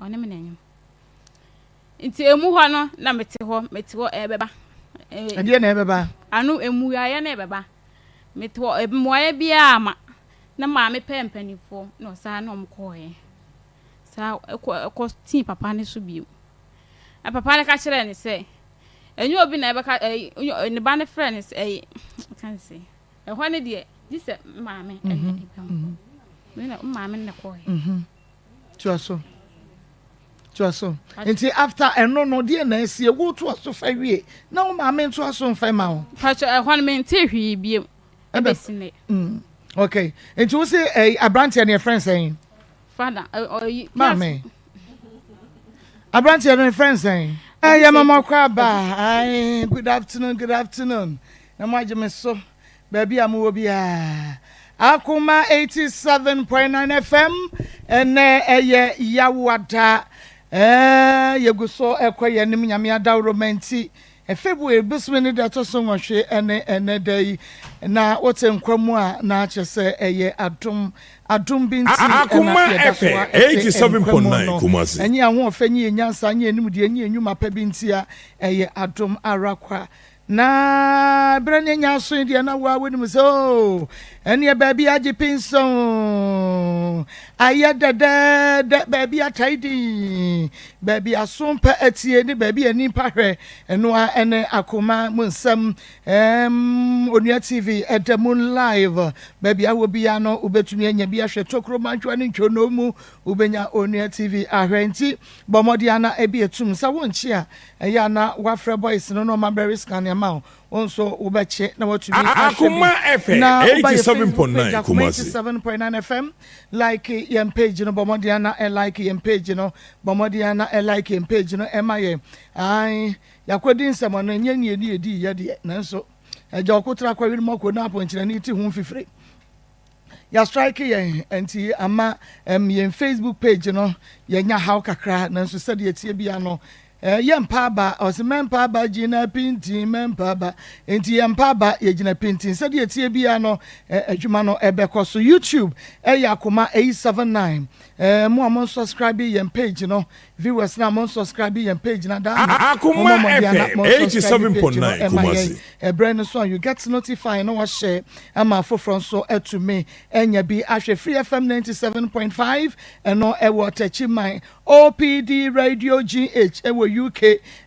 Ɔne me na ɛnyem. Nti emu hɔ no na mete hɔ, mete hɔ ɛbɛba. Ɛdeɛ na ɛbɛba? Ano mmuaeɛ na ɛbɛba. Mete hɔ mmuaeɛ biara ma na maame pɛɛ mpanimfoɔ na ɔsaa na wɔn kɔɔɛ. Saa ɛkɔ ɛkɔ tii papa no so bio. Na papa no ka kyerɛɛ no sɛ ɛnyɛ obi na ɛbɛka ɛyi ne ba no frɛ no sɛ ɛyi ka ne sɛ ɛhɔ no deɛ gye sɛ maame ɛna ɛbɛn. Me maame na kɔɔɛ. Toa so. Toa so. Nti after ɛno no deɛ na ɛsie wo toa so fa wie na wo maame ntoa so nfa ma wo. Pacho ɛhɔ no mente hwee biem. Ɛbɛsi nnɛ. Mm. Okay. Nti wo se ɛyi aberanteɛ no yɛfrɛ nsɛn? Father ɔyi. Maame. Aberanteɛ no yɛfrɛ nsɛn? Ɛyɛ mama kɔ aba. Aye, good afternoon, good afternoon. Na mo agye me so. Baabi a mowɔ biara. Akoma 87.9 FM ɛnɛ ɛyɛ Yawoada. Ɛɛ yɛgu so ɛkɔ yɛn anim Nyame adaworoma nti. February bosome ne da ɛtɔ so nwɔtwe ɛne ɛnɛ da yi na wote nkwa mu a na kyerɛ sɛ ɛyɛ adom adom bi nti ɛna Akoma yɛda so FM a ɛte nkwa mu 87.9 no. Kumasi. Ɛnyɛ ahoɔfɛ nye yɛn nyansa nye yɛn nimdeɛ nye yɛn nnwuma pa bi nti a ɛyɛ adom ara kwa. Na berɛ no anya aso yi deɛ na wo a wonim sɛ oo ɛneɛ baabi agye pinsɔn ayɛ dɛdɛɛdɛ baabi atae din baabi aso mpa atie ne baabi ani mpa hwɛ ɛno a ɛne akoma mu nsɛm ɛm Onua TV ɛda mu live baabi a wɔ biara no wobɛtumi anya bi ahwɛ tokuro mantwa ne ntwonoo mu wobɛnya Onua TV ahwɛ nti bɔ mmɔden ana ebi etum sɛ wonkye a Ɛyɛ a na woafrɛ boys no na wɔn abrɛ scan ama wo, wo nso wobɛkye na woatumi ahwɛ Akoma bi. FM Na woba yɛ Facebook page 87.9 Akoma Kumasi. 87.9 FM, like yɛn page no, bɔ mmɔden na like yɛn page no, bɔ mmɔden na like yɛn page no ɛma yɛn. Ae, yɛakɔdi nsɛmɔno, ɛnyɛ nea ɛni yɛdii yɛ deɛ, nanso agya ɔkotra kɔwere mɔko na apɔnkyerɛni ti ho mfifire. Yɛastrike yɛn nti ama um, yɛn Facebook page no yɛnya haw kakra nanso sɛdeɛ ɛteɛ bia no eh, yɛmpa aba ɔse mɛmpa aba gyina pintin mɛmpa aba nti yɛmpa aba yɛgyina pintin sɛdeɛ ɛteɛ bia no eh, adwuma no ɛbɛkɔ so YouTube ɛyɛ akoma 879 eh, mo a mo nsubscribe yɛn page no viewers na mo nsubscribe yɛn page na daa no Akoma mommɔ mmɔden ana FM mo nsubscribe page no 87.9 ɛma yɛn Kumasi. ɛberɛ no so a you get notify na wahyɛ ama afoforɔ nso atumi anya bi ahwɛ Free FM 97.5 ɛno ɛwɔ Techiman OPD Radio GH ɛwɔ UK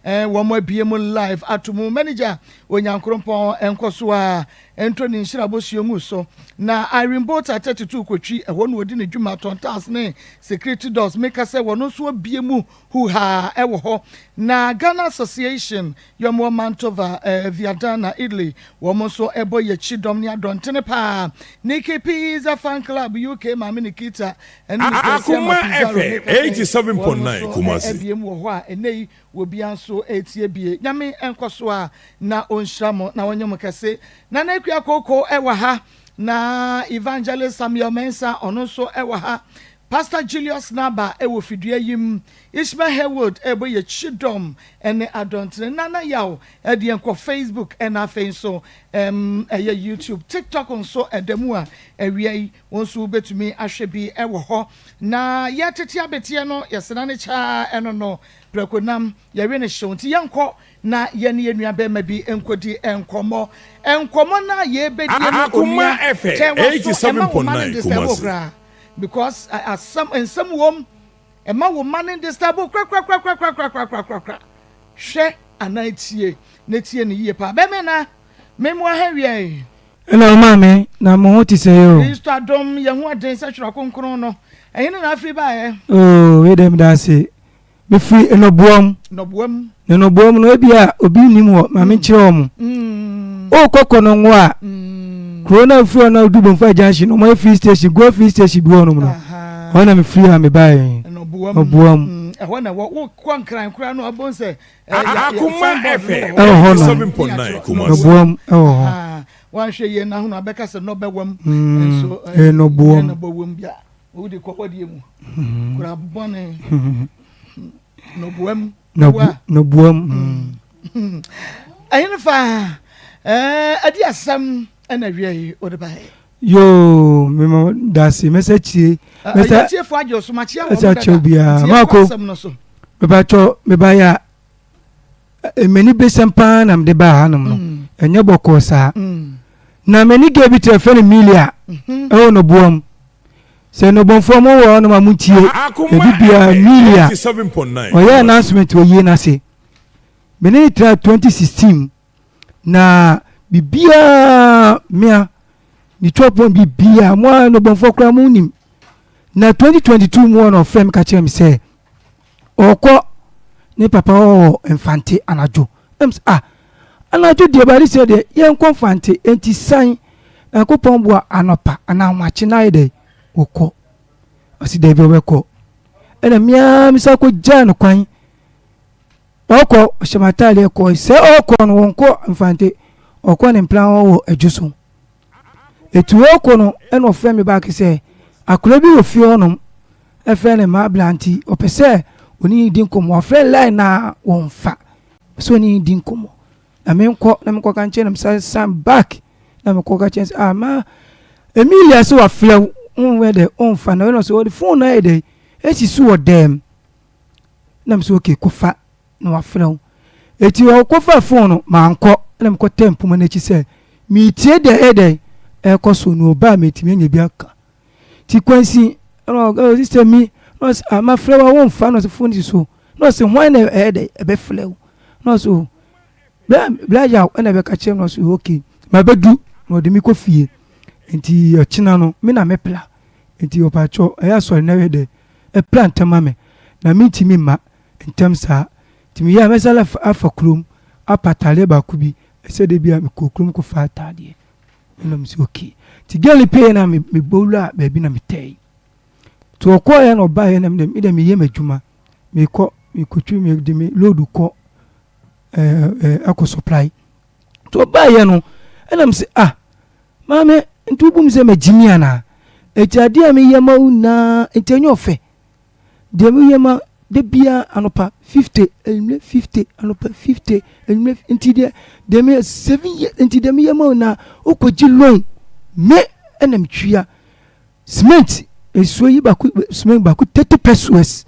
eh, wɔn abie mu live ato mu manager Onyankorompɔn nkɔ so a ɛntɔ ne nhyira bosuo ngu so na Irene Bota 32 kotwi ɛhɔ na ɔdi ne dwuma tɔn tiles ne security doors meka sɛ wɔn nso abie mu huhaa ɛwɔ hɔ na Ghana Association yɛn wɔ Mantova eh, Viadana Italy wɔn nso ɛbɔ yɛkyi dɔm ne adɔntene paa Nikki Pizza Fan Club UK maame Nikita ɛne Mr. Siama Akoma Pizarro FM meka sɛ wɔn 87.9 nso Kumasi. abie mu wɔ hɔ a ɛnɛ yi wɔbia nso ɛretie bie Nyame nkɔ so a na ɔnhyira mo na ɔnyɛ mo kɛse Nana Akua Koko ɛwɔ ha na Evangelist Samuel Mensah ɔno nso ɛwɔ ha Pastor Julius Naba ɛwɔ fidua yi mu Ishmael Haywood ɛbɔ yɛkyi dɔm ɛne adɔntene Nana Yaw ɛdeɛ nkɔ Facebook ɛna afei nso ɛyɛ YouTube TikTok nso ɛda mu a awia yi wɔn nso wobɛtumi ahwɛ bi ɛwɔ hɔ na yɛtete abeteɛ no yɛsena ne kyaa ɛno no prɛko nam yɛwe ne hyew nti yɛnkɔ na yɛne yɛn nua bɛrima bi nkɔdi nkɔmmɔ nkɔmmɔ no a yɛbɛdie no Akoma onua FM kyɛn waso ɛma wo ma no 87.9 disturb wo Kumasi. koraa because asɛm nsɛm wom ɛma wo ma no disturb wo korakorakorakorakorakorakorakora hwɛ anaa tie na tie no yie paa bɛrima na memmoa ha wia yi Hello maame, na mo ho te sɛ o. Kristo adom yɛn ho ɔden sɛ twerɛ kronkron no ɛhe ne na afiri baeɛ Oo, wei deɛ meda ase. Mefiri Nnɔboam. Nnɔboam. Na Nnɔboam no ebi a obi nnim hɔ, ma menkyerɛ wɔn. Wokɔ Kɔnɔngo a, kuro no a wofiri hɔ na wodu Bomfa Junction no, wɔayɛ filling station, Gold filling station bi wɔ hɔnom no. Hɔ na mefiri a mebaeɛ. Nnɔboam. Nnɔboam. Ɛhɔ na ɛwɔ. Wokɔ Nkran koraa no a, wobɛhu sɛ Akoma FM Ɛwɔ hɔ nom. 87.9 Kumasi. Nnɔboam ɛwɔ hɔ. Wanhwɛ yie na ahono abɛka sɛ nnɔbɛwam. Nso Ɛyɛ nnɔboam. Nnɔboam bi a wode kɔ wadeɛ mu. Kura bɔne. Nnɔboam. Nnɔboam. Ɛhene fa ɛde asɛm ɛna awia yi wode baeɛ. Yoo, mema dase, mɛsɛ kyie. Mɛsɛ tiefo agye oso, makyia wɔn dada. Mɛsɛ kyɛw biara. Maako, mebakyɛ mebaya m'ani besɛm paa na mede baa hanom no. Mm. Ɛnyɛ bɔkɔɔ saa. Mm. Na m'ani gɛ bi kyerɛ fɛ no Milia mm-hmm. ɛwɔ no boam. Sɛ nnɔbɔnfoɔ mo wɔ hɔnom a montie ebi biara Milia ɔyɛ announcement wɔ yie n'ase. Mene ne tena 2016 Na biribiara mea ne twɔpɔn biribiara mo a nobɔnfoɔ koraa mo nim na 2022 mu na ɔfrɛ me ka kyerɛ me sɛ ɔkɔ ne papa wɔ mfante anadwo ɛm sɛ ah anadwo deɛ baade sɛ deɛ yɛnkɔ mfante enti san Nyankopɔn boa anɔpa anaa ahomakye na ayɛ dɛ wɔkɔ ɔsi daabi ɔbɛkɔ ɛna mmea me sa kɔ gyaa no kwan Ɔkɔ, ɔhyɛ m'ataadeɛ kɔe. Sɛ ɔkɔ no, wɔnkɔ Mfante, ɔkɔ ne mpena hɔ wɔ Adwo so. Ɛti ɔkɔ no, ɛna ɔfrɛ me baake sɛ, akwadaa bi wɔ fie hɔnom, ɛfrɛ no Mabla nti ɔpɛ sɛ ɔne ne di nkɔmmɔ. Wafrɛ line no a wɔmfa, ɔpɛ sɛ ɔne ne di nkɔmmɔ. Na menkɔ na menkɔka nkyerɛ no, mesan san back na mekɔka kyerɛ sɛ, ah ma Emilia sɛ wafrɛ wo, wonyɛ dɛ, ɔmfa na ɔno sɛ ɔde phone no ayɛ dɛ, ɛsi so wɔ dɛm. Na me sɛ okay kɔfa na wafrɛ wo. Eti ɔkɔfa phone no mankɔ na mekɔtɛɛ mpoma no akyi sɛ meretie deɛ ɛyɛ dɛn ɛrekɔ so na ɔba a metumi anya bi aka. Ti kwansi ɛna ɔka sister mi na ɔsɛ ah mafrɛ wo a womfa na ɔsɛ phone si so na ɔsɛ hwan na ɛyɛ dɛn ɛbɛfrɛ wo na ɔsɛ oh bla bla yaw ɛna ɛbɛka kyerɛ me na ɔsɛ okay mabɛdu na ɔde me kɔ fie nti ɔkyena no me na mepla nti ɔpakyɛw ɛyɛ asɔre na ɛyɛ dɛn Ɛpra ntɛm ma me, na mentumi mma ntɛm saa. Nti meyɛ a mɛsan afa kurom apɛ ataadeɛ baako bi sɛ da bi a mekɔɔ kurom kɔfaa ataadeɛ. Ɛna mese okay. Nti girl no pieeɛ na mebɔ wuraa baabi na metɛe. Nti ɔkɔeɛ na ɔbaeɛ na me deɛ meyɛ m'adwuma. Mekɔ mekɔtwi mede me load kɔ ɛɛ akɔ supply. Nti ɔbaeɛ no ɛna mese ah Maame, nti wobu me sɛ magye mi anaa? Enti adeɛ a meyɛ ma wo nyinaa, nti ɛnyɛ ɔfɛ? Deɛ meyɛ ma da biara anɔpa 50, anwummerɛ 50, anɔpa 50, anwummerɛ nti deɛ deɛ meyɛ 7 years nti deɛ meyɛ ma wo nyinaa wokɔgye loan me ɛna metwia cement nsuo yi baako cement baako 30 pesos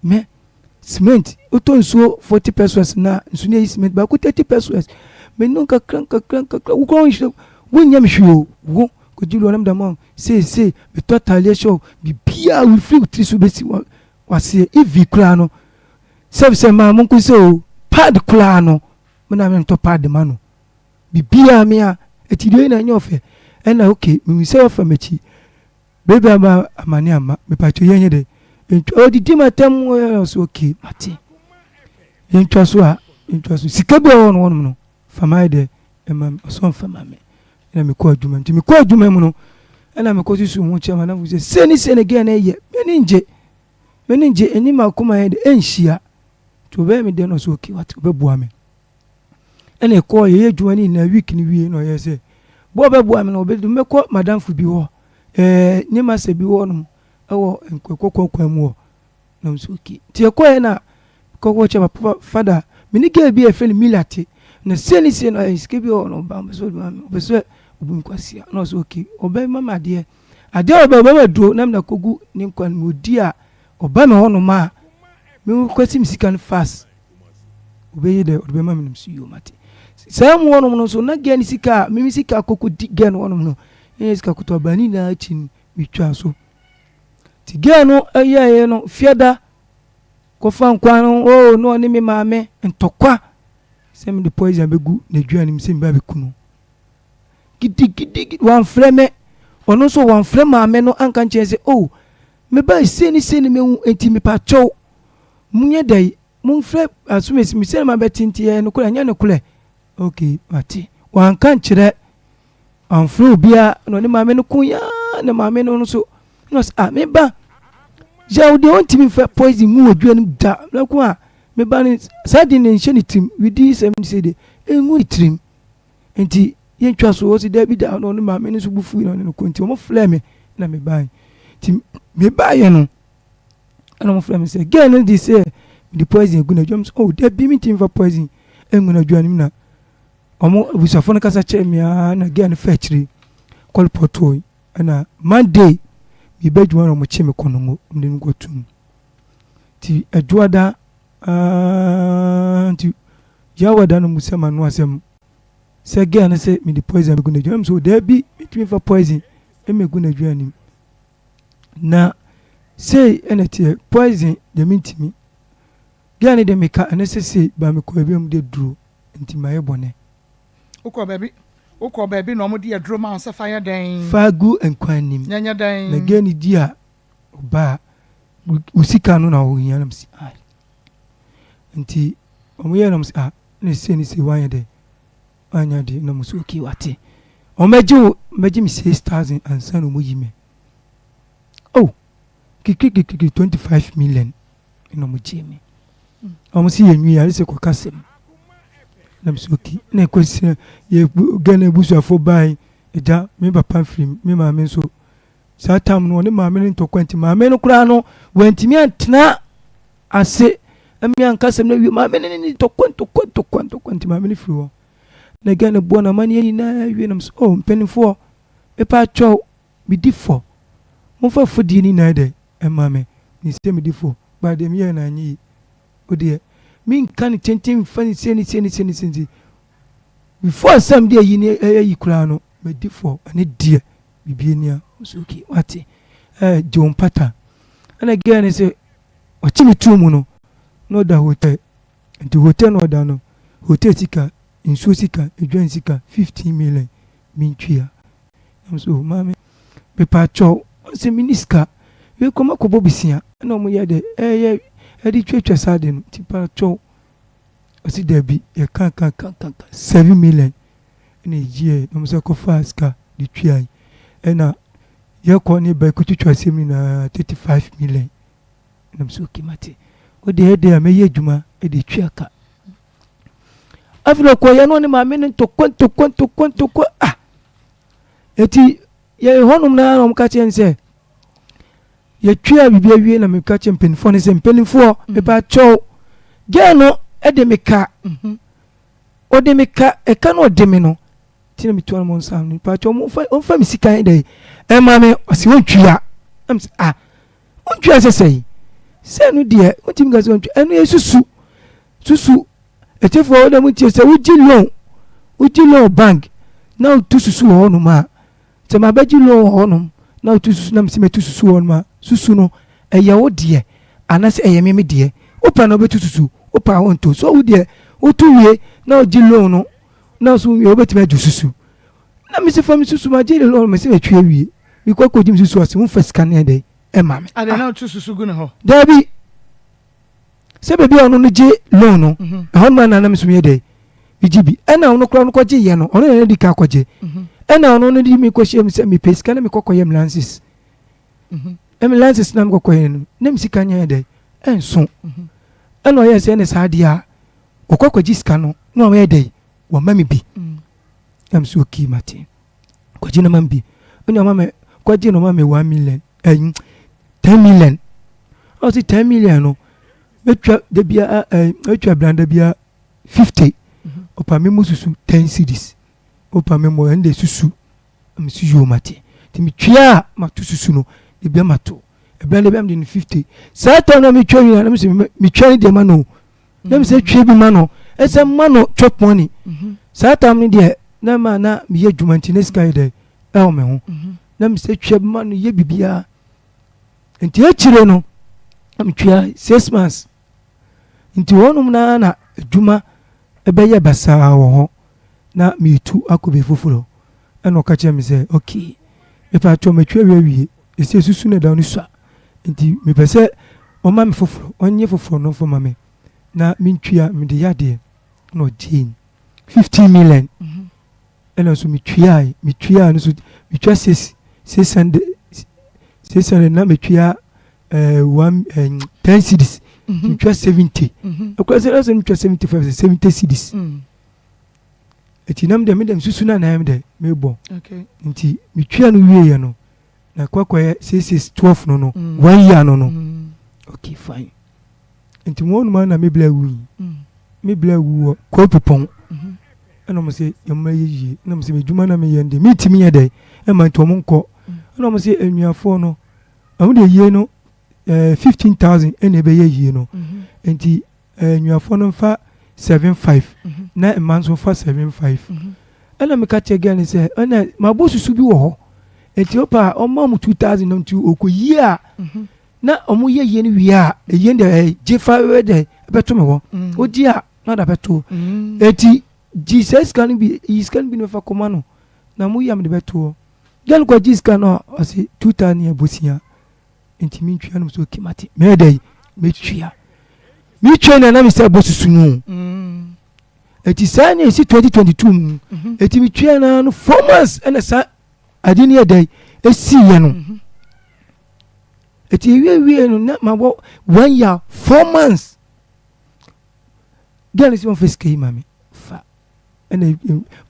Me cement wotɔ nsuo 40 pesos na nsu no yɛ cement baako 30 pesos me no nkakra nkakra nkakra wo kura nhwɛ wonyɛ me hwee o wo kɔgye loan nam dama seesei metɔ ataadeɛ hyɛ o biribiara wofiri wo tiri so bɛsi waseɛ ivi koraa no sɛf sɛ maa mo nko sɛ o pad koraa no me na mentɔ pad ma no biribiara me a ɛti deɛ na ɛnyɛ ɔfɛ ɛna okay mehu sɛ wafa m'akyi Baby ama amane ama mepakyɛw yɛnyɛ dɛ yɛntwa ɔdidi m'atɛm ɔsɛ okay mate yɛntwa so a yɛntwa so sika bi a ɔwɔ no wɔnom no fa ma yɛ dɛ ɛma me ɔsɛ ɔmfa ma me ɛna mekɔ adwuma nti mekɔ adwuma mu no ɛna mekɔ susu ho kyerɛ madamfo sɛ sei ne sei ne gɛɛ na ɛyɛ m'ani ngye m'ani ngye ɛni m'akoma yɛ dɛ ɛnhyia nti ɔbɛyɛ me dɛ na ɔsɛ okay wate ɔbɛboa me Ɛna ɛkɔɔ yɛyɛ adwuma no nyinaa week no wie na ɔyɛ sɛ bɔ ɔbɛboa me no ɔbɛde mɛkɔ madamfo bi hɔ ɛɛ ne masa bi hɔ nom ɛwɔ nkɔkɔkɔ kwan mu hɔ na nso okay nti ɛkɔɛ na kɔkɔ kyɛ papa fada me ne girl bi a yɛfrɛ no Mila te na sei ne sei na ɔyɛ sika bi wɔ hɔ na ɔba ɔbɛ sɛ ɔde ma me ɔbɛ sɛ ɔbu me kwasia na ɔsɛ okay ɔbɛ ma me adeɛ adeɛ a ɔbɛ ɔbɛ ma duro na mena kɔgu ne nkwa no mu ɔdi a ɔba me hɔ nom a me request me sika no fast Obɛyɛ dɛ ɔde bɛma me nom so yoo mate. Saa mu hɔnom no nso na gɛɛ ne sika a meme sika kɔkɔ di gɛɛ no hɔnom no ɛnyɛ sika kotoa baa ne nyinaa akyi no metwaa so. Nti gɛɛ no ɛyɛɛyɛ no fiada kɔfa nkwan no oo na ɔne me maame ntɔkwa sɛ mede poison bɛgu n'aduane mu sɛ meba bɛku no. Gidigidi wamfrɛ me ɔno nso wamfrɛ maame no anka nkyɛn sɛ oh meba sei ne sei ne mehu nti mepakyɛw monyɛ dɛn Momfrɛ asomasi me sɛ mabɛte nti ɛyɛ nokorɛ ɛnyɛ nokorɛ ok mate wanka nkyerɛ wamfrɛ obiara na ɔne maame no ko yaa na maame no nso na ɔsɛ ah me ba yaw deɛ ɔntumi mfa poison mu wɔ dua no da na ko a me ba no saa de ne nhyɛ ne tirim widi sɛm sɛ de ɛngu ne tirim nti yɛntwa so ɔsi daabi da na ɔne maame no nso bu fui na ɔne no ko nti wɔn frɛ me na me bae nti me baeɛ no Ɛna wɔn frɛ me sɛ girl no de sɛ mede poison egu n'adwuma mu sɛ oh dabi mi ntumi fa poison egu n'adwuma no mu na wɔn abusuafo no kasa kyerɛ me aa na girl no fa akyire. Kɔ repɔtoo ɛna Monday meba adwuma na wɔkye me kɔnɔngo wɔde me kɔtum. Nti Adwoada aa nti Yawada no mu sɛ m'ano asɛm sɛ girl no sɛ mede poison bɛgu n'aduane mu sɛ daabi metumi fa poison mmɛgu n'aduane mu na sei ɛna teɛ poison deɛ mentumi girl no deɛ meka ɛno sɛ sei ba mekɔ baabi a wɔde aduro nti mayɛ bɔne. Wokɔ baabi wokɔ baabi na wɔde aduro ma wo sɛ fa yɛ dɛn? Fa gu nkwan nim. Na ɛnyɛ dɛn? Na girl no di a ɔba a wo sika no na ɔhia na mese ah nti wɔn yɛ na mese ah na sei ne sei wanyɛ dɛ wanyɛ de na mese okay wate wɔn bɛgye wo bɛgye me 6000 ansa na wɔn yi me oh kikikikiki 25 million na wɔn gye me wɔn si yɛ nwi ayɛ sɛ kɔka sɛm na mese okay na ɛkɔ sɛ yɛ Ghana abusuafoɔ baa ɛgya me papa firi me maame nso. Saa tam no, ɔne maame no ntɔkwa nti, maame no koraa no, wantumi antena ase ɛmi anka asɛm no awie. Maame no ne ne ntɔkwa ntɔkwa ntɔkwa ntɔkwa nti maame no firi hɔ. Na gya no boɔ no amanneɛ nyinaa wie nam sɛ, oh mpanimfoɔ, mepa akyɛw, medi fɔ. Momfa fɔdie no nyinaa dɛ ɛma me. Menim sɛ medi fɔ, but deɛ meyɛɛ no anyɛ yie. Wo deɛ, menka no tenten mfa no sei ne sei ne sei ne sei nti, before sɛ mede ayi ne ayi koraa no, madi fɔ. Ɛne deɛ. Biribi ni a, ɔsɛ okay wate ɛɛ gye wo mpata. Ɛna girl no sɛ ɔkye ne tuu mu no na ɔda hotel nti hotel na ɔda no hotel sika nsuo sika aduane sika 15 million mentua. Na so oh, maame mepaakyɛw ɔsɛ menni sika wei kɔ makɔbɔ besia ɛna ɔmo yɛ dɛ ɛyɛ ɛde twatwa saa de no nti paakyɛw ɔsi dabi yɛka ka ka ka 7 million ɛna egyeɛ na ɔmo sɛ kɔfaa sika de tuae ɛna yɛkɔ ne ba kotwitwa asɛm nyinaa 35 million ɛna mo sɛ okay mate o deɛ ɛdeɛ a mɛyɛ adwuma ɛde tua ka afei na ɔkɔyɛ no ne maame no ntɔkwa ntɔkwa ntɔkwa ntɔkwa ah eti yɛ hɔnom na na ɔmo ka kyerɛ no sɛ yɛtwea biribi awie na meka kyerɛ mpanimfoɔ no sɛ mpanimfoɔ mepa kyɛw gɛɛ no ɛde me ka mhm. Ɔde me ka, ɛka no ɔde me no nti na metu anamɔ nsa no mpakyɛ ɔmo ɔmfa me sika dɛ ɛma me ɔsi ɔntwia ɛm sɛ ah ɔntwia sɛ sɛyi sɛ ɛno deɛ ɔntumi ka sɛ ɔntwia ɛno yɛ susu susu ɛtifoɔ ɔda mu tie sɛ wogye loan wogye loan bank na wotu susu wɔ hɔnom a Sɛ mabɛgye loan wɔ hɔnom na wotu susu na mese mɛtu susu wɔ hɔnom a, susu no, ɛyɛ wo deɛ anaasɛ ɛyɛ me me deɛ? Wopɛ na wobɛtu susu, wopɛ a wonto. So wo deɛ wotu wie na wogye loan no na so wie wobɛtumi agye susu. Na mese fa me susu magye loan mese matwi awie. Mekɔ akɔgye me susu ase womfa sika no yɛ dɛn ɛma me. Ade na wotu susu gu ne hɔ? Daabi. Sɛ baabi a ɔno no gye loan no, mhm. ɛhɔ nom na nam so yɛ dɛ megye bi. Ɛna ɔno koraa no kɔgye yɛ no, ɔno na di ka kɔgye. Mhm. Ɛna ɔno no de mi kɔhyɛ mu sɛ mepɛ sika na mekɔkɔyɛ me lances. Mhm. Ɛmi lances na mekɔkɔyɛ no, na me sika nyɛ dɛ ɛnso. Ɛna ɔyɛ sɛ ɛne saa adeɛ a ɔkɔ kɔgye sika no na ɔyɛ dɛ wɔma me bi. Na me so okay mate. Kɔgye no ma me bi. Ɛna ɔma me kɔgye no ɔma me 1 million ɛyi 10 million. Ɔsi 10 million no mɛtwa da bia ɛɛ mɛtwa branda bia 50. Ɔpa me mu susu 10 cedis. Ɔpa me mu ɛnde susu. Mesi yoo mate. Nti metwea a mato susu no da bia mato. Ɛbranda bia mede no 50. Saa time na metwa wie na mesi metwa ne deɛ ma no. Na mesɛ twa bi ma no. Ɛsɛ ma no chop money. Saa time no deɛ na ma na meyɛ adwuma nti na sika yɛ dɛ ɛwɔ me ho. Na mesɛ twa bi ma no yɛ biribiara. Nti akyire no na metwea 6 months. Nti hɔnom naa na adwuma ɛbɛyɛ basaa wɔ hɔ na metu akɔ baabi foforɔ. Ɛna ɔka kyerɛ me sɛ okay mepatwɔ matwa wie awie ɛsɛ susu na ɛda no sua nti mepɛ sɛ ɔma me foforɔ ɔnyɛ foforɔ no mfa ma me na mentwia mede yɛ adeɛ na ɔgyee 15 million ɛna nso metuae metuae no so metwa six 600 600 na metwia one 10 cedis metwa 70 ɛkora sɛ ɛsɛ metwa 75 sɛ 70 cedis eti nam deɛ medɛm susu na nan dɛ mebɔ nti metwia no wieɛ no na kɔkɔyɛ 6 6 12 no one year no okay fine nti wɔn numa na me bla wu yi me bla wu wɔ kɔpipɔn. Ɛna ɔmo se yɛn mma yɛ yie. Ɛna ɔmo se adwuma na meyɛ no deɛ mentumi nyɛ dɛn ɛma nti ɔmo nkɔ. Ɛna ɔmo se anuafoɔ no ɔmo deɛ yie no ɛɛ 15,000 ɛna ɛbɛyɛ yie no. Nti ɛɛ anuafoɔ no nfa 7,5 na mma nso nfa 7,5. Ɛna meka kyerɛ girl no sɛ ɛna mabɔ susu bi wɔ hɔ. Nti opa a ɔma ɔmo 2,000 no nti ɔkɔ yie a na ɔmo yɛ yie no wie a ɛyie no deɛ ɛɛ gye fa ɛdɛ ɛbɛto me hɔ. Wogye a na ɔde abɛto. Eti gye saa sika no bi, yi sika no bi na fa kɔma no na mo yam de bɛto hɔ. Girl no kɔgye sika no a ɔse 2,000 yɛ bosia nti mentwia no so okay mate mɛyɛ dɛ mɛtwia metwia na na mesɛ bɔ susu no eti saa na esi 2022 mu eti metwia na no 4 months ɛna saa ade no yɛ dɛ esi yɛ no eti ewie wie no na mabɔ one year 4 months. Girl no sɛ ɔmfa sika yi ma me fa ɛna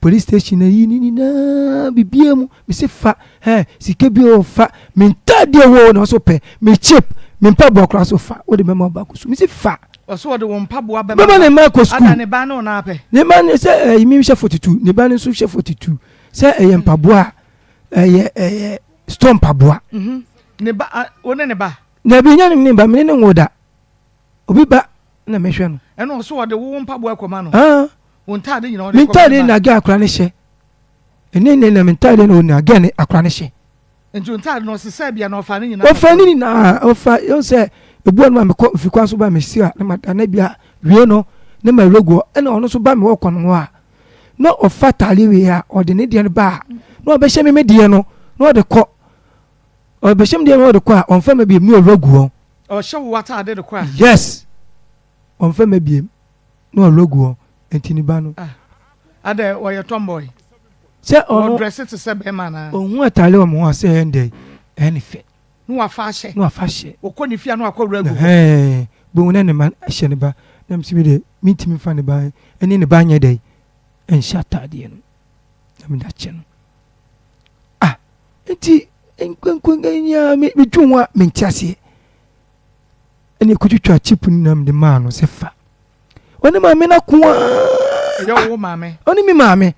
police station na yi ne nyinaa bibia mu mese fa ɛ sika bi o fa me ntaadeɛ wɔ na ɔso pɛ me chip me mpaboa koraa so fa wode bɛma ɔba kɔ sukuu mese fa. Ɔso ɔde wɔn mpaboa bɛma bɛma ne mma kɔ sukuu. Ada ne ba ne ɔna apɛ. Ne ba ne sɛ ɛyi mi hyɛ 42, ne ba ne nso hyɛ 42 sɛ ɛyɛ mpaboa a ɛyɛ store mpaboa. Ne ba wo ne ne ba. Na ebi nya ne ne ba mene ne nwo da obi ba na mehwɛ no. Ɛna ɔso ɔde wo mpaboa kɔma no. Ah. Wo ntaade nyina ɔde me kɔma ntaade ne ba. Na gɛ akora ne hyɛ ɛne ne na me ntaade na ɔna gɛ ne akora ne hyɛ. Nti wo ntaade no ɔsesa bia na ɔfa ne nyinaa. Ɔfa ne nyinaa ɔfa yɛn sɛ ebu ɔno ma mekɔ mfi kwan so ba mesi a na ma da na bia wie no ne ma awura gu hɔ ɛna ɔno nso ba me hɔ kɔ no hɔ a na ɔfa ataade wie a ɔde ne deɛ no ba a na ɔbɛhyɛ me me deɛ no na ɔde kɔ ɔbɛhyɛ me deɛ no na ɔde kɔ a ɔnfa ma biem na ɔwura gu hɔ. Ɔhyɛ wo ataade de kɔ a. Yes, ɔnfa ma biem na ɔwura gu hɔ nti ne ba no. Ah, adɛ ɔyɛ tomboy. Sɛ ɔno ɔdrɛse te sɛ bɛrima anaa. Ohun ataade wɔ mo ho a sɛ ɛyɛ ndɛ ɛyɛ ne fɛ. Na wafa ahyɛ. Na wafa ahyɛ. Ɔkɔ ne fie a na wakɔ wura gu hɔ. Ɛhɛn, bohu na ne ma hyɛ ne ba na mesi mi deɛ mintimi nfa ne ba ɛne ne ba nyɛ dɛ ɛnhyɛ ataadeɛ no na mede akyɛ no. Ah, nti nkonkonka nyinaa me medwo ho a mente aseɛ. Ɛna ekotwitwa chip no na mede maa no sɛ fa. Ɔne maame no ako aa. Ɛyɛ wo maame. Ɔne me maame.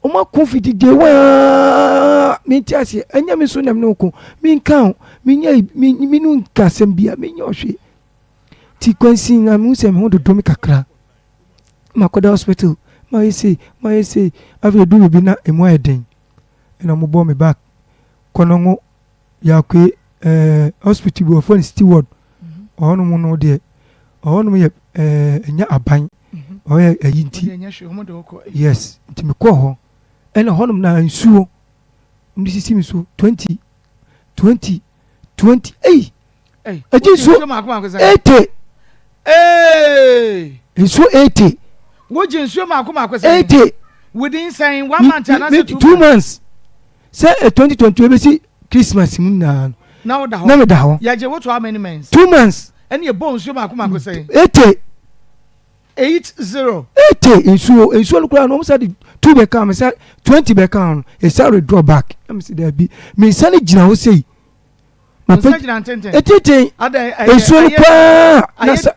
Ɔmo ako fiti day one aa mente aseɛ. Ɛnyɛ me so na me ne wo ko. Menka o. Menyɛ me me ne wo nka asɛm bia. Menyɛ ɔhwee. Ti kwansin na mehu sɛ me ho dodo me kakra. Makɔda hospital. Mayɛ sei, mayɛ sei. Afei edu baabi na emu ayɛ den. Ɛna ɔmo bɔ me back. Kɔnɔngo Yakoe ɛɛ hospital bi wɔfrɛ no City Ward. Ɔhɔnom no deɛ ɔhɔnom yɛ ɛɛ ɛnyɛ aban. Ɔyɛ ɛyi nti. Yes, nti mekɔɔ hɔ. Ɛna hɔnom na nsuo wɔde sisi me so 20 20 20 ei ɛgye nsuo 80 nsuo 80. Wogye nsuo mako mako sɛn? 80. Within sɛn one month anaasɛ 2 2 months sɛ 2022 ebesi Christmas mu nyinaa no. Na woda hɔ. Na meda hɔ. Yɛgye wo to how many months? 2 months. Ɛne ɛbɔ nsuo mako mako sɛn? 80. 80. 80 nsuo nsuo no koraa no wɔn sɛ de two bɛka ho sɛ 20 bɛka ho no esa withdraw back ɛna mi sɛ dɛbi mi nsa no gyina hɔ sei. Nsa gyina ntenten. Etenten nsuo no koraa na sa.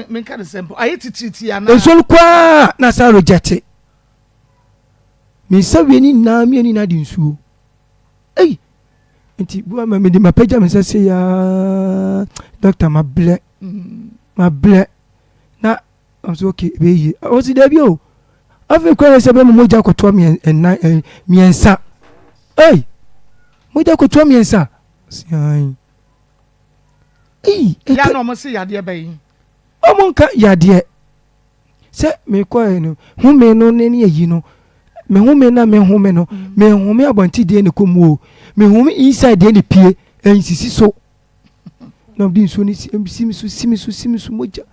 Menka ne sɛ mpo ayɛ titiritii anaa. Nsuo no koraa na sa reject mi nsa wie ne nyinaa mi nyinaa de nsuo eyi nti bu ama mi de ma pagya mi nsa se yaa doctor ma blɛ ma blɛ na ɔmo okay ebe yie ɔsi dɛbi o afei kwan yɛ sɛ bɛma mogya kɔtoa mmiɛnnan mmiɛnsa ei mogya kɔtoa mmiɛnsa sian ei ya na ɔmo se yadeɛ bɛyi ɔmo nka yadeɛ sɛ mekɔɛ no home no ne ne ayi no me home na me home no me home abɔnten deɛ ne kɔ mu o me home inside deɛ ne pie ɛnsisi so na ɔde nsuo no si mi so si mi so si mi so mogya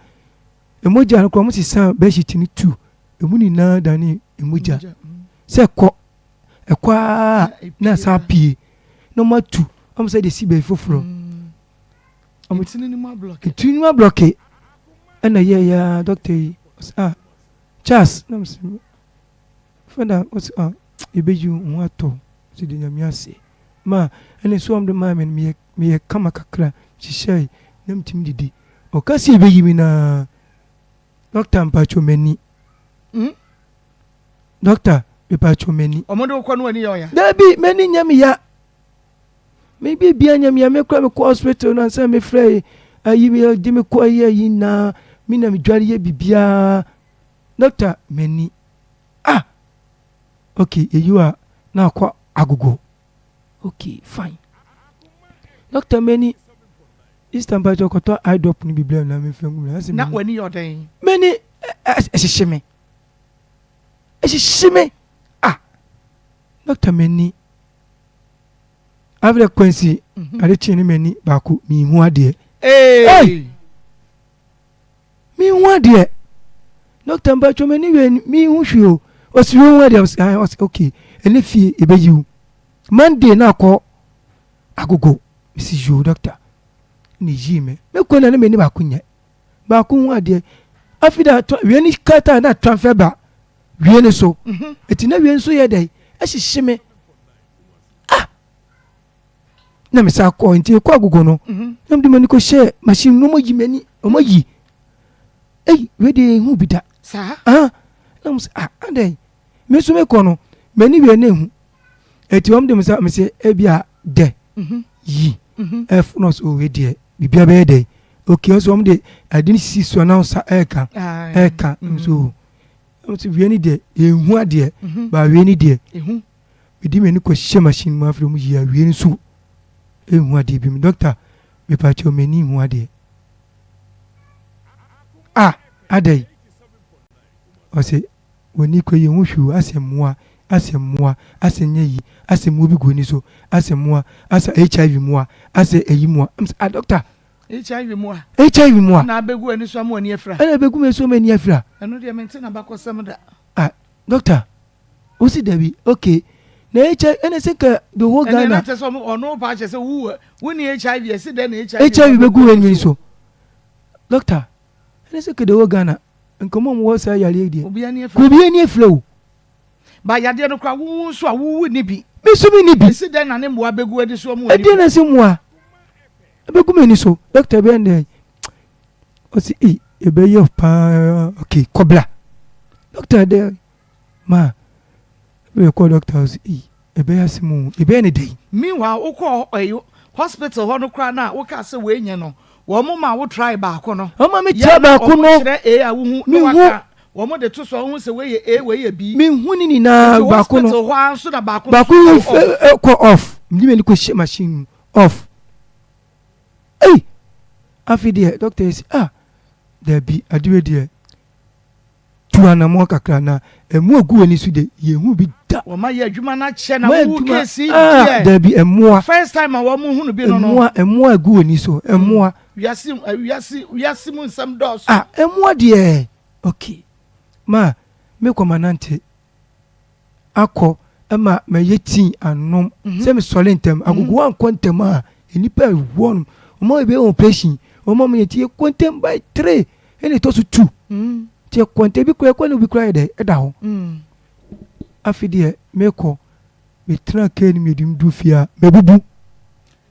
mogya no koraa ɔmo sesa bedsheet no tu emu nyinaa dane mogya sɛ kɔ ɛkɔ aa na asa pie na ɔmo atu ɔmo sɛ de si baabi foforɔ ɔmo ntini no mu ablɔke ntini mu ablɔke ɛna yɛ ya doctor yi ɔsɛ ah Charles na mo sɛ fada ɔsɛ ah ebeyi ho atɔ ɔsɛ de Nyame ase ma ɛna so ɔmo de maa mi no meyɛ meyɛ kama kakra hyehyɛ na mi tumi didi ɔka si ebeyi mi naa doctor mpatsɔ m'ani. Doctor, mepatwo m'ani. Ɔmo de wokɔ no w'ani yɛ ɔya? Dabi, m'ani nyɛ me ya. Me biribiara nyɛ me ya. Me kora mekɔ hospital no ansa mefrɛ ayi me de me kɔ ayi ayi na me na medware yɛ biribiara. Doctor, m'ani. Ah! Okay, yɛyi wo a na akɔ agogo. Okay, fine. Doctor, m'ani. Easter mpakyɛ kɔtɔ eye drop no bi brɛ me na memfa ngu me. Na w'ani yɛ ɔdɛn? M'ani ɛhyehye me. Ɛhyehye me. Ah! Doctor, m'ani. Afei kwansi mhm. ade kye ne m'ani baako menhu adeɛ. Hey! Menhu adeɛ. Doctor mpakyɛ m'ani wei menhu hwee o. Ɔsi wei hu adeɛ ɔsi ah ɔsi okay ɛnɛ fie ebeyi wo. Monday na akɔ agogo mesi yoo doctor na eyii me. Me kɔ na ne m'ani baako nyɛ baako hu adeɛ. Afei da wie ne kata na transfer ba wie ne so. Mhm. Eti na wie nso yɛ dɛ ɛhyehye me. Ah na me sa kɔ nti ekɔ agogo no mhm. na mede m'ani kɔhyɛ machine no ɔmayi m'ani ɔmayi ei wei deɛ ɛhu bi da saa ah na mo sɛ ah adɛn me nso mekɔ no m'ani wei na ehu eti wɔn de me sa me sɛ ebi a dɛ mhm. yi mhm. ɛf na ɔsɛ wei deɛ biribi abɛyɛ dɛ okay ɔsɛ wɔn de ade no sisi so na ɔsa ɛɛka ɛɛka nso wɔn sɛ wei ni deɛ ehu adeɛ ba wei ni deɛ Mede m'ani kɔhyɛ machine mu afei wɔyi awie nso nhu adeɛ bi mu. Doctor, mepakyɛw m'ani nhu adeɛ. Ah, adɛn? Ɔse, w'ani kɔ yi ho hwee o, asɛ mmoa, asɛ mmoa, asɛ nyɛ yi, asɛ mmoa bi gu w'ani so, asɛ mmoa, asɛ HIV mmoa, asɛ ayi mmoa. Ɛm sɛ, ah doctor. HIV mmoa. HIV mmoa. Ɛna abɛgu w'ani so ama w'ani afira. Ɛna abɛgu m'ani so ama m'ani afira. Ɛno deɛ mente n'abakɔsɛm da. Ah, doctor. Wosi dabi okay na HIV ɛna sɛ nka the whole Ghana. Ɛnna na kyerɛ sɛ ɔno pa kyerɛ sɛ wo wonni HIV ɛsi dɛ na HIV. HIV bɛ gu w'ani so doctor ɛna sɛ nka the whole Ghana nka ɔmo a ɔmo wɔ saa yareɛ deɛ. Obi ani efira. Obi ani efira o. Ba yadeɛ no koraa wo nso a wo ni bi. Mi nso mi ni bi. Esi dɛ na ne mmoa bɛ gu ani so ɔmo wɔ ni. Ɛdeɛ na ɛsɛ mmoa bɛ gu m'ani so doctor bɛ ɛnna ɔsi ee ɛbɛyɛ paa okay kɔbla doctor dɛ. Ma me kɔ doctor ɔsi ei ɛbɛyɛ asɛm o ɛbɛyɛ ne dɛn. Meanwhile wokɔɔ ɛyi hospital hɔ no koraa no a wokaa sɛ wei nyɛ no wɔn ma wo try baako no. Wɔn ma me try baako no. Yɛ na wɔn kyerɛ A a wohu na waka wɔn de to so a wohu sɛ wei yɛ A wei yɛ B. Me hu ne nyinaa baako no. Nti hospital hɔ ara nso na baako nso kɔ off. Baako kɔ off mede m'ani kɔ hyɛ machine mu off. Ei afei deɛ doctor yɛ sɛ ah dabi ade wei deɛ. Tu anammɔn kakra na mmoa gu w'ani so de, yɛnhu bi da. Wɔma yɛ adwuma no akyɛ na wowu case yi ah, deɛ. Dabi, mmoa. First time a wɔn hunu bi no no. Mmoa, mmoa gu w'ani so, mm. mmoa. Wiase, eh, wiase, wiase mu nsɛm dɔɔso. Ah, mmoa deɛ, okay. Ma, me kɔ ma nante. Akɔ, ma mɛyɛ tii anom. Mhm. Sɛ mesɔre ntɛm, mhm. agogo ankɔ ntɛm a, nnipa ɛwɔ no. Wɔn a yɛbɛyɛ operation, wɔn a wɔyɛ ti yɛ kɔ ntɛm by three. Ɛna ɛtɔ so tu. Nti ɛkɔ nti ebi kura ɛkɔ na obi kura yɛ dɛ ɛda hɔ. Afei deɛ mekɔ metena kaa no mu yɛde me du fie a mabubu.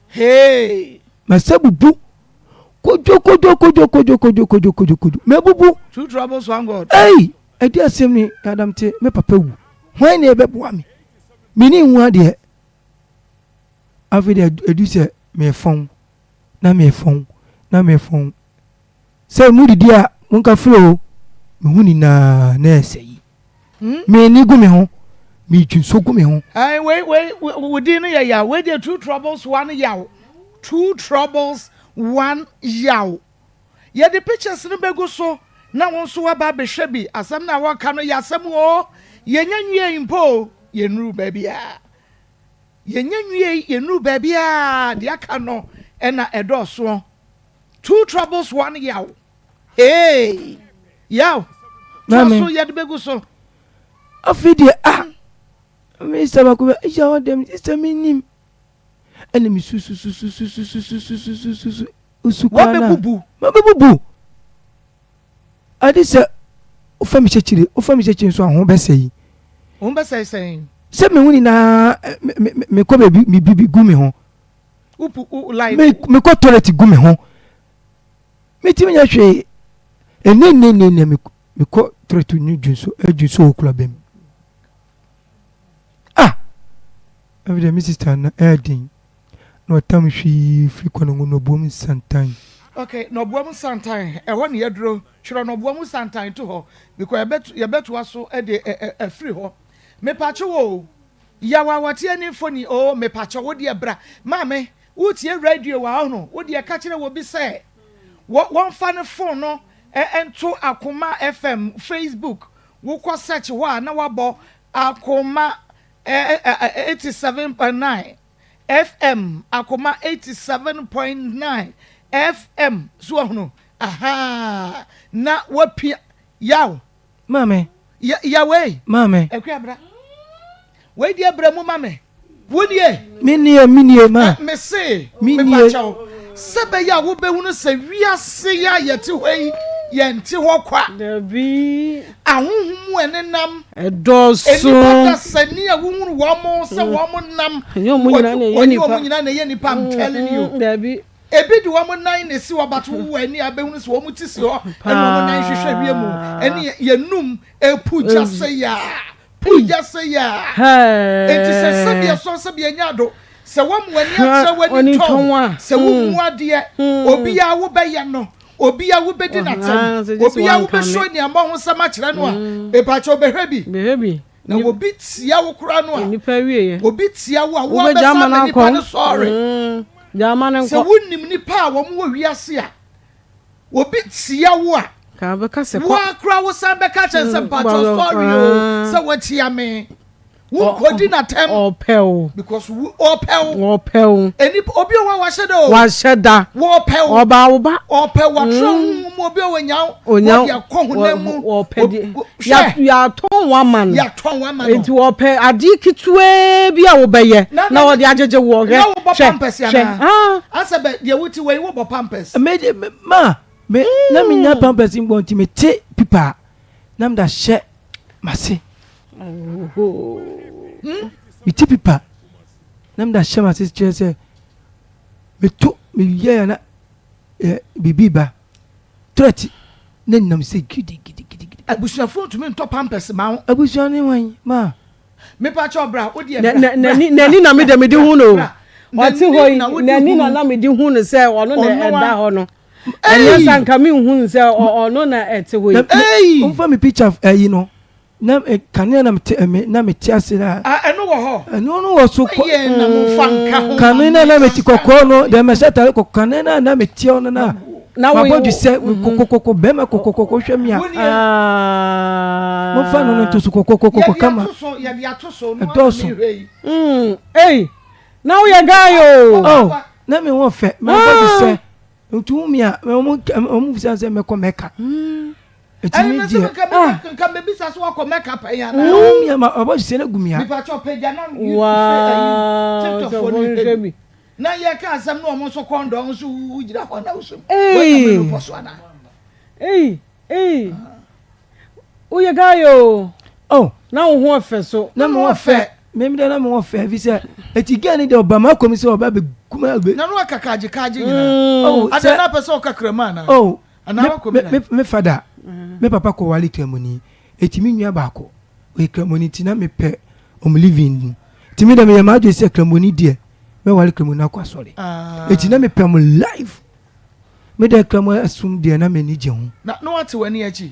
Hey! Masa bubu. Kodwo kodwo kodwo kodwo kodwo kodwo kodwo kodwo mabubu. Two troubles one God. Ei! Ɛde asɛm ni Adam te me papa wu. Hwan na ɛbɛboa me? Meni nhu adeɛ. Afei deɛ ɛdu sɛ mefɔn na mefɔn na mefɔn. Sɛ modidi a, monka frɛ o, me ho nyinaa na ɛsɛ yi. Hmm? M'ani gu me ho, metwi nso gu me ho. Ɛn wei wei wo din no yɛ yaw. Wei deɛ two troubles one yaw. Two troubles one yaw. Yɛde pictures no bɛgu so na wo nso waba abɛhwɛ bi. Asɛm no a wɔka no yɛ asɛm o. Yɛnya nwiei mpo o, yɛnnuru baabiara. Yɛnya nwiei, yɛnnuru baabiara. Deɛ aka no na ɛdɔɔsoɔ. Two troubles one yaw. Hey! Yaw. Toa so yɛde bɛgu so. Afei deɛ ah mr baako bɛ ɛyɛ hɔ dɛm sista mi nim ɛna mi susususususususususu osu kwan na wabɛbubu mabɛbubu ade sɛ wofa mi hyɛkyire wofa mi hyɛkyire nso aho bɛsɛ yi ho bɛsɛ sɛn sɛ me ho nyinaa mekɔ baabi me bibi gu me ho mekɔ toilet gu me ho metumi nyɛ hwee ɛnɛ nnɛ nnɛ nnɛ mekɔ toilet no dwunso adwunso wɔ kura bɛm. Afei deɛ me sister no ɛyɛ den na ɔtam hwii firi kɔnɔngo nɔboam nsantan. Ok nɔboam nsantan ɛhɔ ne yɛduro twerɛ nɔboam nsantan to hɔ because yɛbɛtoa so de afiri hɔ mepakye wo o yaw awateɛ ne mfoni o mepakye wo deɛ bra maame wotie radio wa ɔhono wo deɛ ka kyerɛ wɔ bi sɛ wɔmfa ne phone no nto Akoma FM Facebook wokɔ search hɔ a na wabɔ Akoma 87.9 FM Akoma 87.9 FM so wahunu ahaa na wapia yaw. Maame. Ya yaw ei. Maame. Akua bra. Wei deɛ bra mu ma me. Wo nie. Me nie me nie ma. Me se. Me nie. Me pakyɛw. Sɛ bɛyɛ a wobɛhunu sɛ wiase yi a yɛte hɔ yi yɛnte hɔ kwa. Dabi. Ahonhom mu ɛnenam. Ɛdɔɔso. Nnipa dasani a wohunu wɔn sɛ wɔn nam. Ɛnyɛ wɔn nyinaa na ɛyɛ nipa. Wɔnyɛ wɔn nyinaa na ɛyɛ nipa. I'm telling you. Dabi. Ebi de wɔn nan na esi hɔ but wowɔ ani a bɛhunu sɛ wɔn ti si hɔ ɛna wɔn nan hwehwɛ wiem ɛne yɛnum epu gya sɛ yaa. Pugya sɛ yɛ a. Enti sɛ sɛdeɛ sɔ sɛdeɛ nya do, sɛ woamu w'ani akyerɛ w'ani tɔn, sɛ wommu adeɛ, obiara wobɛyɛ no, obiara wobɛdi n'atɛm, obiara wobɛsuo nneɛma ho nsɛm akyerɛ no a, mepakyɛ wobɛhwɛ bi. Na obi tia wo koraa no a, obi tia wo a, wo abɛsa ama nipa no sɔre. Sɛ wonim nipa a wɔn wɔ wiase a, Obi tia wo a, wo ara koraa wo san bɛka kyerɛ sɛ mpakyɛ sorry o sɛ watia me. Wonkɔdi n'atɛm. Ɔpɛ o. Because ɔpɛ wo. Ɔpɛ wo. Enipa obi wɔ hɔ a wahyɛ da o. Wahyɛ da. Wɔpɛ wo. Ɔbaa wo ba. Ɔpɛ watrɛ honhom mu obi wɔ nya wo. Onya wo. Wɔde akɔ honam mu. Ɔpɛ de. Hwɛ. Yɛatɔn wo ama no. Yɛatɔn wo ama no. Nti ɔpɛ adeɛ ketewaa bi a wobɛyɛ na ɔde agyegye woɔ. Hwɛ. Na wobɔ pampers anaa? Asɛ bɛ deɛ wote wei wobɔ pampers. Me de ma me na me nya pampers mbɔ nti me te pipa na me da hyɛ mase. Me te pipa na me da hyɛ mase kyerɛ sɛ me to me yɛ ya na biribi ba toilet na nam sɛ gidigidigidi. Abusuafoɔ ntumi ntɔ pampers ma wo. Abusua ne wan ma. Mepa kyɛw bra wo deɛ bra. N'ani na me de mede hu no ɔte hɔ yi n'ani na na mede hu no sɛ ɔno na ɛda hɔ no ɛnyɛ sɛ nka menhu no sɛ ɔno na ɛte hɔ yi. Ɔmfa me picture ayi no na kanea na mete na mete ase na. Ɛno wɔ hɔ. Ɛno no wɔ so kɔ. Yɛ na mo fa nka ho. Kanea na na mete kɔkɔɔ no deɛ mɛhyɛ atare kɔkɔɔ kanea na na mete hɔ no na. Na wo mabɔ sɛ kokokoko bɛrima kokokoko hwɛ mi a. Momfa no no nto so kokokoko kama. Ɛdɔɔso. Ei, na woyɛ guy o. Oh, na me ho fɛ. Mabɔ bi sɛ nti wo mi a wɔn bisa sɛ mɛkɔ mɛka. Eti mi deɛ. Nka mɛbisa so wakɔ mɛka pɛn ana. Na wo mi a mabɔ sɛ na gu mi a. Mipatsɔ pagya na YouTube TikTok fo no hwɛ bi. Na yɛ ka asɛm na ɔmo nso kɔn dɔ nso wo gyina hɔ na wosom. Wɔn na mɛpɔ so ana. Ei ei woyɛ guy o. Oh. Na wo ho ɔfɛ so. Na me ho ɔfɛ. Me deɛ na me ho ɔfɛ fi sɛ eti girl ni deɛ ɔba ma kɔm sɛ ɔba bɛ kuma bɛ. Na no aka kaagye kaagye nyinaa. Oh sɛ. Adɛn na apɛ sɛ ɔka kramu ana. Oh. Anaa wakɔ mi na. Me me fada me papa kɔ wale kramoni eti me nua baako ɔyɛ kramoni nti na me pɛ ɔmo living no nti me deɛ meyɛ m'adwene sɛ kramoni deɛ mɛwale kramoni akɔ asɔre eti na mepɛ mo life me deɛ kramo asum deɛ na m'ani gye ho. Na na wate w'ani akyi.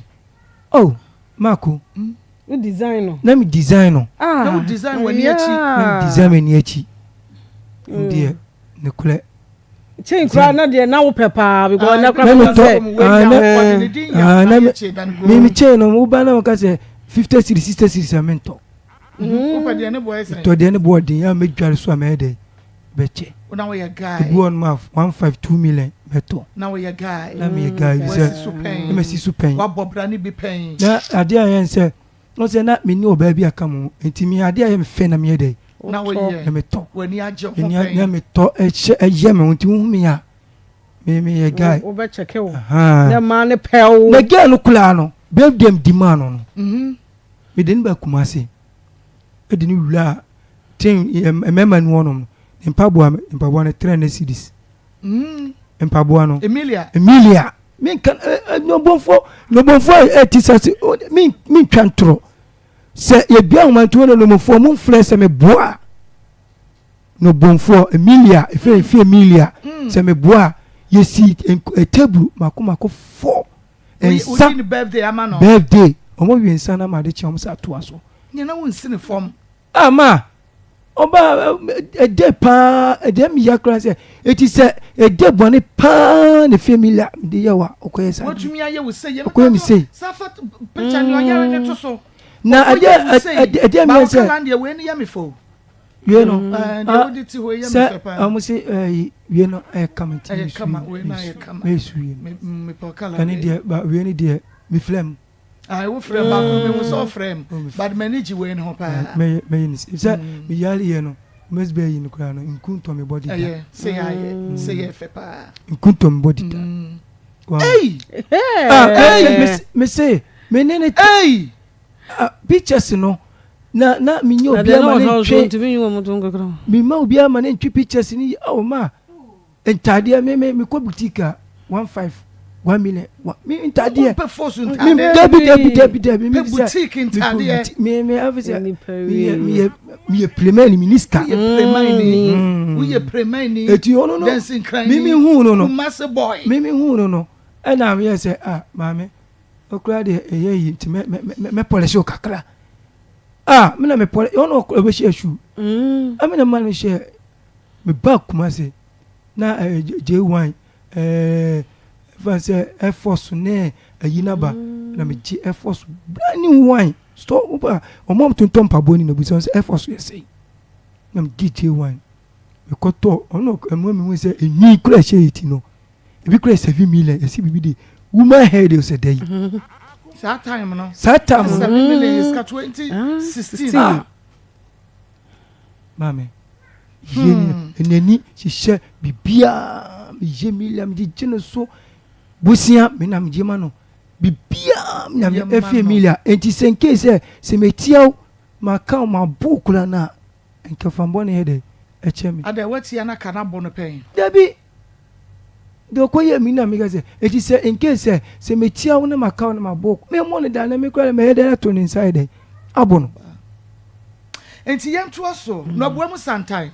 Oh mako. Mm. Wo design no. Na me design no. Ah. Na wo design w'ani akyi. Na me design m'ani akyi. Mm. Deɛ ne korɛ. Chain kura na deɛ na wopɛ paa because na kura na metɔ ah na me me chain no wo ba na wɔka sɛ 50 series 60 series a mentɔ. Metɔ deɛ ne boɔ den a mɛdware so a mɛyɛ dɛ bɛkyɛ. Ebi wɔ nom a 1 5 2 million mɛtɔ. Na woyɛ guy. Na meyɛ guy bi sɛ na masi so pɛn. Wabɔ bra ne bi pɛn. Na adeɛ a yɛn sɛ wɔn sɛ na menni ɔbaa bi aka mu nti me adeɛ a yɛ me fɛ na meyɛ dɛ. Na woyɛ. Na metɔ. W'ani agye ho pɛn. Na metɔ ɛhyɛ ɛyɛ me ho nti wohu me a me meyɛ guy. Wobɛkyɛke wo. Na mmaa ne pɛ wo. Na girl no koraa no birthday di maa no no. Mede no baa Kumasi de no wuraa train mmarima no hɔnom no, ne mpaboa mpaboa no 300 cedis. Mm. Mpaboa no. Emilia. Emilia. Menka nnɔbɔnfoɔ nnɔbɔnfoɔ a ɛte sɛ se mentwa ntorɔ sɛ yɛdua ahomantuo no nnɔmɔfoɔ momfrɛ sɛ meboa. No Bomfoɔ, Emilia, ɛfiri ɛfiri Emilia, sɛ meboa a, yɛsi table mako mako fɔ nsa birthday ama no. Birthday, wɔn wie nsa na ma ade kye wɔn sɛ atoa so. Nyɛ na wonsi ne fam. Ama ɔba ɛdɛ paa ɛdɛ mi ya koraa sɛ eti sɛ ɛdɛ bɔne paa na ɛfiri Emilia mede yɛ wa ɔkɔyɛ saa. Wɔtumi ayɛ wo sɛ yɛ. Ɔkɔyɛ mi sei. Safa picture ni ɔyɛre ne to so. Na ɛdɛ ɛdɛ ɛdɛ mi yɛ sɛ. Ba ɔkala deɛ wei ni yɛ mi fo. Wie no sɛ ɔmo se ɛyi wie no ɛyɛ kama nti mi su mi su wie no ɛne deɛ ba wie no deɛ mi filɛ mu. Ayi wo filɛ mu baako mi wosɔ filɛ mu but m'ani gye wei no ho paa. Mɛyɛ mɛyɛ ne sɛ mi yare yɛ no mɛsi bɛyɛ yi no koraa no nku ntɔ mi bɔ di da. Ɛyɛ sɛ yɛ ayɛ sɛ yɛ fɛ paa. Nku ntɔ mi bɔ di da. Eyi. Eyi. Me se me ne ne. Eyi. Ah, pictures no na na menyɛ obiara ma ne ntwe mema obiara ma ne ntwe pictures no yi oh ma ntaadeɛ me me mekɔ boutique a 15 1 million me ntaadeɛ me dabi dabi dabi dabi me boutique ntaadeɛ me me afi sɛ meyɛ meyɛ meyɛ plemani me ni sika woyɛ plemani eti ɔno no me me hu no no me me hu no no ɛna meyɛ sɛ ah maame Okura deɛ ɛyɛ yi nti mɛ mɛ mɛ mɛ pɔlɛsi o kakra ah mi na mi pɔlɛ ɔno ɔkura bɛ hyɛ su ɛmi na ma mi hyɛ mi ba Kumasi na ɛɛ J1 ɛɛ ɛfɛ sɛ Air Force ne ɛyi naba na mi gye Air Force brand new one store ɔmo a ɔmo tontɔn mpaboa ni na busa sɛ Air Force yɛ sɛyi na mi gye J1 mi kɔ tɔ ɔno ɛmu mi hu sɛ enwi kura ɛhyɛ yɛ ti no. Ebi kura 7 million yɛsi bibi de woman head sɛ dɛ yi. Saa time no. Saa time no. 7 million yɛ sika 2016. Ah maame yie ni n'ani hyehyɛ bibiara meyɛ million mede gye no so bosia me na megye ma no bibiara na me efie million enti sɛ nkee sɛ sɛ metia wo maka wo mabo kura no a nkɛfambɔ ne yɛ dɛ ɛkyɛ me. Adɛ watia na ka na bɔ no pɛn. Dabi. Deɛ ɔkɔyɛɛ me na meka sɛ, enti sɛ in case sɛ, sɛ metia wo na maka wo na mabɔ wo, memmɔ no da na me koraa mɛyɛ dɛn ato ne nsa ayɛ dɛn abɔ no. Enti yɛntoa so, Nɔboa mu santan.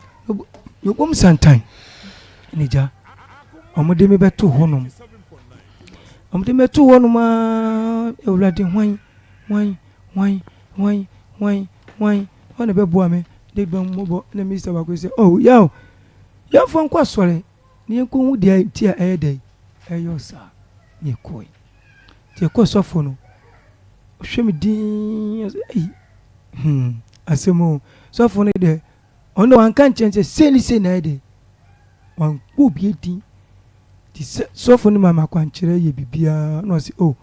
Nɔboa mu santan, ɛna gya, wɔde me bɛto hɔnom. Wɔde me bɛto hɔnom aa, Awurade hwan, hwan, hwan, hwan, hwan, hwan, hwan na ɛbɛboa me, de bɛn mmɔbɔ, na minista baako sɛ, oh, yaw, Yɛmfa nkɔ asɔre na yɛnkɔhu deɛ nti a ɛyɛ dɛn ɛyɛ wo saa. Na yɛkɔe. Nti yɛkɔɔ sɔfo no, ɔhwɛ me dinn, ɔsɛ ei, hmm, asɛm o. Sɔfo no deɛ, ɔno deɛ wanka nkyerɛ sɛ sei ne sei na ɛyɛ dɛn. Wankɔ obi din. Nti sɛ sɔfo no ma me akwankyerɛ yɛ biribiara na ɔse oh,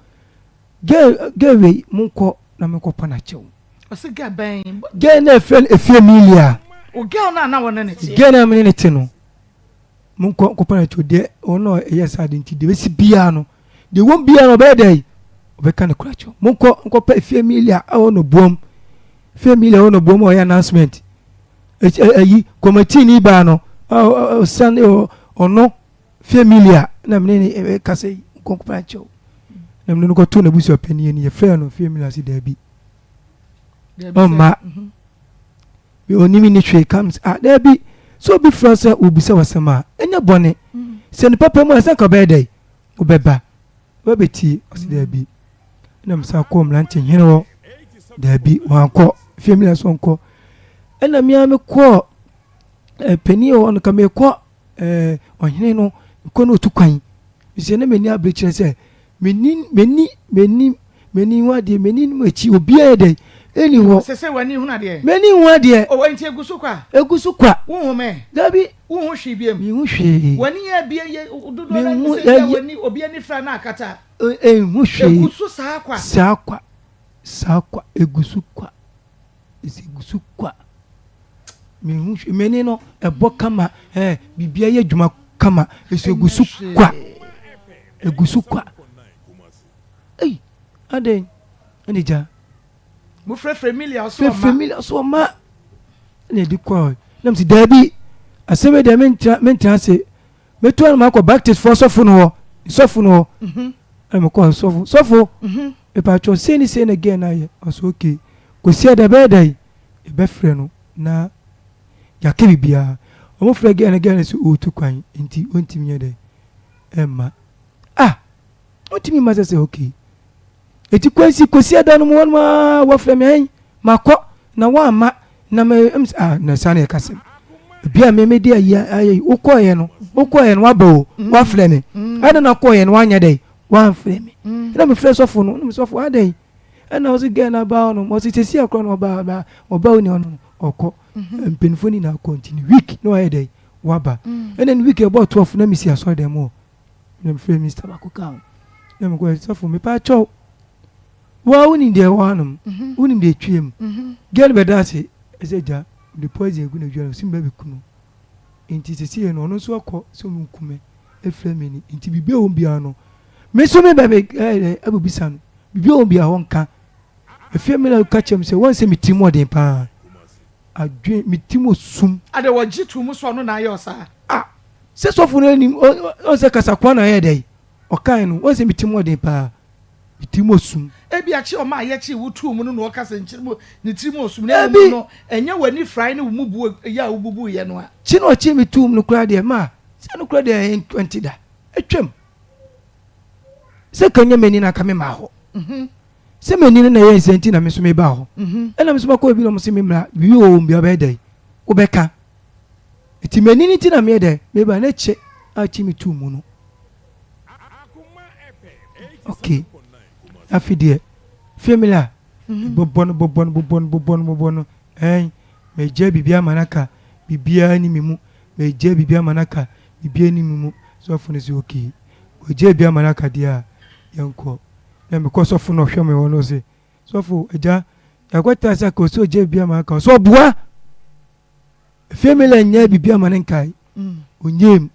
Girl girl wei monkɔ na menkɔpa no akyɛw. Ɔse girl bɛn? Girl no a yɛfrɛ no Efie Emilia. O girl no a na wɔne ne teɛ. Girl no a mene ne te no, monkɔ nkɔpa no akyɛw. Deɛ ɔno a ɛyɛ saa de nti deɛ ɛbɛsi biara no, deɛ ɛwɔ mu biara no ɔbɛyɛ dɛn? Ɔbɛka no kora kyɛw. Monkɔ nkɔpa Efie Emilia a ɛwɔ Nɔboam. Efie Emilia a ɛwɔ Nɔboam a ɔyɛ announcement. Ɛyi kɔmɛtii ni baa no, ɔsan ɔno Fie Emilia na mene ne kasa yi nkɔnkɔpa nkyɛw na mene no kɔtoo n'abusua panin ani yɛfrɛɛ no Fie Emilia se daabi ɔmma mhm. me onim ne hwee kam sɛ ah daabi sɛ obi frɛ sɛ obisa wasɛm a ɛnyɛ bɔne mm. sɛ nipa pɛ mu a ɛsɛ nka ɔbɛyɛ dɛ wobɛba wobɛbɛtie ɔse mm. daabi ɛna mesa kɔɔ mmerante hene hɔ daabi wankɔ Fie Emilia so ɔnkɔ ɛna mea mekɔɔ eh, panin hɔ no ka mekɔ Ɛɛ, ɔhene no kɔ na ɔtu kwan. Mesɛ na m'ani abere kyerɛ sɛ m'ani m'ani m'ani m'ani hu adeɛ m'ani no akyi obiara yɛ dɛ ɛni hɔ. Sɛ sɛ w'ani hu adeɛ. M'ani hu adeɛ. O nti egu so kwa. Egu so kwa. Wohu mɛ. Dabi. Wohu hwee biem. Mehu hwee. W'ani yɛ abie yɛ dodoɔ na sɛ yɛ w'ani obi ani fira na akata. Ehu hwee. Egu so saa kwa. Saa kwa saa kwa egu so kwa. Ɛsɛ gu so kwa. Mehu hwɛ m'ani no ɛbɔ kama ɛɛ biribiara yɛ adwuma kama ɛsɛ gu so kwa. Egu so kwa. Ei adɛn ɛna gya. Mo frɛfrɛ milia so ɔma. Frɛfrɛ milia so ɔma. Ɛna ɛdi kɔ nam si daabi asɛm yi deɛ mentra mentra ase mɛtu anam akɔ Baptist fo sɔfo no hɔ sɔfo no hɔ. Mhm. Ɛna mekɔ sɔfo sɔfo. Mhm. Mepakyɛw sei ne sei na girl no ayɛ. Ɔse okay. Kwasiada ɛbɛyɛ dɛn? Yɛbɛfrɛ no na yɛaka biribiara. Ɔmo frɛ girl no, girl no se ɔretu kwan nti ɔntumi nyɛ dɛn ɛmma. Ah! Ɔntumi mma sɛ sɛ okay. Eti Kwesi, Kwasiada no mu hɔ nom aa wɔfrɛ me ɛn makɔ na woamma na me ɛm sɛ ah na saa na yɛka sɛm. Ebi a me mede ayi ayɛ yi wokɔɔyɛ no wokɔɔyɛ no waba o wafrɛ me ɛna na kɔɔyɛ no wanyɛ dɛn wamfrɛ me ɛna mefrɛ sɔfo no ɛna me sɔfo adɛn ɛna ɔse girl no aba hɔ nom ɔse sɛsi akorɔ no ɔba ɔba ɔba wo ni ɔno ɔkɔ mpanyinfoɔ nyinaa kɔ nti ne week na wayɛ dɛn waba ɛna ne week ɛbɔɔ 12 na mesi asɔre dɛm hɔ na mefrɛ minista baako kaa ho na mekɔ sɔfo mepa kyɛw wa wonim deɛ ɛwɔ hanom mhm. wonim deɛ ɛtwa mu mhm. girl bɛda ase ɛsɛ gya de poison agu n'adwa no sɛ mba bɛku no nti sɛsɛ no ɔno nso akɔ sɛ ɔmo nku me ɛfrɛ me ni nti biribi a wɔn biara no me nso me bɛ ɛɛ abɛbisa no biribi a wɔn biara hɔ nka efie mi na ka kyerɛ mi sɛ wɔn sɛ me ti mu ɔden paa adwen me ti mu sum. Ade wɔgye to mu sɛ ɔno na ayɛ ɔsaa. Ah sɛ sɔfo no anim ɔn sɛ kasakoa na ayɛ dɛ ɔkae no wɔn sɛ me ti mu ɔden paa me ti mu osum. Ebi akye ɔma a yɛkye wo too mu no na ɔka sɛ nkyiri mu ne tiri mu osum na mmom no ɛnyɛ w'ani frae ne wo mu bu yɛ a wobubu yɛ no a. Kye na ɔkye me too mu no koraa deɛ ma sɛ no koraa deɛ ɛnte da atwam sɛ ka nyɛ m'ani na nka me maa hɔ. Mhm. Sɛ m'ani no na ɛyɛ nsɛ nti na me nso mebaa hɔ. Mhm. Ɛna me nso makɔ ebi na wɔn se me mmra biribi wɔ wɔn bia ɔbɛyɛ dɛ wobɛka. Nti m'ani no nti na meyɛ dɛ meba na kyɛ a kye me tuu mu no. Okay. Afi deɛ fie mi la mhm. bɔbɔ no bɔbɔ no bɔbɔ no bɔbɔ no bɔbɔ no ɛn mɛgya biribi ama no aka biribiara ni me mu mɛgya biribi ama no aka biribiara ni me mu sɔfo no sɛ okay wɔgya biribi ama no aka deɛ a yɛnkɔ. Na mekɔ sɔfo na ɔhwɛ me hɔ no ɔse, sɔfo agya, yɛakɔ taa sɛ aka ɔsɛ ɔgya biribi ama aka ɔsɛ ɔboa. Efie mi la nyɛ biribi ama ne nkae. Onyɛ mu.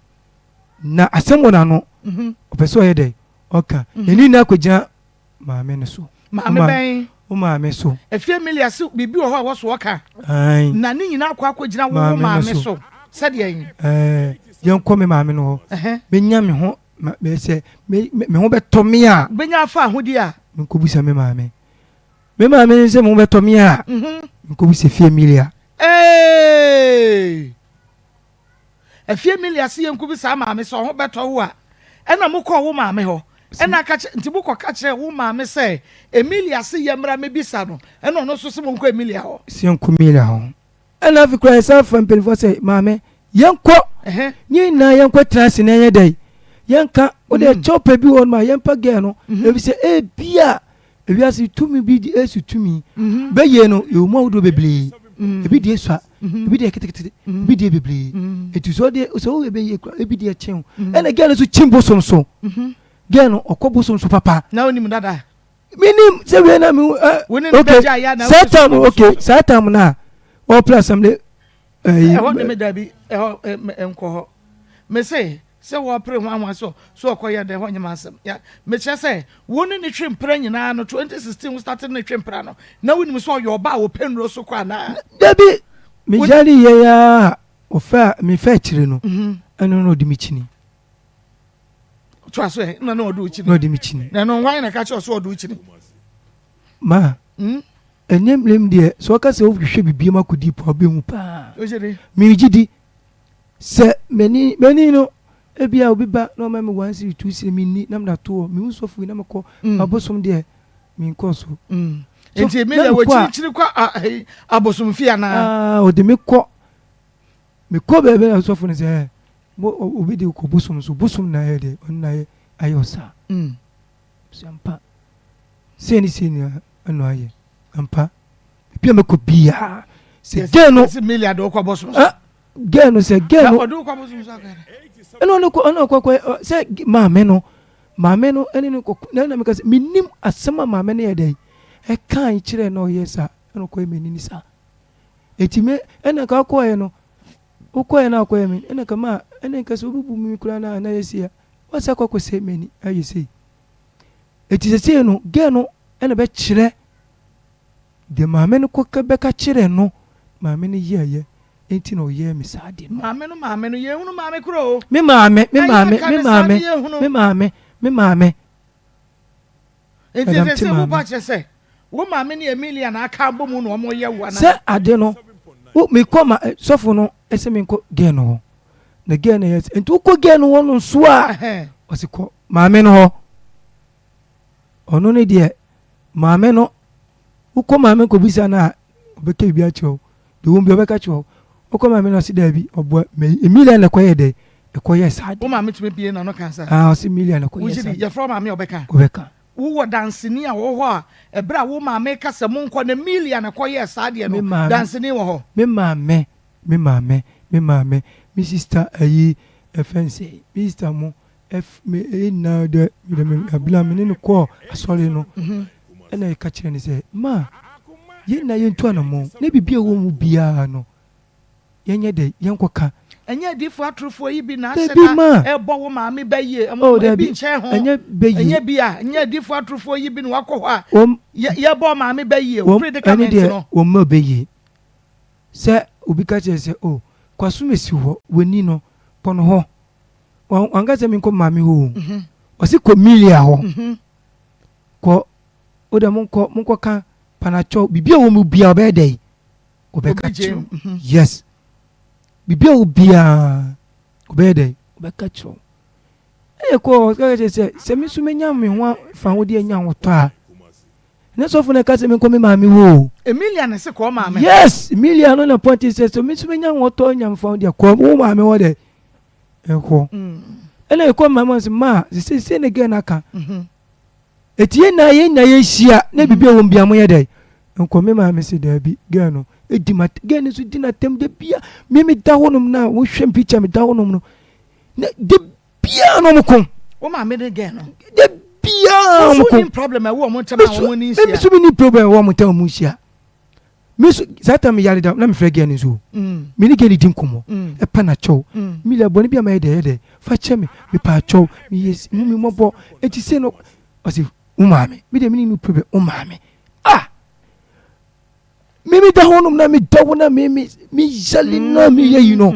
Na asɛm wɔ n'ano. Mhm. Ɔpɛ sɛ ɔyɛ dɛ ɔka. Mhm. N'ani na akɔgyina maame no so. Maame bɛn? Wo maame so. Efie Emilia se biribi wɔ hɔ a wɔso ɔka. Na ne nyinaa akɔ akɔgyina wo maame so. Sɛdeɛ yi. Ɛɛ yɛnkɔ me maame no hɔ. Menya me ho Ma me sɛ me me ho bɛtɔ me a. Wobɛnya afa ahodie a. Menkɔbisa me maame. Me maame sɛ me ho bɛtɔ me a. Mhm. Menkɔbisa Efie Emilia. Eeii! Efie Emilia se yɛnkɔbisa maame sɛ ɔho bɛtɔ wo a. Ɛna mokɔɔ wo maame hɔ. Ɛna aka kyerɛ nti mokɔka kyerɛɛ wo maame sɛ Emilia se yɛmmra mmɛbisa no. Ɛna ɔno nso se monkɔ Emilia hɔ. Se yɛnkɔ Emilia hɔ. Ɛna afei koraa yɛsan fa mpanimfoɔ sɛ maame yɛnkɔ ne nyinaa yɛnkɔ tena ase na yɛnyɛ dɛn yɛnka wode mm. kyɛw pɛ bi wɔ no ma yɛmpa gɛɛ no mhm. efisɛ ebia ewiase tumi bi di esu tumi mhm. bɛyɛ no yɛwɔ mu ahodoɔ bebree mm. ebi deɛ sua mhm. ebi deɛ ketekete ebi deɛ bebree etu sɛ ɔdeɛ sɛ ɔyɛ bɛyɛ kura ebi deɛ kyɛn ɛna gɛɛ no nso kyin bosom so gɛɛ no ɔkɔ bosom so papa. Na onim dada. Menim sɛ wei na mehu ɛ ok saa tam ok saa tam na ɔpere assembly ɛyi. Ɛhɔ ne me dabi ɛhɔ nkɔ hɔ mese sɛ wɔpere ho ahoa so so ɔkɔ yɛ dɛ ɛhɔ nyɛ m'asɛm ya mekyerɛ sɛ wo ne ne twe mpra nyinaa no 2016 wo start ne twe mpra no na wonim sɛ ɔyɛ ɔba a ɔpɛ nnuro so kɔ anaa. Dabi meyare yɛ ya ɔfɛ a mefɛ akyire no ɛno na ɔde me kyini. toa so ɛ na na ɔde wo kyini na ɔde me kyini na ɛno hwan na ɛka kyerɛ sɛ ɔde wo kyini ma hmm? ɛnyɛ mmerɛm deɛ sɛ ɔka sɛ wohwehwɛ biribi mu akɔdi po a wobɛhu paa megye di sɛ m'ani m'ani no ebia obi ba na ɔma me one series two series menni na meda to hɔ mehu sɔfo yi na mekɔ mm. abosom deɛ menkɔ so mm. nti emi deɛ wɔkyirikyiri kɔ abosom fie anaa ɔde me kɔ Mekɔ baabi na sɔfo no sɛ ɛ mo obi de kɔ bosom so bosom na ayɛ deɛ ɔno na ayɛ ayɛ ɔsaa. Mm. Sɛ ampa sei ne sei na ɛna ayɛ ampa ebi a mekɔ biara sɛ gɛɛ no. Sɛ milia de ɔkɔ bosom so. Gɛɛ no sɛ gɛɛ no. Ɔde ɔkɔ bosom so akɔ. Ɛna ɔno kɔ ɔno kɔ kɔ sɛ maame no maame no ɛne no kɔ na ɛna meka sɛ menim asɛm a maame no yɛ dɛ ɛka kyerɛ na ɔyɛ saa ɛna ɔkɔ yɛ m'ani saa. Enti me, ɛna nka wokɔɔɛ no, wokɔɔɛ na akɔyɛ me, ɛna nka ma, ɛna nka sɛ wobɛbu me koraa na na yɛ sei a, wasa akɔ akɔsɛe m'ani ayɛ sei. Enti sɛsei no, girl no ɛna bɛkyerɛ deɛ maame no kɔ bɛka kyerɛ no, maame no yɛɛyɛ, enti na ɔyɛɛ me saa ade no. Maame no maame no, yɛnhunu maame korɔ o. Me maame, me maame, me maame, me maame, me maame. Nti sɛ sɛ wo ba kyerɛ sɛ wo maame ne Emilia na aka abɔ mu na wɔn yɛ wo anaa? Sɛ ade no. Wo mekɔ ma eh, sɔfo no ɛsɛ menkɔ gɛɛ no hɔ na gɛɛ no yɛ sɛ nti wokɔ gɛɛ no hɔ no nso a ɔsi kɔ maame no hɔ ɔno ne deɛ maame no wokɔ maame kɔbisa no a ɔbɛka biribi akyerɛ wo deɛ wɔn bi ɔbɛka kyerɛ wo wokɔ maame no ɔsi daabi ɔboa mɛ Emilia na ɛkɔyɛ dɛ ɛkɔyɛ saa de wo maame tumi bie n'ano ka saa ah ɔsi Emilia na ɛkɔyɛ saa yɛfrɛ maame ɔbɛka ɔbɛka Wowɔ danseni a ɔwɔ hɔ a ɛberɛ a wo maame reka sɛ monkɔ no Emilia na ɛkɔyɛɛ saa adeɛ no, danseni wɔ hɔ? Me maame, me maame, me maame, me sista ayi ɛfɛ no sɛn, me sista mo ɛf me ɛyɛ nyinaa dɛ me dɛ me abena me ne no kɔɔ asɔre no ɛna yɛka kyerɛ no sɛ ma yɛn nyinaa yɛntu anamɔn na biribi a ɛwɔ mu biara no Yɛnyɛ dɛ, yɛnkɔka. Ɛnyɛ adiyifoɔ atorofoɔ yi bi na ahyɛ da rebɔ wo maame bɛ yie? Oh, Ebi dabi, nkyɛn ho. ɛnyɛ bɛ yie. Ɛnyɛ bi a, ɛnyɛ adiyifoɔ atorofoɔ yi bi na wakɔ hɔ a yɛbɔ wo maame bɛ yie, wo Wɔn, ɛne predicament deɛ, no. wɔn mma bɛ yie. Sɛ obi ka kyerɛ sɛ, oh, kɔ asomasi hɔ, w'ani no, kɔ no hɔ. Wan, wanka sɛ menkɔ maame hɔ o. Ɔse kɔ Milia hɔ. Kɔ, wo deɛ monkɔ, monkɔka panakyɛw, biribi a ɛwɔ mu biara ɔbɛyɛ dɛn? Ɔbɛka kyerɛ wo. Yes. Biribi a obiara ɔbɛyɛ dɛn? Ɔbɛka kyerɛ wo. Ɛyɛ kɔ ɔka kyerɛ sɛ sɛ me nso menya me ho fa ho de anya ahotɔ a. Ne sɔfo na ɛka sɛ menkɔ me maame hɔ o. Emilia na ɛsɛ kɔ maame. Yes, Emilia no na pɔnte sɛ sɛ me nso menya ahotɔ anya me fa ho deɛ kɔ wo maame hɔ dɛ. Ɛkɔ. Ɛna ɛkɔ maame hɔ sɛ ma sɛ sɛ ne gɛ n'aka. Eti yɛn nyinaa yɛn nyinaa yɛnhyia na biribi a ɛwɔ mu biara monyɛ dɛn? Nkɔ me maame se daabi girl no di ma girl no nso di n'atam da bia me me da hɔnom na wohwɛ me picture me da hɔnom no na da bia na ɔmo ko. Wo maame ne girl no. Da bia ɔmo ko. Wo problem ɛwɔ ɔmo ntam a ɔmo ni nhyia. Me nso me ni problem ɛwɔ ɔmo ntam ɔmo nhyia. Me nso saa tam yare da na mefrɛ girl no nso mm. me ne girl no di nkɔmmɔ mm. ɛpa na kyɛw mm. mi la bɔne bi a mayɛ dɛ yɛ dɛ fa kyɛ me mepa kyɛw meyɛ hu me mmɔbɔ enti sei no ɔse wo maame me deɛ me ne no problem wo maame ah me me da hɔnom na me da wo na me me me yale na me yɛ yi no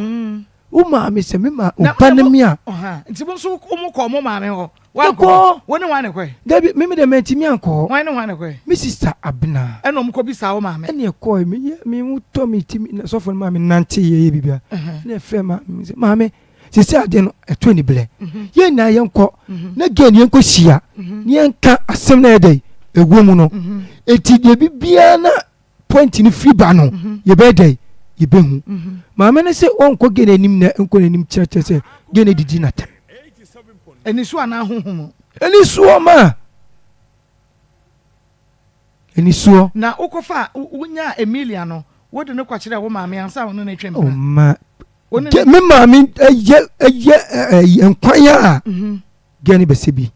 wo maame sɛ me ma wo ba ne me a nti mo nso mo kɔ mo maame hɔ Wankɔ hɔ. Wo ne hwan na ɛkɔe? Dabi, me me deɛ mantumi ankɔ hɔ. Hwan ne hwan na ɛkɔe? Me sista Abena. Ɛna wɔn kɔbisaa wo maame. Ɛna ɛkɔe, me yɛ me ho tɔ me ti, na sɔfo no maa me nante yɛ yɛ biribiara. Ɛna ɛfrɛ ma me sɛ maame, sisi adeɛ no ɛtɔ ani blɛ. Yɛn nyinaa yɛnkɔ na gɛn yɛnkɔ hyia na yɛnka asɛm na yɛ dɛ ɛwɔ mu no. Eti deɛ biribiara na point no firi ba no yɛbɛyɛ dɛ yɛbɛhu. Maame no sɛ ɔnkɔ gɛn anim na nkɔ n'anim kyerɛkyerɛ sɛ gɛn adidi n'atɛm. Anisoɔ anaa honhom mu? Anisoɔ ma. Anisoɔ. Na wokɔfa wonyaa Emilia no, wode no kɔkyerɛɛ wo maame ansa wo ne no retwe mpena? Oh, ma. Me maame ɛyɛ ɛyɛ ɛyɛ nkwan a gɛn no bɛsɛ bi.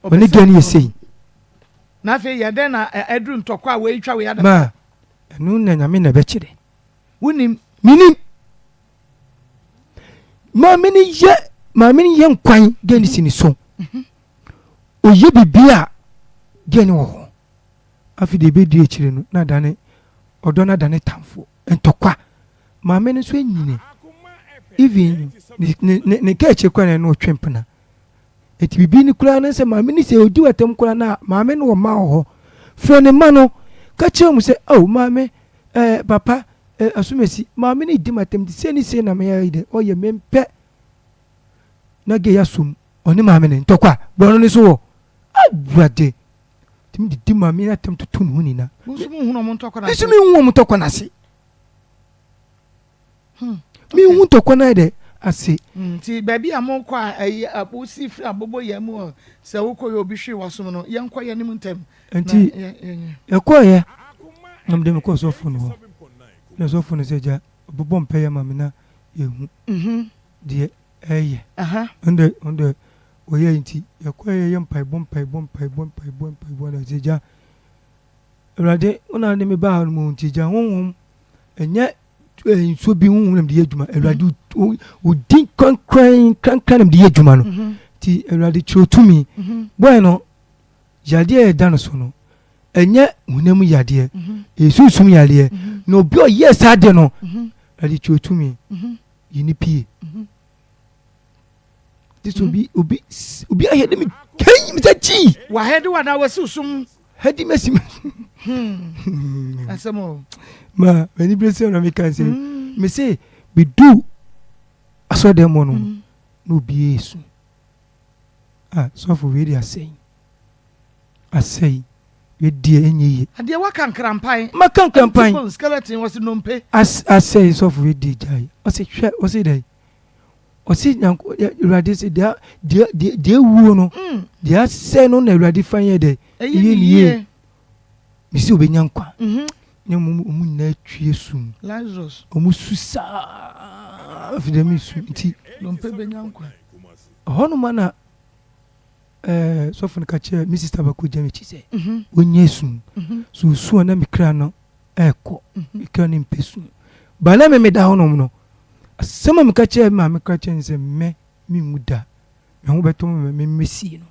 Ɔne gɛn no yɛ sei. Na afei yɛ dɛn na aduru ntɔkwa a wɔatwa wei ada? Ma, ɛno na nyame na ɛbɛkyerɛ. Wonim? Menim. Maame no yɛ maame no yɛ nkwan gɛ ne si ne so ɔyɛ biribi a gɛ ne wɔ hɔ afei deɛ ɛbɛdi akyire no na adane ɔdɔ no adane tamfo ntɔkwa maame no nso anyini even ne ne ne ka akyire koraa na ɛno ɔtwe mpena Enti biribi ni koraa ne sɛ maame no sɛ ɔdi w'atam koraa no a, maame no wɔ mma wɔ hɔ. Frɛ ne mma no, ka kyerɛ wɔn sɛ, oh maame, eh, papa, eh, asomasi, maame no redi m'atam nti sei ne sei na meyɛ dɛ, ɔyɛ mempɛ. Na gay asom, ɔne maame no ntɔkwa, borɔno no so wɔ. Awurade! Tumi didi maame no atam toto ne ho nyinaa. Mo nso monhunu wɔn ntɔkwa no ase. Me nso menhu wɔn ntɔkwa no ase. Hmm. Menhu ntɔkwa no ayɛ dɛ ase. Hmm, nti baabi a mokɔ a ɛyi wosi firi abobo yɛn mu sɛ wokɔ yɛ obi hwee wasom no yɛnkɔ yɛn anim ntɛm. Nti yɛkɔɔyɛ na mede mekɔɔ sɔfo no hɔ na sɔfo no sɛ gya ɔbɛbɔ mpaeɛ ma me na yɛhu mhm. deɛ ɛyɛ ɔno deɛ ɔyɛ nti yɛkɔɛ yɛyɛ mpaebɔ mpaebɔ mpaebɔ mpaebɔ mpaebɔ na sɛ gya Awurade, wo na wode me baa ha no mu nti gya honhom ɛnyɛ eh, nsuo bi honhom na mede yɛ adwuma Awurade mhm. wo din krankran krankran na mede yɛ adwuma no mhm. nti Awurade kyerɛ tumi mhm. bɔɛ no yadeɛ a ɛda no so no ɛnyɛ honam yadeɛ ɛyɛ sunsum yadeɛ na obi a ɔyɛ saa adeɛ no Awurade kyerɛ tumi yi ne pie This obi obi obi ahɛde mi kɛn mi sɛ kyi. Wahɛde wa na wasi sum. Hadi masi. Hmm. Asɛm o. Ma m'ani bere sɛ na meka nsɛm. Hmm. Me se medu asɔredan mu no hmm. na obi esu. Ah, sɔfo wei de asɛe. Asɛe. Wei deɛ ɛnyɛ yie. Adeɛ waka nkrampan. Maka nkrampan. Bone skeleton wɔsi nnompe. As asɛe sɔfo wei deɛ gyae. Ɔse hwɛ ɔse dɛn. Ɔse nyanko Awurade se deɛ deɛ deɛ deɛ ewuo no mm. deɛ asɛe no na Awurade fa yɛ dɛ. Ɛyɛ ne yie. Mesi obenya nkwa. Mm-hmm. Ne mu ɔmo nyinaa twie sum. Lazarus. Ɔmo su saa afei deɛ mi su nti. Nnompe benya nkwa. Ɛhɔnom a na ɛɛ sɔfo no ka kyerɛɛ me sista baako gyina m'akyi sɛ ɔnyɛ su. So osu a na me kra no ɛrekɔ, me kra no mpɛ su. Ba na me meda hɔnom no, asɛm a meka kyerɛɛ me maame kora kyerɛ no sɛ me menwu da, me ho bɛtɔ me ma memmɛsie no.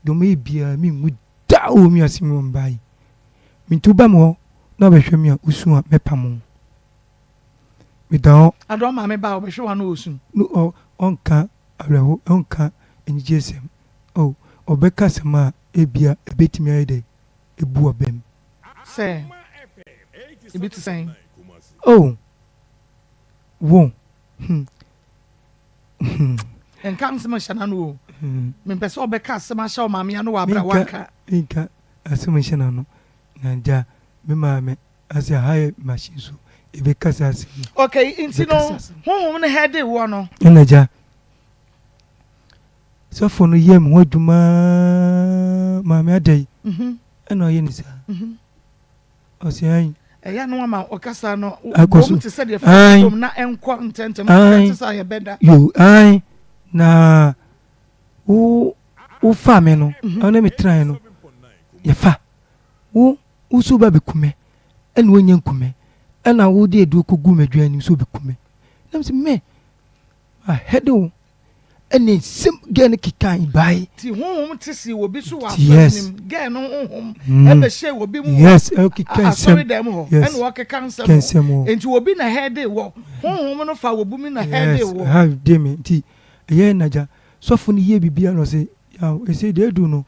Deɛ ɔmɛyɛ biara menwu da wɔ wiase mu mbaa yi. Nti woba me hɔ na wobɛhwɛ me a wosu a mɛpamo wo. Meda hɔ. Ada ɔmaame ba a ɔbɛhwɛ wo a na ɔresu. No ɔ ɔnka awerɛho ɔnka anigyesɛm oh ɔbɛka asɛm a ebia ebetumi ayɛ dɛ ebu w'abam. Sɛ ebi te sɛn? Oh wo hmm hmm. Nka nsɛm nhyɛ n'ano o. Mempɛ sɛ ɔbɛka asɛm ahyɛ wo maame ano wɔ abere a wanka. Menka asɛm nhyɛ n'ano na gya me maame. Ase aha yɛ machine so ebe kasa ase mu. Okay, nti no honhom no hɛde woɔ no. Ɛna gya sɔfo no yɛ me ho adwuma maame ada yi mhm. ɛna ɔyɛ ne saa mhm. ɔsɛ ayi. Ɛyɛ no ama ɔkasa no wɔm te sɛ deɛ fɛn na ɛnkɔ ntɛntɛm ɛte sɛ ayɛ bɛda. Yo ayi na wo wo fa me no mhm. ɔne me tenae no yɛfa wo. Wo so woba bɛku me, ɛna woanya nku me, ɛna wode aduro kɔgu m'aduane mu sɛ wobɛku me. Na mese me, ahɛde wo, ɛne nsɛm gɛɛ no kekae bae. Ti honhom te see wɔ bi so wɔ asɔre no mu. Gɛɛ no honhom ɛbɛhyɛɛ wɔ bi mu wɔ asɔre dan mu hɔ, ɛna ɔkeka nsɛm wɔ. Nti obi na hɛde wɔ, honhom no fa wɔ bi mu na hɛde wɔ. Yes, hɛde me. Nti ɛyɛ nagya, sɔfo no yie biribiara na ɔse, yaw, ɛsei deɛ adu no,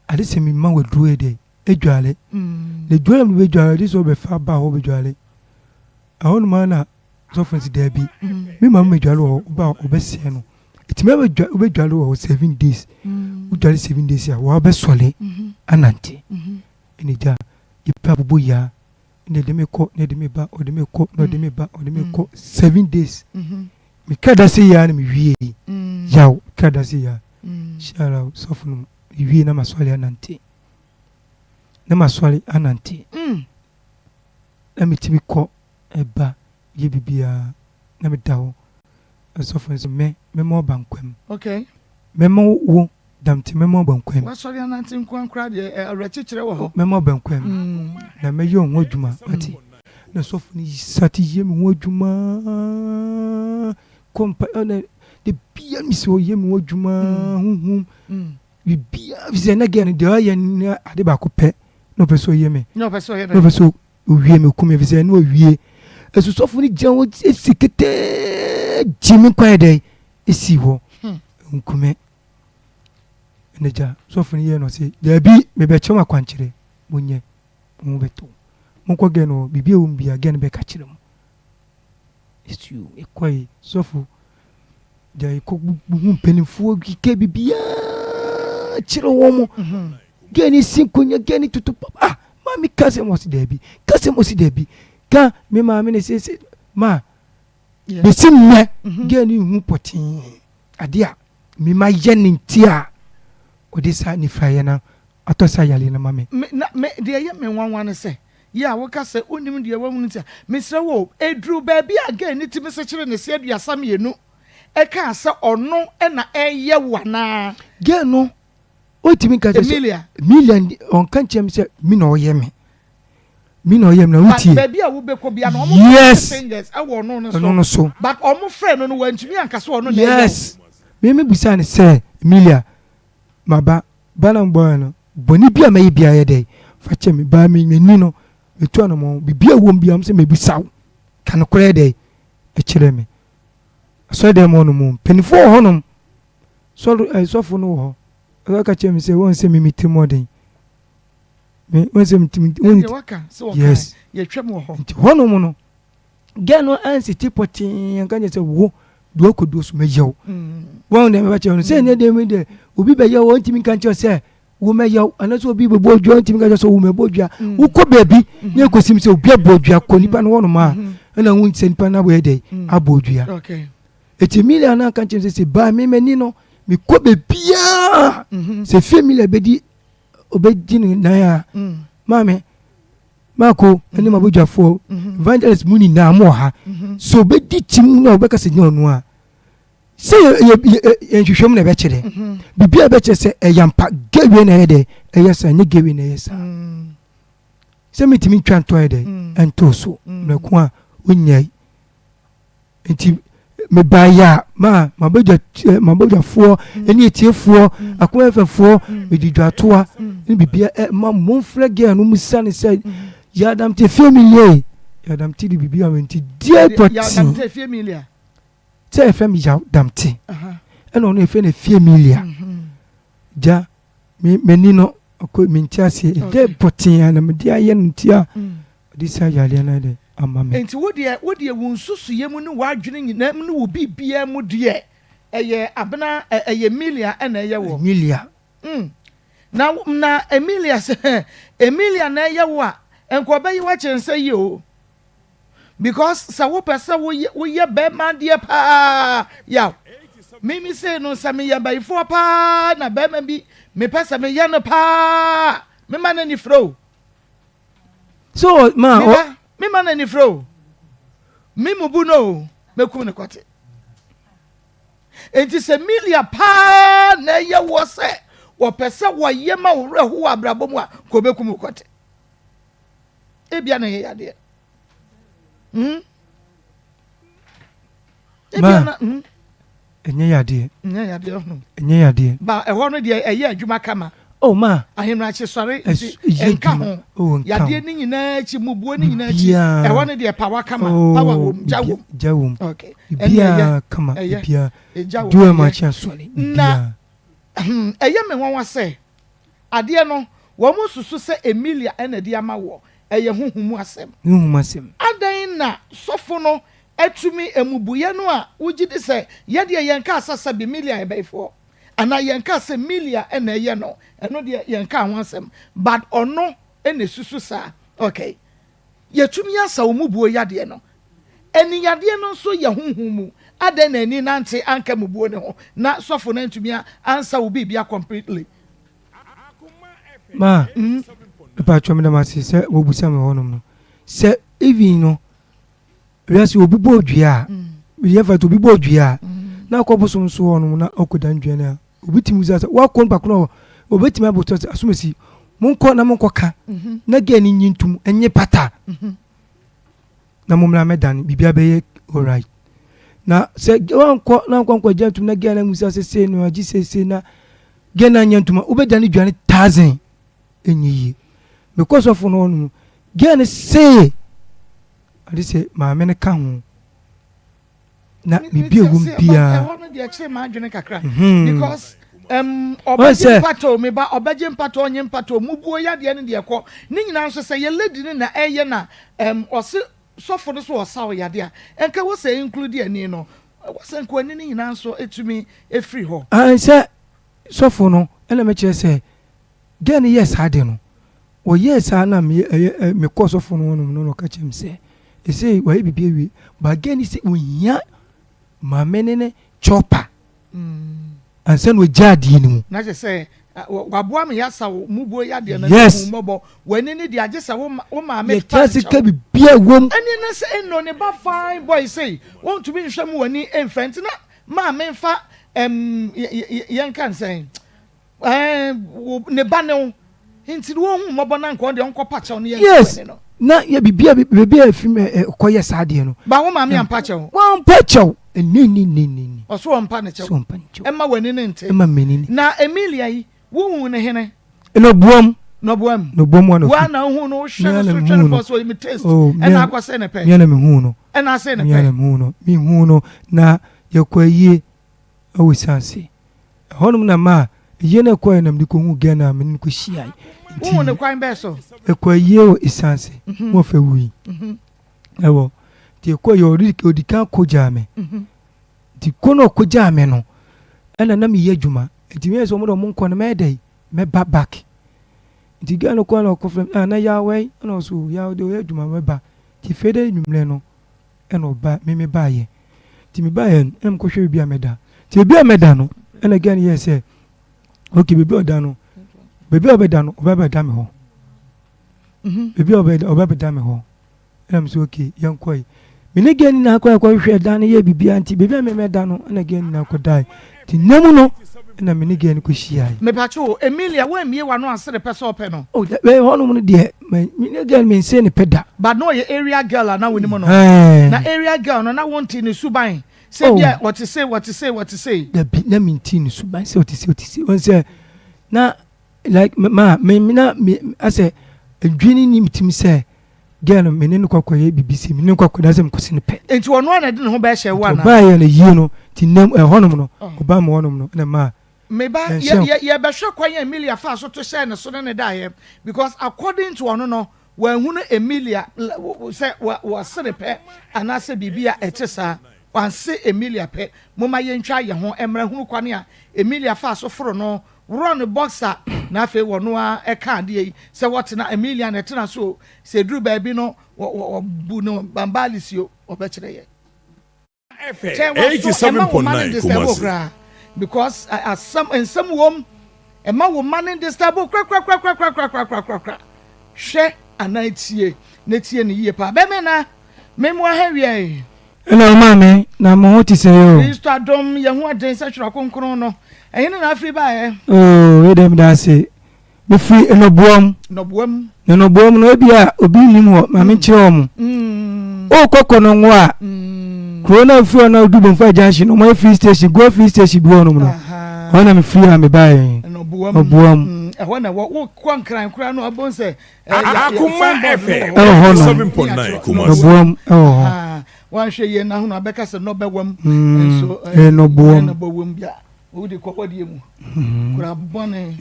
Ade sɛ me ma waduro yɛ dɛ edwale na edwale mu bedwale ade sɛ ɔbɛfa ba hɔ bedwale ɛhɔ nom ara na sɔfo no si daabi me ma me dwale wɔ hɔ ɔba ɔbɛsɛɛ no ɛtumi abɛdwa wobɛdwale wɔ hɔ 7 days wodwale 7 days a wɔabɛsɔle anante ɛna gya yɛpɛ abobɔ yia ɛna ɛde me kɔ na ɛde me ba ɔde me kɔ na ɔde me ba ɔde me kɔ 7 days meka da se yia na mewie yaw meka da se yia hyɛra sɔfo no mewie na masɔre anante na masɔre anante na metumi kɔ ɛba yɛ biribiara na meda hɔ sɔfo no sɛ me mɛma ɔba nkwam okay mɛma wo damte mɛma ɔba nkwam wasɔre anante nkoa nkora deɛ awerɛkyekyerɛ wɔ hɔ mɛma ɔba nkwam na mɛyɛ wo ho adwuma mate na sɔfo no sate yɛ me ho adwuma kɔ mpa ɛna de bia mi sɛ ɔyɛ me ho adwuma huhum biribiara fi sɛ na gɛ no deɛ ɔyɛ ne ade baako pɛ na ɔpɛ sɛ ɔyɛ me na ɔpɛ sɛ ɔyɛ na ɔpɛ sɛ owie me kum fi sɛ na ɔwie ɛso sɔfo no gyina hɔ si ketee gye me kwan dɛ esi hɔ nkume ɛna gya sɔfo no yɛ no ɔse daabi mebɛkyerɛ mo akwankyerɛ monyɛ mo ho bɛtɔ monkɔ gɛ no biribi a ɛwɔ mu bia gɛ no bɛka kyerɛ mo esu ekɔe sɔfo gya ekɔ hu mpanimfoɔ keka biribiara kyerɛ wɔn mo gɛ ne si nkonnwa gɛ ne tutu papa ah maame ka sɛ mo ɔsi daabi ka sɛ mo ɔsi daabi ka me maame ne sese ma besi nnɛ gɛ ne hu pɔtee adeɛ a me ma yɛ ne nti a ɔde saa nifraeɛ no atɔ saa yareɛ no ma me. Me na me deɛ ɛyɛ me nwanwa ne sɛ yɛ a woka sɛ wonnim deɛ wahunu nti a mesrɛ wo o ɛduru baabi a girl no tumi sekyere ne se 32 ɛkaa sɛ ɔno na ɛyɛ wo anaa? Girl no ɔntumi nka kyerɛ sɛ Emilia. Emilia ɔnka nkyerɛ me sɛ me na ɔyɛ me me na ɔyɛ me na But wotie. baabi a wobɛkɔ bia no ɔmo Yes. fingers ɛwɔ ɔno no so. Ɔno no so. But ɔmo frɛ no no wantumi anka sɛ ɔno na ɛyɛ wo. Yes. Me me bisa no sɛ Emilia maba ba na mobɔɛ no bɔne bi a mɛyɛ biara yɛ dɛ fa kyɛ me baa me m'ani no metu anamɔ biribi a ɛwɔ mu biara sɛ mebisa wo ka nokorɛ yɛ dɛ ɛkyerɛ me asɔre dɛm hɔ nom mpanimfoɔ wɔ hɔnom sɔre ɛɛ sɔfo no wɔ hɔ. Ɔsan ka kyerɛɛ me sɛ, Woahu sɛ me me tirim ɔden. Me, woahu sɛ me tirim, wo Ɛdeɛ waka sɛ wɔka Yes. yɛtwam wɔ hɔ. Nti hɔnom no, girl no ansiti pɔtee anka nkyerɛ sɛ wo deɛ ɔkɔduo so mɛyɛ wo. Woahu deɛ meba kyerɛ no sɛ ɛnyɛ deɛ me deɛ obi bɛyɛ wo ɔntumi nka nkyerɛ sɛ wo mɛyɛ wo anaasɛ obi bɛbɔ dua ɔntumi nka nkyerɛ sɛ wo mɛbɔ dua. Wokɔ baabi na ɛkɔsim sɛ obi abɔ dua kɔ nipa no hɔnom a ɛna wo sɛ nipa no abɔ yɛ dɛ abɔ dua. Okay. Eti Emilia no anka nkyerɛ sɛ sɛ baa me m'ani no mekɔ baabiaa sɛ fie Emilia bɛdi ɔbɛdi ne nan a maame maako ne mabodwafoɔ evangelist mu nyinaa mo wɔ ha sɛ ɔbɛdi kyim na ɔbɛka sɛ nyɛ ɔno a sɛ yɛnhwehwɛ mu na ɛbɛkyerɛ biribi a ɛbɛkyerɛ sɛ ɛyɛ ampa gawie na ɛyɛ dɛ ɛyɛ saa nyɛ gawie na ɛyɛ saa sɛ metumi ntwa ntɔ yɛ dɛ ɛntoo so mmerɛko a ɔnyae Nti mebaeɛ a ma mabadwa mabadwafoɔ ne atiefoɔ akoma fɛfoɔ mede dwatoa ne bibia ma momfrɛ girl no musa ne sɛ yɛadamte fie mi yie yɛadamte de biribi ama nti deɛ pɔtee sɛ yɛfrɛ me yɛadamte ɛna ɔno yɛfrɛ no fie milia gya me m'ani no ɔkɔ mente aseɛ ɛdɛ pɔtee a na mede ayɛ no nti a Ɔde saa yareɛ no ayɛ dɛn ama me. Enti wo deɛ, wo deɛ wo nsusuiɛ mu ne w'adwene nyinaa mu ne wo biribiara mu deɛ, ɛyɛ Abena, ɛ, ɛyɛ Emilia na ɛyɛ woɔ. Emilia. Mm. Na, na Emilia sɛ, Emilia na ɛyɛ wo a, nka ɔbɛyi wo akyɛn sɛ yie o. Because sɛ wopɛ sɛ woyɛ, woyɛ bɛrima adeɛ paa, yaw. Mimi sei no, sɛ meyɛ bayifoɔ paa na bɛrima bi, mepɛ sɛ meyɛ no paa, mema no anifere o. So ma o. Me ma n'ani frɛ o. Me mubu no o. Mɛkum no kwate. Enti sɛ Milia paa na ɛyɛ woɔ sɛ wɔpɛ sɛ wɔyɛ ma wo werɛ ho wɔ abrabɔ mu a, nka ɔbɛkum wo kwate. Ebia na ɛyɛ yadeɛ. Hmm? Ma, hmm? ɛnyɛ yadeɛ. Ɛnyɛ yadeɛ ho. Ɛnyɛ yadeɛ. Ba ɛhɔ no deɛ ɛyɛ adwuma kama. Oh ma. Ahemrakye sɔre nti ɛnka ho. Oh nka ho. Yadeɛ ne nyinaa akyi mubuo ne nyinaa akyi. Ɛhɔ no deɛ power kama. Oh, power wom gya wom. Gya wom. Okay. Bibiara kama. Bibiara. Gya wom. Duo ɛmakye asɔre. Na ɛyɛ me nwanwa sɛ Adeɛ no, wɔn susu sɛ Emilia na ɛde ama woɔ. Ɛyɛ honhom mu asɛm. Honhom asɛm. Adɛn na sɔfo no atumi mmubuiɛ no a wogye di sɛ yɛdeɛ yɛnkaa sɛ sɛbe Emilia yɛ bayifoɔ anaa yɛnkaa sɛ Emilia na ɛyɛ no, ɛno deɛ yɛnkaa ho asɛm but ɔno na ɛsusu saa. Okay. Yɛtumi asa wo mmubuo yadeɛ no. Ani yadeɛ no nso yɛ honhom mu. Adɛn na ani nante anka mmubuo no ho na sɔfo no antumi ansa wo biribia completely? Ma, mepaatwɔ meda mo ase sɛ wobusa me hɔnom no. Sɛ even no, wiase obi bɔ dua a, yɛn fa to obi bɔ dua a, na akɔ bosom so hɔnom na ɔkɔdan dua no a, obi tumi bisa sɛ wakɔ nipa korɔ hɔ, obetumi abotɔ sɛ asomasi, monkɔ na monkɔ ka na gɛɛ no nyi ntum nye pata na mommra mɛdane biribiara bɛyɛ alright. Na sɛ wankɔ na wankɔ nkɔ gya ntum na gɛɛ no amusa sɛ sei no agye sei sei na gɛɛ no anya ntum a wobɛdane dua no thousand ɛnyɛ yie. Mekɔ sɔfo no hɔ nom gɛɛ no see ade sɛ maame no ka ho na biribi a ɛwɔ mu biara. Ɛhɔ no deɛ ɛkyerɛ m'adwene kakra mhm. because um, ɔbɛgye mpata o meba ɔbɛgye mpata ɔnye mpata o mubuo yadeɛ no deɛ kɔ ne nyinaa nso sɛ yɛ lady no na ɛyɛ na um, ɔse sɔfo no so ɔsaw yadeɛ a ɛnka wɔ sɛ include ani no wɔ sɛ nka ani no nyinaa nso ɛtumi ɛfiri hɔ. Sɛ sɔfo no ɛna mɛkyerɛ sɛ Girl no yɛɛ saa ade no. Ɔyɛɛ saa na me ɛyɛ ɛ mekɔɔ sɔfo no hɔnom no na ɔka kyerɛ me sɛ ɛsei wayɛ biribi awie but girl no sɛ ohia maame ne ne chopper ansa na ogya adeɛ no mu. Na kyerɛ sɛ waboa me yasa wo mubuo yadeɛ no yes. hu mmɔbɔ w'ani ne deɛ agye sɛ wo maame fa nkyɛw. Yɛkyerɛ sika biribiara wom. Ɛne ne sɛ ɛnno ne ba fine boy sei wontumi nhwɛ mu w'ani mfɛ nti na maame nfa ɛm yɛnka nsɛn Ɛɛ, ne ba ne wo. Nti no wɔhu mmɔbɔ na nka ɔno deɛ ɔnkɔ pa kyɛw no yɛ Yes, na yɛ biribi a baabi a efi kɔ yɛ saa deɛ no. Ba wo maame ampa kyɛw. Wampa kyɛw. Ɛnɛ ni ni ni ni. Ɔso ɔmpa ne kyɛw. So ɔmpa ne kyɛw. Ɛma w'ani ne nte. Ɛma m'ani ne. Na Emilia yi, wohu ne hene? Nɔboam. Nɔboam. Nɔboam wa nɔfi. Wa na wohu no, wohwɛ no so hwɛ no fɔ so ɔyɛ taste. Oh, ɛna akɔ sɛ ne pɛ. Mia na mehu no. Ɛna asɛ ne pɛ. Mia na mehu no. Mehu no na yɛkɔ ayie. Wɔ sianse. Ɛhɔnom na maa Ayie no ɛkɔɛ na mede kɔhuu girl no a me ne no kɔhyiae. Nti Wohu no kwan bɛɛ so? Ɛkɔ ayie wɔ Esanse, mu ɔfɛ wui. Ɛwɔ, nti ɛkɔ ayie, ɔdi ɔdi kan kɔgyaa me. Nti kɔ no ɔkɔgyaa me no, ɛna na meyɛ adwuma. Nti meyɛ sɛ ɔmo de ɔmo nkɔ no mɛyɛ dɛn? Mɛba back. Nti girl no kɔɛ na ɔkɔfrɛ me, ah na Yaw wɛn? Ɛna ɔse oh Yaw deɛ ɔyɛ adwuma mɛba. Nti fei dɛ anwummerɛ no, ɛna ɔba me me baeɛ. Nti me baeɛ no, ɛna mekɔhwɛ baabi a mɛda. Nti baabi a mɛda no, ɛna girl no yɛɛ sɛ, okay baabi a ɔda no, baabi a ɔbɛda no, ɔbɛbɛda me hɔ. Baabi a ɔbɛda, ɔbɛbɛda me hɔ. Ɛna me sɛ okay, yɛnkɔe. Me ne girl no nyinaa kɔe kɔhwehwɛɛ dan no yɛɛ biribiara nti baabi a me mɛda no, ɛna girl no nyinaa kɔdae. Nti nna mu no, ɛna me ne girl no kɔhyiae. Mepatwo o, Emilia, woammie w'ano ansere pɛ sɛ ɔpɛ no? Oh, da, eh, hɔnom no deɛ, me, me ne girl no mensee no pɛ da. But na ɔyɛ area girl a na wonim no? Ɛɛ. Na area girl no, na wonte ne suban sɛ Oh. bi a ɔte sei, ɔte sei, ɔte sei? Dabi, na mente ne suban sɛ ɔte sei, ɔte sei. Wɔn sɛ, na, like, ma, me, me, na, me, asɛ, adwene nni me tirim sɛ, Girl no me ne no kɔ kɔyɛ biribi sei, me ne no kɔ akɔda sɛ mekɔsi no pɛ. Nti ɔno ara na ɛde ne ho bɛhyɛ wo Nti anaa? ɔbaeɛ no yie no, nti nnam ɛhɔnom no, ɔbaa me hɔnom no ɛna maa Me ba, yɛ yɛnhyɛ yɛ yɛbɛhwɛ kwan a Emilia faa so to hyɛɛ ne so ne no daeɛ because according to ɔno no, wanhunu Emilia sɛ wa wasere pɛ anaasɛ biribi a ɛte saa. Wanse Emilia pɛ. Momma yɛntwa yɛn ho mmra hunu kwan a Emilia faa so foro no Worɔ ne boxer na afei wɔno ara ka adeɛ yi sɛ wɔtena Emilia na ɛtena so o, sɛ ɛduru baabi no wɔbu no bambalisi o, wɔbɛkyerɛ yɛn. Kyɛn waso ɛma wo mma no ndisturb wo koraa because asɛm nsɛm wom ɛma wo mma no ndisturb wo korakorakorakorakorakorakorakora hwɛ anaa tie na tie no yie paa bɛmɛ na Memmoa ha wiai. Ɛna wo maame, na mo ho te sɛn o? Kristo adom, yɛn ho ɔden sɛ Twerɛ Kronkron no. Ɛhe ne na afiri baeɛ? Oo, wei deɛ meda ase. Mefiri Nnɔboam. Nnɔboam. Na Nnɔboam no, ebia obi nnim hɔ, ma menkyerɛ wɔn. Wokɔ Kɔnɔngo a, kuro no a wofiri hɔ na wodu Bomfa Junction no, wɔayɛ filling station, Gold filling station bi wɔ hɔnom no. Hɔ na mefiri a mebaeɛ. Nnɔboam. Nnɔboam. Ɛhɔ na ɛwɔ. Wokɔ Nkran koraa no a, wobɛhu sɛ Akoma FM Ɛwɔ hɔ nom. 87.9 Kumasi. Nɔboam ɛwɔ hɔ. Wanhwɛ yie na ahono abɛka sɛ nɔbɛwam. Nso ɛyɛ nɔboam. Nɔbɔwam bi a wode kɔ wadeɛ mu. Kura bɔne.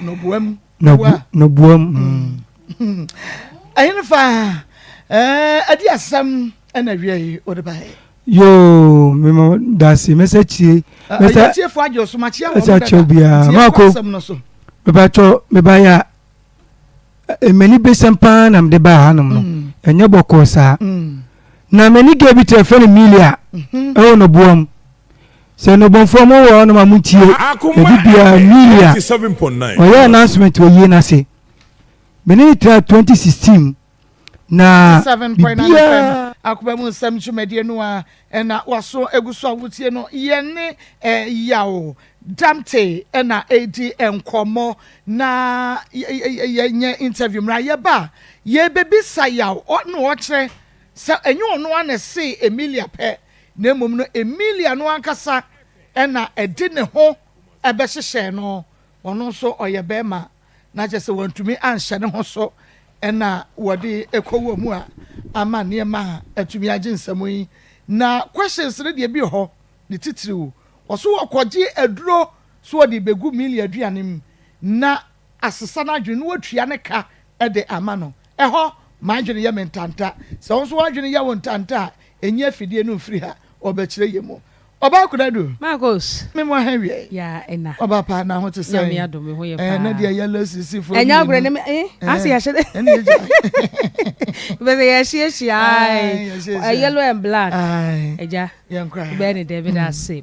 Nɔboam. Nɔboam. Ɛhene fa ɛde asɛm ɛna wia yi wode baeɛ. Yoo mema dase mɛsɛ kyie. Mɛsɛ tiefo agye ɔsomakyia wɔn dada. Mɛsɛ kyɛw biara. Maako. Mepakyɛw, mebaeɛ a, m'ani besɛm paa na mede baa hanom no. Mm. Ɛnyɛ bɔkɔɔ saa. Mm. Na m'ani gɛ bi te ɛfɛ no Milia mm-hmm. ɛwɔ nɔboam. Sɛ nɔbɔnfoɔ mo wɔ hɔnom a montie. Ebi biara Milia. Ɔyɛ announcement wɔ yie n'ase. Me ne ne tena 2016 na biribiara. Akoma mu nsɛm dwumadie no a ɛna waso egu so a wotie no yɛne eh, Yaw Damte ɛna edi nkɔmmɔ na yɛnyɛ interview mmra yɛba a yɛbɛbisa Yaw na ɔkyerɛ sɛ ɛnyɛ ɔno ara na ɛsee Emilia pɛ na mmom no Emilia no ankasa ɛna ɛde ne ho ɛbɛhyehyɛɛ no ɔno nso ɔyɛ bɛrima na kyerɛ sɛ wantumi anhyɛ ne ho so na wɔde kɔ wɔ mu a ama nneɛma a atumi agye nsam yi. Na questions no deɛ bi wɔ hɔ, ne titiriw, ɔso wɔkɔgye aduro so wɔde bɛgu Millie aduane mu na asesa n'adwene na wɔatua ne ka de ama no. Ɛhɔ, m'adwene yɛ me ntanta. Sɛ wo nso w'adwene yɛ wo ntanta a, ɛnyi afidie no mfiri ha, ɔbɛkyerɛ yɛn mu. Ɔbaa Konadu. Marcos. Me mo aha wiɛ. Ya ɛna. Ɔbaa pa na ho te sɛn. Nyame adom me ho yɛ paa. Ɛna deɛ yellow sisi fo. Ɛnyɛ agorɔ ne me eh ase yɛ hyɛ. Ɛna yɛ gya. Bɛsɛ yɛ hyia hyia ayi. Yellow and black. Ɛgya. Yɛn kora. Bɛyɛ ne dɛ bi da ase.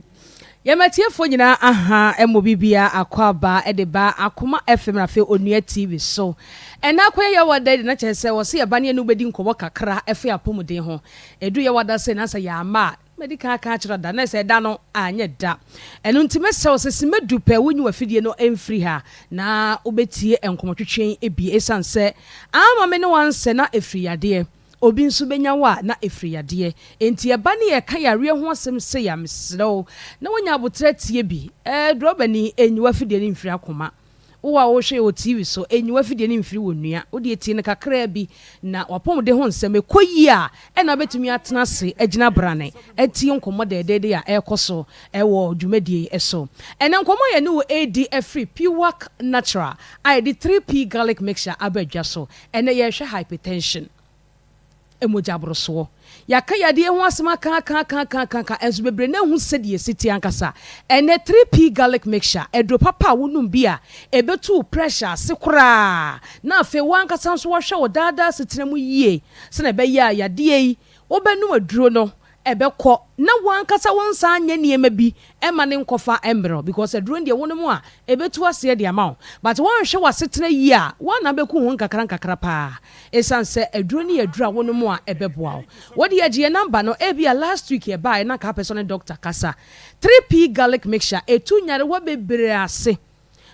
Yɛn atiefoɔ nyinaa aha ɛmɔ bibia akɔ aba ɛde ba Akoma FM na afei Onua TV so. Ɛna akɔyɛ yɛ wɔ da de na kyerɛ sɛ wɔse yɛba ne yɛne wobɛdi nkɔmmɔ kakra ɛfa yɛn apɔmuden ho. Ɛdu yɛ wɔ da sɛ na sɛ yɛama a Madi kan aka akyerɛ wo da, na sɛ ɛda no anyɛ da. Ɛno nti mɛsrɛ wo sɛ simma du pɛ wonyi w'afidie no mfiri ha na wobɛtie nkɔmmɔtwetwe yi bi. Ɛsiane sɛ amma me ne wo ansɛ na ɛfiri yadeɛ, obi nso bɛnya wo a na ɛfiri yadeɛ. Enti ɛba ne yɛreka yareɛ ho asɛm sei a, mesrɛ wo na woanya aboterɛ atie bi. Ɛɛ, drɔbani, nyi w'afidie no mfiri akoma. Wo a worehwɛ yɛn wɔ TV so, nyi w'afidie no mfiri wo nua. Wo deɛ tie no kakraa bi, na w'apɔmuden ho nsɛm ɛkɔ yie a, ɛna wobɛtumi atena ase agyina brane atie nkɔmmɔ dɛɛdɛɛdɛ a ɛrekɔ so wɔ dwumadie yi so. Ɛnnɛ nkɔmmɔ a yɛne wo redi afiri Piwak Natural a yɛde 3P Garlic Mixture aba dwa so. Ɛnnɛ yɛrehwɛ hypertension. Mogyaborosoɔ. Yɛaka yadeɛ ho asɛm aka aka aka aka aka aka nso bebree no nhu sɛdeɛ ɛsi teɛ ankasa. Ɛnnɛ 3P Garlic Mixture, aduro papa a wonom bi a ɛbɛtu wo pressure ase koraa na afei wo ankasa nso woahwɛ wo daa daa asetena mu yie sɛdeɛ ɛbɛyɛ a yadeɛ yi wobɛnom aduro no ɛbɛkɔ na wo ankasa wo nsan nyɛ nneɛma bi ɛma no nkɔfa mmerɛ wo because aduro no deɛ wonom a ɛbɛtu aseɛ de ama wo but woanhwɛ w'asetena yie a wo ara na wobɛku ho nkakra nkakra paa ɛsiane sɛ aduro no yɛ aduro a wonom a ɛbɛboa wo. Wo deɛ gye yɛn number no ebia last week yɛbaeɛ na anka wopɛ sɛ wo ne doctor kasa. 3P garlic mixture ɛtu nyarewa bebree ase.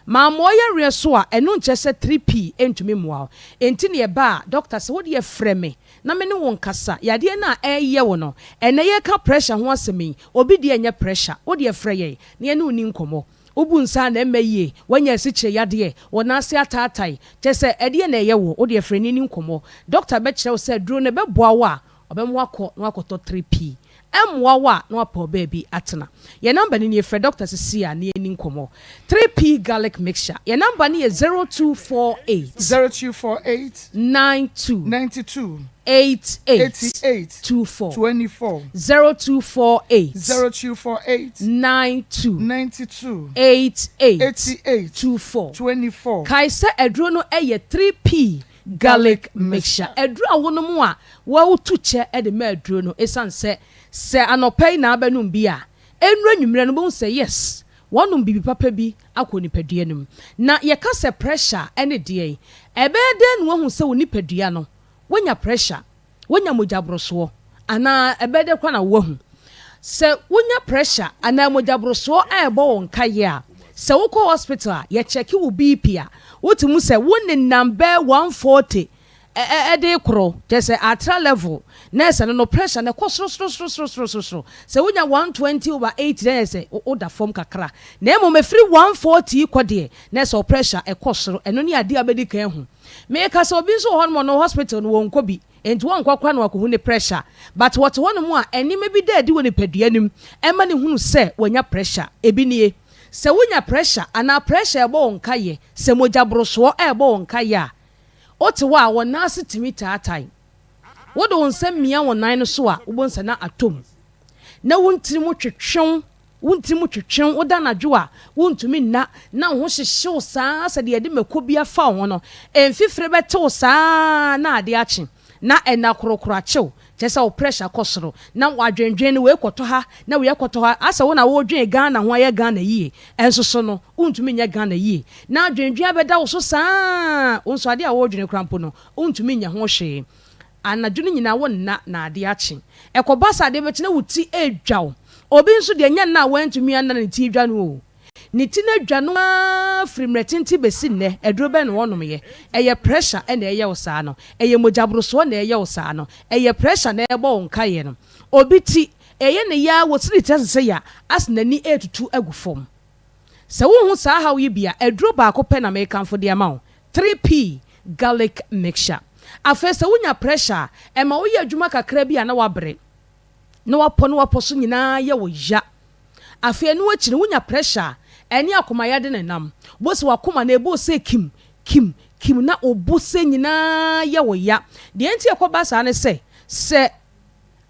Mammoa yareɛ so a, ɛno nkyerɛ sɛ 3P ntumi mmoa wo. Enti na yɛba a, dɔkta sɛ wodeɛ frɛ me na me ne wo nkasa. Yadeɛ no a ɛreyɛ wo no, ɛnnɛ yɛreka pressure ho asɛm yi, obi deɛ ɛnyɛ pressure. Wodeɛ frɛ yɛn na yɛne wo nni nkɔmmɔ. Wobu nsa a na ɛmma yie, woanya asikyire yadeɛ, wo nan ase ataatae, kyerɛ sɛ ɛdeɛn na ɛyɛ wo? Wodeɛ frɛ ne nni nkɔmmɔ. Dɔkta bɛkyerɛ wo sɛ aduro no ɛbɛboa wo a, ɔbɛma woakɔ na woakɔtɔ 3P. Ɛmmoa wo a na wapɛ wo baabi atena. Yɛn number no nie, frɛ doctor sisi a na yɛnni nkɔmmɔ. 3P garlic mixture, yɛn number no yɛ 0248. 0248. 92. 92. 88. 88. 24. 24. 0248. 0248. 92. 92. 88. 88. 24. 24. Kae sɛ aduro no yɛ 3P garlic mixture, aduro a wonom a wotu kyɛ de ma aduro no esiane sɛ sɛ anɔpa yi na abɛnom bi a, ɛnnuru anwummerɛ no wobɛhu sɛ yes, woanom biribi papa bi akɔ nipadua no mu. Na yɛka sɛ pressure ne deɛn? Ɛbɛyɛ dɛn na woahu sɛ wo nipadua no woanya pressure? Wonya mogyaborosoɔ anaa ɛbɛyɛ dɛ koraa na woahu. Sɛ wonya pressure anaa mogyaborosoɔ a ɛbɔ wo nkaeɛ a, sɛ wokɔ hospital a yɛkyɛke wo BP a, wote mu sɛ wo nenam bɛyɛ 140 de rekorɔ, kyerɛ sɛ atra level, na ɛsɛ no no pressure no ɛkɔ sorosorosorosoro. Sɛ wonya 120 over 80 na ɛyɛ sɛ woda fam kakra. Na mmom ɛfiri 140 rekɔ deɛ, na ɛsɛ wo pressure ɛkɔ soro. Ɛno ne adeɛ a wobɛdi kan ahu. Meka sɛ obi nso wɔ hɔnom ɔno hospital no wɔnkɔ bi nti wɔnkɔ koraa na wakɔhu ne pressure but wɔte hɔnom a nneɛma bi da adi wɔ nipadua no mu ɛma no hunu sɛ wanya pressure. Ebi nie, sɛ wonya pressure anaa pressure ɛbɔ wo nkayɛ, sɛ mogya borosoɔ ɛrebɔ wo nkayɛ a, wote hɔ a wo nan ase tumi taatae. Wode wo nsa mia wo nan no so a wobɛhu sɛ na atɔ mu. Na wo ntiri mu twetwe wo. Wo tirim twetwe wo, woda anadwo a, wuntumi nna, na wo ho hyehye wo saa ara sɛ deɛ yɛde mako bi afa wo ho no. Mfifire bɛte wo saa ara na ade akye, na ɛnna korokoro akye wo, kyerɛ sɛ wo pressure kɔ soro, na w'adwendwen no wei kɔtɔ ha na wei akɔtɔ ha, asɛ wo na woredwen Ghana ho ayɛ Ghana yie, nso so no, wontumi nyɛ Ghana yie. Na adwendwen abɛda wo so saa ara, wo nso adeɛ a woredwene koraa mpo no, wontumi nyɛ ho hwee. Anadwo no nyinaa wonna na ade akye. Ɛkɔba sɛ ade bɛkye na wo ti redwa wo. Obi nso deɛ ɛnyɛ nna a wantumi anna na ne ti redwa no o. Ne ti no adwa no ara firi mmerɛ tenten bɛsi nnɛ. Aduro bɛn na wɔnomyɛ? Ɛyɛ pressure na ɛyɛ wo saa no? Ɛyɛ mogyaborosoɔ na ɛyɛ wo saa no? Ɛyɛ pressure na ɛrebɔ wo nkaeɛ no? Obi ti, ɛyɛ no ya ara, wɔsi ne ti ase sɛ ya, asɛ n'ani retutu agu fam. Sɛ wohu saa haw yi bi a, aduro baako pɛ na merekamfo de ama wo, 3P Garlic Mixture. Afei sɛ wonya pressure a, ɛma woyɛ adwuma kakra bi a na woabrɛ, na woapɔ na woapɔ so nyinaa yɛ wo ya. Afei ɛno akyi no, wonya pressure a, ɛne akomayade na ɛnam. Wobɛhu sɛ w'akoma no ɛbɔ sɛ kim, kim, kim na wo bo sɛ nyinaa yɛ wo ya. Deɛ nti a ɛkɔba saa ne sɛ, sɛ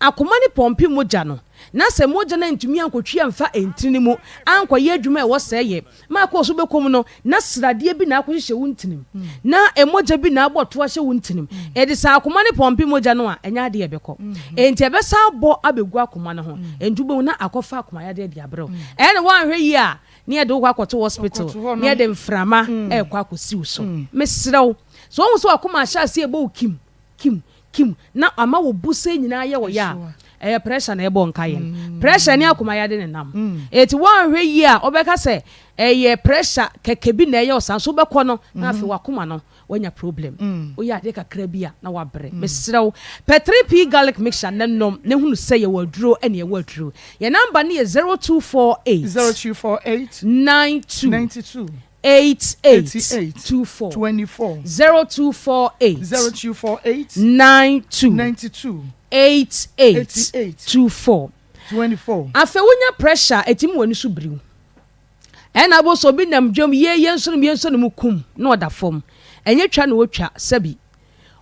Akoma no pɔmpe mogya no, na sɛ mogya no antumi ankɔtwi amfa ntini no mu ankɔyɛ adwuma a ɛwɔ sɛ ɛyɛ ma akɔ so bɛkɔ mu no, na sradeɛ bi na akɔhyehyɛ wo ntinim, na mogya bi na abɔ to ahyɛ wo ntinim. Enti sɛ akoma no pɔmpe mogya no a, ɛnyɛ adeɛ a ɛbɛkɔ. Enti ɛbɛsan abɔ abɛgu akoma no ho. Enti wobɛhu na akɔfa akomayadeɛ de abrɛ wo. Ɛnna woanhwɛ yie a, na yɛde wo kɔ akɔto hospital, na yɛde mframa rekɔ akɔsi wo so. Mesrɛ wo, sɛ wohu sɛ w'akoma ahyɛ aseɛ rebɔ wo kim, kim, kim na ama wo bo sɛ nyinaa yɛ wo ya a, ɛyɛ pressure na ɛbɔ nka yɛn. Pressure ne akoma yade ne nam. Eti woanhwɛ yie a, wobɛka sɛ ɛyɛ pressure kɛkɛ bi na ɛyɛ wo saa nso wobɛkɔ no na afei w'akoma no wanya problem. Woyɛ adeɛ kakra bi a na wabrɛ. Mesrɛ wo, pɛ 3P garlic mixture na nom na hunu sɛ yɛwɔ aduro ne ɛwɔ aduro. Yɛn number no yɛ 0248 0248 92 92. 88 88 24 24 0248 0248 92 92 88 88 24. 24. Afei wonya pressure a, ɛtumi w'ani so biriw. Ɛna abɔ sɛ obi nam dwam yie yɛnsɔ no mu yɛnsɔ no mu kum na ɔda fam. Ɛnyɛ twa na ɔtwa sɛbi.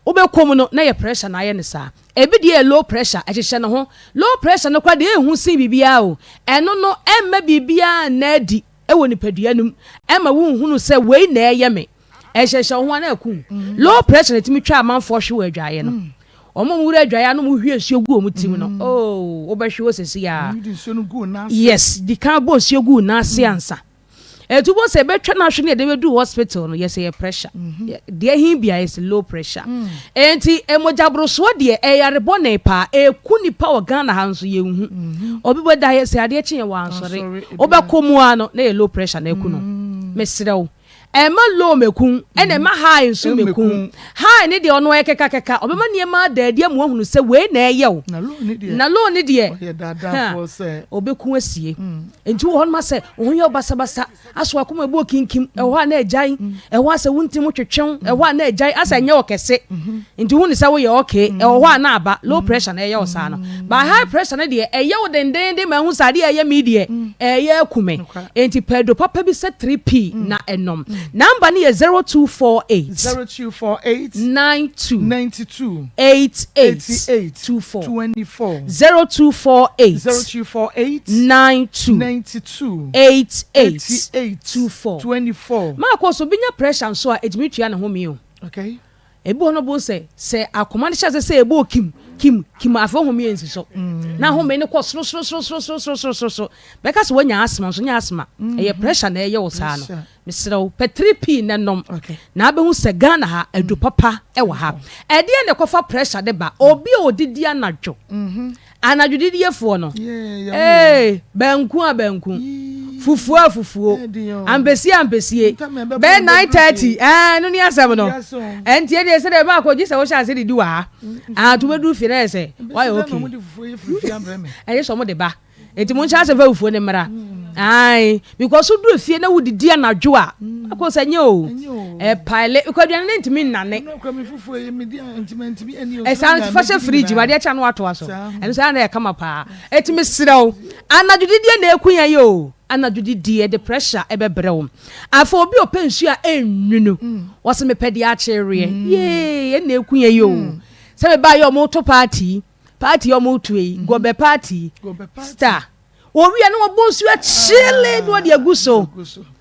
Wobɛkɔ mu no na yɛ pressure na ayɛ no saa. Ebi deɛ yɛ low pressure, ɛhyehyɛ ne ho. Low pressure no koraa deɛ ɛhu sen biribiara o. Ɛno no ɛmma biribiara nna adi wɔ nipadua no mu. Ɛmma wonhunu sɛ wei na ɛyɛ me. Ɛhyehyɛ wo ho a na aku wo. Low pressure na ɛtumi twa amanfoɔ hwe wɔ adwaeɛ no. Wɔn a wɔwura adwaeɛ a na wɔhwie nsuo gu wɔn tirim no, oh, wobɛhwe hɔ sɛsi a. Yes, di kan bɔ nsuo gu wo nan ase ansa. Ɛtu bɔ sɛ ɛbɛtwa no ahwe ne yɛde bɛduru hospital no, yɛsɛ yɛ pressure. Mhm. Deɛ he bia yɛsɛ low pressure. Mm. Enti mogyaborosoɔ deɛ ɛyɛ yare bɔne paa. Ɛku nipa wɔ Ghana ha nso yɛnhu. Mhm. Obi bɛda yɛ sɛ adeɛ kye yɛ wɔ ansɔre. Wobɛkɔ mu a no na yɛ low pressure na ɛku no. Mm. Mesrɛ wo. Ɛmma low mɛku ɛna ɛmma high nso mɛku. High ne deɛ ɔno ɔyɛ kɛkakɛka, ɔbɛma nneɛma ada adi ama woahunu sɛ wei na ɛyɛ wo. Na low ne deɛ, ha, ɔbɛku asie. Nti wɔ hɔ nom asɛ wo ho yɛ wo basabasa, asɛ w'akoma ɛbɔ kinkim, ɛwɔ hɔ a na agyae, ɛwɔ hɔ asɛ wo nti mu twetwe wo, ɛwɔ hɔ a na agyae, asɛ ɛnyɛ wo kɛse. Nti wohu ne sɛ woyɛ okay, ɛwɔ hɔ a na aba, low pressure na ɛyɛ wo saa no. But high pressure no deɛ, ɛyɛ wo dendeenden ma ɛhu sɛ adeɛ a ɛyɛ me yi deɛ, ɛreyɛ aku me. Enti pɛ aduro papa bi sɛ 3P na nom. Number no yɛ 0248. 0248. 92. 92. 88. 88. 24. 24. 0248. 0248. 92. 92. 88. 88. 24. 24. Maakɔ so, obi nya pressure nso a, ɛtumi tua ne home o. Okay. Ebi wɔ hɔ no wobɛhu sɛ, sɛ akoma no hyɛ ase sɛ ɛbɔ kim, kim, kim a, afei home nsi so. Na home no kɔ soro, soro, soro, soro, soro, soro, soro, soro. Bɛka sɛ woanya asthma nso nyɛ asthma. Ɛyɛ pressure na ɛyɛ wo saa no. Mesrɛ wo, pɛ 3P na nom. Na abɛhu sɛ Ghana ha, aduro papa wɔ ha. Ɛdeɛn na ɛkɔfa pressure de ba? Obi a ɔdidi anadwo. Anadwo didiefoɔ no, ee, banku a banku, fufuo a fufuo, ampesie a ampesie, bɛyɛ 9:30, ɛɛ, ɛno ne asɛm no. Ɛnti ɛdeɛ sɛdeɛ ɛbɛ akɔ gye sɛ wohyɛ ase didi wɔ ha. Ah, to bɛduru fie na yɛ sɛ, wayɛ okay. Ɛyɛ sɛ ɔmo de ba. Enti monhyɛ ase mfa fufuo no mmra. Ae, because woduru fie na wodidi anadwo a, akɔ sɛ nyɛ o. Ɛpaele, because aduane no ntumi nnane. Ɛsan fa hyɛ fridge mu, adeɛ kye a na watoa so. Ɛno saa na ɛyɛ kama paa. Enti mesrɛ wo, anadwo didie na ɛku yɛn yi o. Anadwo didie ɛde pressure ɛbɛbrɛ wo. Afei obi a ɔpɛ nsuo a ɛnnwunu, ɔse mepɛ deɛ akyereɛ. Yee, ɛnna ɛku yɛn yi o. Sɛ mebaeɛ a wɔreto party yi, Party a ɔmo to yi, gɔbɛ party, star. Wɔwie na wɔbɔ nsuo akyele na wɔde agu so.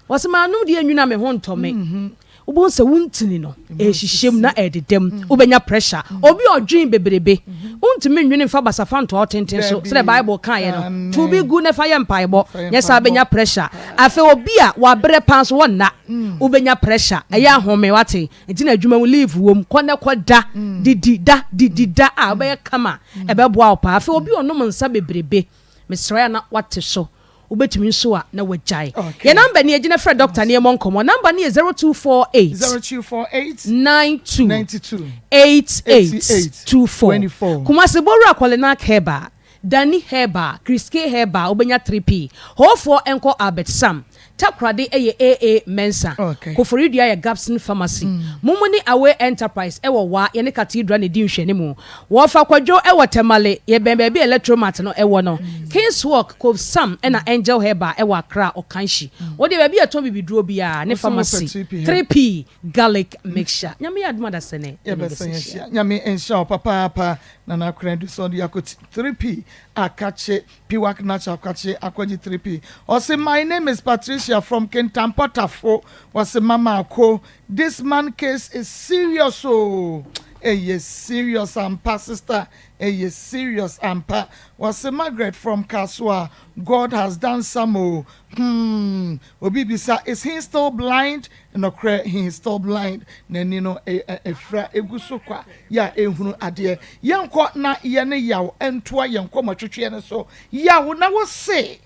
Wɔsɛ maanom deɛ nwunu a me ho ntɔ me. Mhm. Wobɛhu sɛ wo ntini no ɛhyehyɛ mu na ɛdeda mu. Mm. Wobɛnya pressure. Mm. Obi ɔdwen bebrebe. Mm-hmm. Wontumi nwene mfa basafa ntoa tenten so sɛdeɛ Bible kaeɛ no. To bi gu na fa yɛ mpaebɔ. Nyɛ saa wobɛnya pressure. Afei obi a wabrɛ paa nso wɔnna. Mm. Wobɛnya pressure. Ɛyɛ ahome wate. Nti na adwuma mu leave wom, kɔ na kɔ da, didi da, didi da a wobɛyɛ kama, ɛbɛboa wo paa. Afei obi a ɔnom nsa bebrebe, mesrɛ a na wate so, wobɛtumi nso a na wagyae. Yɛn number nie, gyina frɛ doctor na yɛmmɔ nkɔmmɔ. Number no yɛ 0248 0248 92 92 88 88 24. 24. Kumasi Bowura Kɔlenak Herbal, Danny Herbal, Chris K Herbal, wobɛnya 3P. Hoofoɔ nkɔ Albert Sam, Takoradi yɛ AA Mensah, Koforidua yɛ Gabson Pharmacy, Mumuni Away Enterprise wɔ Wa, yɛne Cathedral na ɛdi nhwɛanimu. Wɔfa Kwadwo wɔ Tamale, yɛbɛn baabi a Electromat no wɔ no. Kings Walk, Cove Sam ɛna Angel Herbal wɔ Accra, Okanshi. Wo deɛ baabi a yɛtɔn bibiduro biara ne pharmacy, 3P Garlic Mixture. Nyame yɛ adom a dasani yɛne Yɛbɛsan bɛsan ahyia. ahyia. Nyame nhyira wo papaapa Nana Akoradu sɛ ɔde akɔti 3P akakye Piwak Natural Kwakye Akwaji 3P ɔse my name is Patricia from Kintampo Tafo ɔse mama ako this man case is serious oo ɛyɛ serious ampa sister ɛyɛ serious ampa ɔse Margaret from Kasoa God has done some oo hmm obi bisa is he still blind Nokorɛ he is still blind, n'ani no afira egu so kwa yɛ a ɛnhunu adeɛ. Yɛnkɔ na yɛne Yaw ntoa yɛn nkɔmmɔtwetweɛ no so. Yaw, na wo se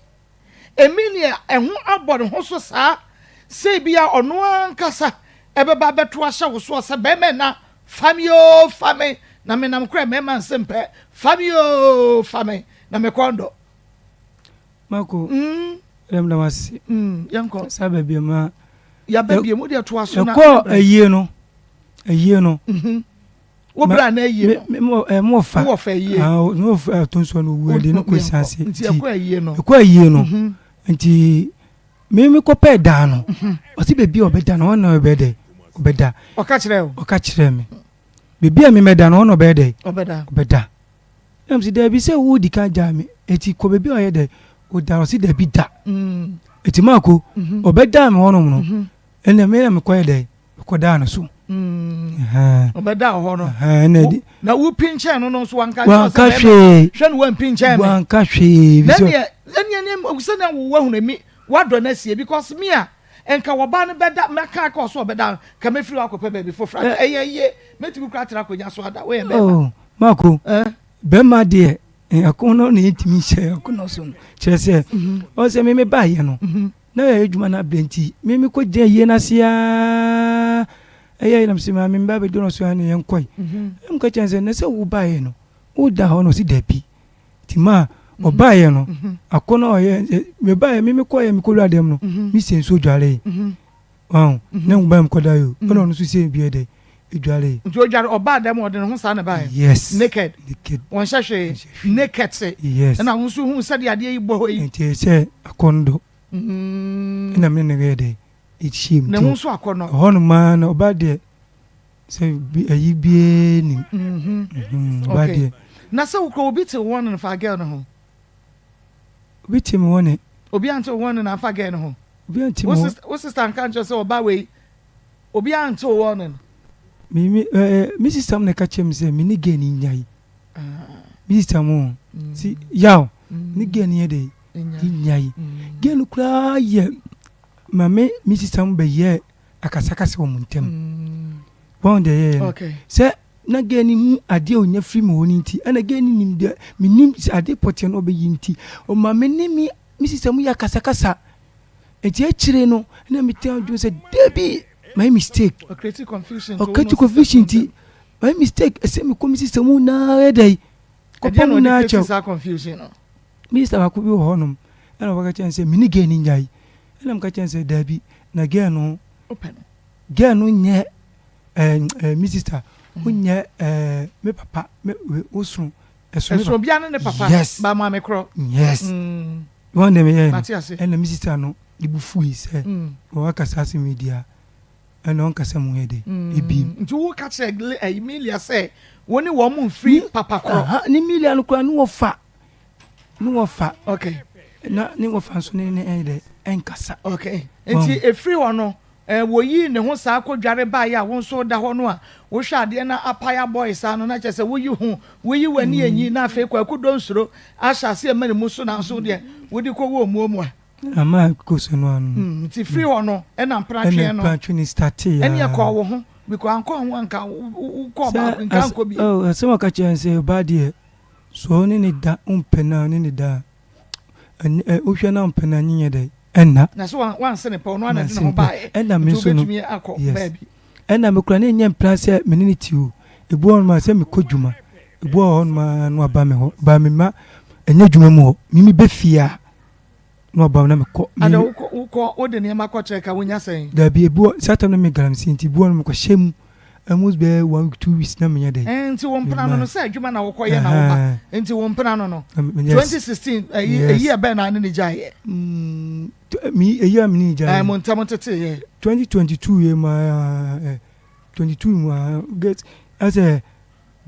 Emilia ɛho abɔ ne ho so saa sɛ ebia ɔno ankasa ɛbɛba abɛto ahyɛ wo soɔ sɛ bɛrima nna fa me oo fa me na menam koraa mmarima nse mpɛ fa me oo fa me na me kɔn dɔ. Mako, mm. Ɛdɛm da wase. Mm, yɛnkɔ. Saa baabi a ma. Yɛaba bio mu deɛ toa so na. Yɛkɔɔ ayie no, ayie no. Mhm. Wo bra na ayie no. Me mo fa. Wo fa ayie. Ah, mo fa to nsuo no wu ɛde no kɔ siase. Nti ɛkɔ ayie no. Ɛkɔ ayie no. Mhm. Nti me me kɔ pɛɛ dan no. Mhm. Ɔsi beebi a ɔbɛda no ɔna ɔbɛ dɛ ɔbɛda. Ɔka kyerɛ o. Ɔka kyerɛ me. Beebi a me mɛda no ɔna ɔbɛyɛ dɛ. Ɔbɛda. Ɔbɛda. Ɛna mese daabi sɛ wodi kan gyaa me eti kɔ baabi a ɔyɛ dɛ woda ɔse daabi da mm. eti maako mhm. ɔbɛdaa me hɔnom no mhm. ɛna me na mekɔyɛ dɛ mekɔdaa no so mm. ɔbɛdaa hɔ no na wopi nkyɛn no no nso wanka wanka hwee hwɛ no wampi nkyɛn me wanka hwee bi sɛ ɛneɛ sɛnea wowɔ ahunu mi wadɔ no asie because me a Nka wɔbaa no bɛda mɛka aka ɔso ɔbɛda nka mɛfiri hɔ akɔpɛ baabi foforɔ ada ɛyɛ yie mɛtumi kora atena akonnwa so ada woyɛ bɛrima. Oh, Marco, eh? bɛrima deɛ akɔnnɔ na yɛntumi nhyɛ akɔnnɔ so no kyerɛ sɛ mhm. ɔn sɛ meme baayɛ no mhm. na yɛyɛ adwuma no abrɛ nti meme kɔgyina yie no ase aa ɛyɛ nam sɛ maame meba bɛdɔ no so a ne yɛnkɔe mhm. ɛmka kyerɛ sɛ na sɛ wo baayɛ no woda hɔ no ɔse dabi Nti ma ɔbaeɛ no, akɔnnɔ a ɔyɛ, mebaeɛ, me mekɔeɛ mekɔwura dɛm no, mesie nsuo dwaree. Wahu? Na ngu baeɛ mekɔdaeɛ o. Ɛna ɔno nso sie bi yɛ dɛ, edwaree. Nti odware, ɔbaa dɛm ɔde ne ho saa na ɛbaeɛ? Yes. Naked? Naked. Wɔnhyɛ hwee? Wɔnhyɛ hwee. Naked se? Yes. Ɛna wo nso huu sɛdeɛ adeɛ yi bɔ hɔ yi? Nti ɛyɛ sɛ akɔnnɔ. Ɛna me ne no yɛ dɛ, ɛhyiam. Ne ho nso akɔnnɔ. Ɛhɔnom ara no, ɔbaa deɛ. Sɛ bi ayi biara nim. Mm-hmm. Ɔba Okay. deɛ. Na sɛ wokura obi te wo wɔne no fa girl no ho. Obi te me wɔne. Obi ante wo wɔne no afa girl no ho. Obi ante me Wo wɔ. sister, wo sister nka nkyerɛ sɛ ɔba wei. Obi ante wo wɔne no. Me me eh, me sister mo na ɛka kyerɛ me sɛ me ne girl no nyae. Me sister mo si yaw ne girl no yɛ dɛ nyae. Girl no koraa yɛ ma me me sister mo bɛyɛ akasakasa wɔn ntam. Wɔn deɛ yɛyɛ no sɛ na gɛɛ no hu adeɛ a ɔnya firi me hɔ no nti ɛna gɛɛ no nim deɛ menim sɛ adeɛ pɔteɛ no ɔbɛyi nti ɔma me ne me me sista mu yɛ akasakasa nti akyire no na mete adwene sɛ dabi my mistake ɔkreti confusion nti my mistake ɛsɛ mekɔ me sista mu naa yɛ dɛ kɔpɔ mu naa kyɛw Minista baako bi wɔ hɔnom ɛna ɔbɛka kyerɛ no sɛ me ne gɛɛ no nnyae ɛna meka kyerɛ no sɛ daabi na gɛɛ no gɛɛ no nyɛ ɛɛ ɛɛ me sista wonyɛ ɛɛ me papa me wosono ɛsono ɛsono obiara ne ne papa yes ba maame korɔ yes mm. wɔn deɛ meyɛ no ɛna me sista no ne bu fui sɛ mm. wɔaka saa asɛm yi deɛ ɛna ɔnkasa mu yɛ dɛ mm. ebiem nti wo ka kyerɛ Emilia sɛ wɔn ne wɔn mfiri papa korɔ ne Emilia no koraa ne wɔfa ne wɔfa okay na ne wɔfa nso ne ne ɛyɛ dɛ ɛnkasa. okay nti efiri hɔ no ɛɛ wɔyii ne ho saa kɔdware baeɛ a wo nso da hɔ no a wohwɛ adeɛ na apae abɔe saa no na kyerɛ sɛ woyi ho woyi w'ani mm. enyi na afei kwaku donsuro ahyɛ ase ɛma ne mu so nanso deɛ wode kɔ wɔ omuo mu a. Ama kɔ so no ano. Mm, nti firi hɔ no ɛna mpratweɛ no ɛna mpratwe no startee ya. Ɛne ɛkɔɔ wo ho because ankɔ ho anka wokɔɔ baako nka ankɔ bi. Oh, asɛm ɔka kyerɛ sɛ ɔbaa deɛ So wo ne no da, wompɛ no a, wo ne no da a, ɛnyɛ ɛ, wohwɛ no a wompɛ no a, nyɛ dɛ, ɛnna. Na so wanse ne pɛ, ɔno ara na ɛde ne ho baeɛ, Ɛnna me nti nso no, wobɛtumi akɔ yes. baabi. Ɛnna me koraa na ɛnyɛ mpena sɛ me ne no te o. Ebi wɔ hɔnom a, sɛ mekɔ dwuma, ebi wɔ hɔnom a na waba me hɔ, but memma ɛnyɛ adwuma mu hɔ, me meba fie a, na waba na mekɔ. Ada wokɔ wokɔ wode nneɛma kɔkyerɛ ka wonya sɛn? Dabi ebi wɔ saa tam na me galamsey nti ebi wɔ no mekɔhyɛ mu almost bɛyɛ one week 2 weeks na menyɛ dɛ. Ɛn nti wo mpena no no sɛ adwuma na wokɔ yɛ na woba nti wo mpena no no 2016 ɛyi ɛyi ɛbɛn na ne ne gya yɛ. Mi ɛyi a mi ne ne gya yɛ. Ɛn mo ntɛm tete yɛ. 2022 yɛ ma ɛ 22 mu a get ɛsɛ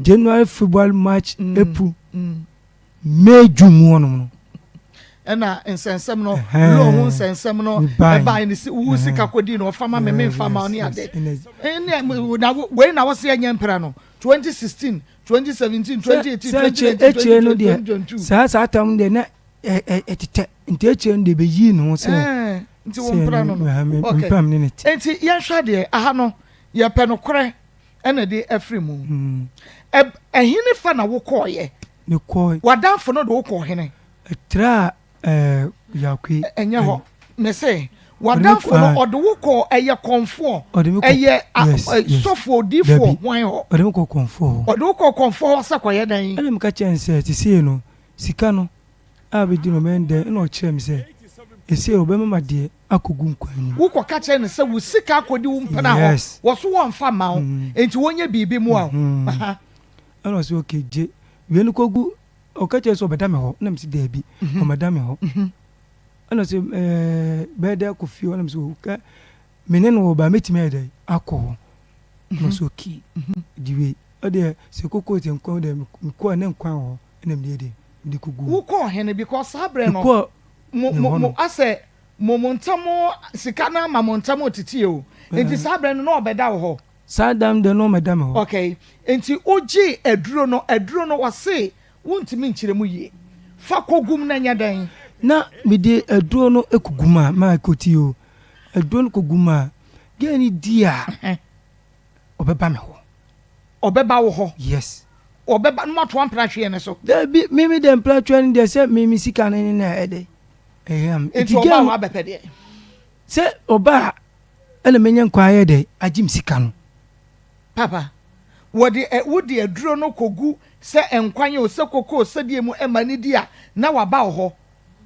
January February March April. May, June mu hɔnom no. Ɛna nsɛnsɛm no, loan ho nsɛnsɛm no ɛbae ne wo sika kɔdii no ɔfa ma me memfa ma ne ade. Ɛne na wei na wɔse ɛnyɛ mpra no 2016, 2017, 2018, 2019, 2020, 2022. Saa saa tam deɛ na ɛtetɛ nti akyire no deɛ bɛyii ne ho sɛ nti wo mpra no no okay nti yɛnhwɛ deɛ aha no yɛpɛ nokorɛ ɛna ɛde afiri mu. Ɛhene fa na wokɔɔyɛ? Mekɔɔ. W'adamfo no de wokɔɔ hene? Ɛtra ɛɛ Yakwe. Ɛnyɛ hɔ. Mese w'adamfo no ɔde wo kɔɔ ɛyɛ kɔnfoɔ? Ɔde me kɔ. Ɛyɛ sɔfoɔ odiifoɔ hwan hɔ? Ɔde me kɔ kɔnfoɔ hɔ. Ɔde wo kɔɔ kɔnfoɔ hɔ sɛ kɔyɛ dɛn? Ɛna meka kyerɛ no sɛ sesei no sika no a bɛdi no ɔbɛyɛ no dɛn? Ɛna ɔkyerɛ me sɛ. Ɛsei ɔbɛma ma deɛ akɔgu nkwan mu. Wo kɔ ka kyerɛ no sɛ wo sika akɔdi wo mpena hɔ, wɔ so wɔnfa mma wo, nti wɔnyɛ biribi mmoa wo. Ɛna ɔse okay gye wei no kɔgu, ɔka kyerɛ sɛ ɔbɛda me hɔ, ɛna mese daabi, ɔmmɛda me hɔ. Ɛna ɔse ɛɛ bɛyɛ dɛ akɔ fie hɔ, ɛna mese oh kɛ me ne no wɔ ba mɛtumi ayɛ dɛ akɔ hɔ. Ɛna ɔse okay, gye wei, ɔdeɛ sɛ koko sɛ nkwan deɛ mekɔ a na nkwan wɔ hɔ ɛna mede yɛ dɛ mede kɔgu hɔ. Wokɔɔ hene because saa berɛ no mo mo mo asɛ mo mo ntam sika no ama mo ntam retete o nti saa berɛ no na ɔbɛda wo hɔ. Saa da no deɛ na ɔmmɛda me hɔ. Okay nti wogyee aduro no aduro no ɔse wontumi nkyerɛ mu yie fa kɔgu mu na nyɛ dɛn. Na mede aduro no kɔgu mu a ma ɛkɔti o aduro no kɔgu mu a girl no di a ɔbɛba me hɔ. Ɔbɛba wo hɔ? Yes. Ɔbɛba na moatoa mpratweɛ no so? Dabi, me me deɛ mpratweɛ no deɛ sɛ me me sika no ne na ɛdɛ ɛhia me. Nti ɔba a wabɛpɛ deɛ? Sɛ ɔba a ɛna menya nkwa ayɛ dɛ agye me sika no. Papa, wɔde ɛ wode aduro no kɔgu sɛ nkwan o sɛ koko o sɛdeɛ mu ɛma no di a na waba wo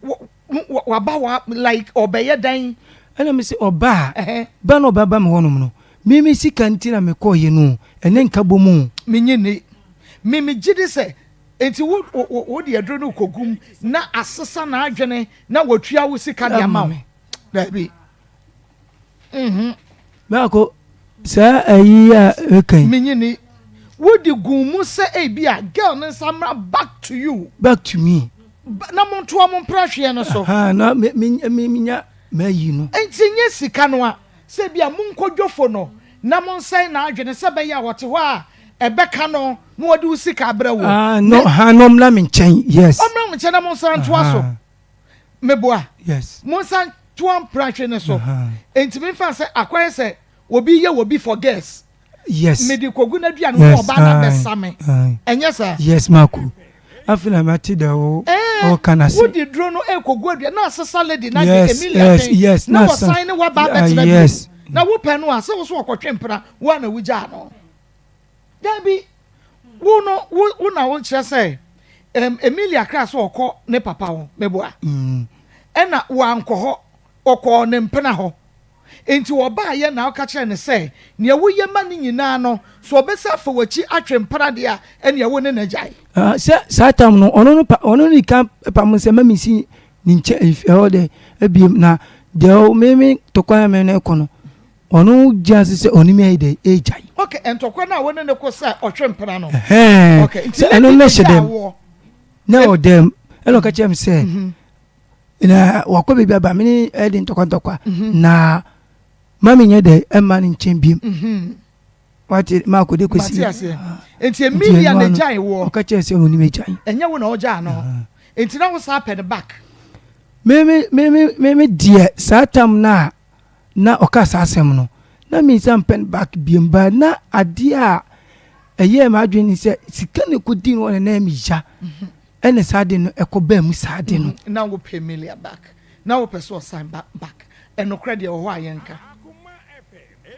hɔ. Wɔ waba wa like ɔbɛyɛ dɛn? Ɛna me se ɔba a, ba na ɔbɛba me hɔnom no, me me sika nti na me kɔɔ yɛ no o, ɛnyɛ nkabom o. Me nye nni. Me me gye di sɛ, nti wo wo wo de aduro no kɔ gum na asesa n'adwene na watua wo sika de ama wo? Daabi. Mhm. Baako, saa ayi a ɛka yi. Menye ni. Wode guu mu sɛ ebi a girl no nsa mmra back to you. Back to me. Na montoa mo mprahweɛ no so. Aha, na me me me menya m'ayi no. Nti nye sika no a, sɛ ebi a monkɔ dwofo no na monsɛe n'adwene sɛ ɛbɛyɛ a ɔte hɔ a ɛbɛka no na ɔde wo sika abrɛ wo. Ah, no, ha, na ɔmmra me nkyɛn, yes. Ɔmmra mo nkyɛn na monsan ntoa so. Meboa. Yes. Monsan toa mprahwe no so. Enti memfa sɛ akɔyɛ sɛ obi yɛ obi for girls. Yes. Mede kogu n'aduane mu ɔbaa no abɛsa me. Ɛnyɛ saa? Yes, Mako. Afei na mate dɛ o ɔka na se. Wode duro no ekogu aduane na asesa lady na de Emilia dwen. Yes, na wɔsan ne waba abɛtena bio. Yes. Na wopɛ no a sɛ wo so ɔkɔtwe mpena wo a na wugyaa no. Dabi, wo no, wo, wo na wokyerɛ sɛ um, Emilia kra sɛ ɔkɔ ne papa hɔ, meboa. Mm. Ɛna wankɔ hɔ, ɔkɔɔ ne mpena hɔ. Enti ɔbaayɛ na ɔka kyerɛ no sɛ, nea woyɛ ma no nyinaa no, sɛ ɔbɛsa afa w'akyi atwe mpena deɛ a, ɛnea wo ne no agyae. Ah, sɛ saa tam no, ɔno no pa, ɔno ne kan pam sɛ ma mensi ne nkyɛn ɛhɔ dɛ ebiem na deɛ me me tɔkwa me ne kɔ no Ɔno gye ase sɛ ɔne me ayɛ dɛ ɛregyae. Ok, ntɔkwa no a wo ne no ko sɛ ɔtwe mpena no. Ɛhɛn. Ok, nti Sɛ lady ɛno no na hyɛ gyaa dɛm. woɔ. Na ɔwɔ dɛm. Ɛna ɔka kyerɛ me sɛ, na wakɔ baabi aba me ne ɛde ntɔkwa ntɔkwa. Na ma menyɛ dɛ ɛmma ne nkyɛn biem. Wate ma akɔde kɔsi. Mate aseɛ. Nti Emilia na gyae woɔ. Ɔka kyerɛ sɛ ɔne me gyae. Ɛnyɛ wo na ɔgyaa no. Nti na wo saa pɛ no back. Me me me me me deɛ saa tam no a na ɔka saa asɛm no, na mensan mpɛ no back biom but na adeɛ a ɛyɛɛ m'adwene ne sɛ sika na ɛkɔdii no hɔ na na ɛyɛ me ya ɛna saa ade no ɛkɔ baa mu saa ade no. Na wopɛ Emilia back na wopɛ sɛ ɔsan ba back ɛnokorɛ deɛ ɛwɔ hɔ a yɛnka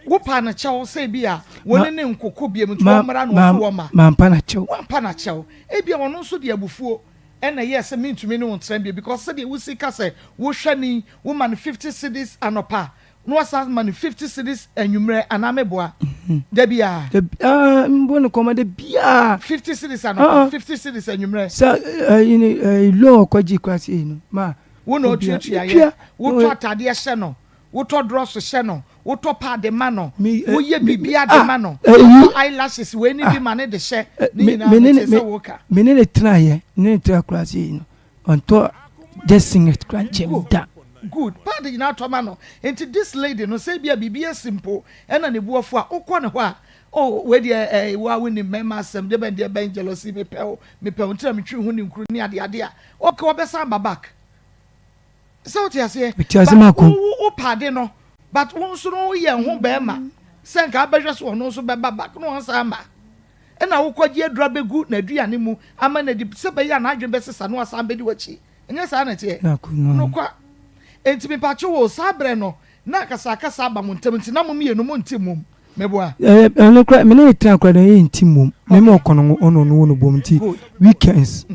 wopaa no kyɛw sɛ ebi a wɔne ne nkoko biom nti wɔmmra na ɔso wɔma mampa no kyɛw wampa no akyɛw ebi a ɔno nso de abufuo ɛna ɛyɛɛ sɛ mentumi ne wo ntena bio because sɛdeɛ wosi ka sɛ wohwɛ no yi woma no 50 cedis anɔpa na wasan ma no 50 cedis anwummerɛ anaa meboa da biara. Da biara mbɔ no kɔma da biara. 50 cedis anɔpa 50 cedis anwummerɛ. Sɛ ɛyi ni ɛyi loan ɔkɔgye kura se yi no ma. Wo na otuatua yɛ wotɔ atadeɛ hyɛ no wotɔ drɔso hyɛ no Wotɔ pad ma no, woyɛ biribiara de ma no, wotɔ eyelashes wei ne bi ma no de hyɛ, ne nyinaa mete sɛ woka. Me ne no tenaeɛ, me ne no tena koraa sei no, ɔntɔ just singlet koraa nkyɛ me da. Good, pad nyinaa tɔ ma no. Nti this lady no, sɛ ebia biribi asi mpo ɛna ne bo afu a, wokɔ ne hɔ a, oh wei deɛ eh, wo a wonim mmarima asɛm, deɛ bɛn deɛ bɛn jealousy, mepɛ wo, mepɛ wo nti na metwi ho ninkuru ne adeade a, okay ɔbɛsan aba back. Sɛ wote aseɛ? Mete ase mako. But wo wo pade no but wo nso no woyɛ ho bɛrima sɛ nka abɛhwɛ so ɔno nso bɛba back na ɔnsan ama. Ɛna wokɔgye aduru abɛgu n'aduane mu ama no adi sɛ bɛyɛ a n'adwene bɛsesa na wasan bɛdi w'akyi. Ɛnyɛ saa na ɛteɛ? Nokwa. Enti mepatwo wo saa berɛ no na akasakasa aba mo ntam nti na mo mmienu monte mmom. Meboa? Ɛno koraa me ne no tena koraa deɛ yɛnte mmom. Me ma ɔkɔ no ɔne ɔno wɔ no bom nti weekends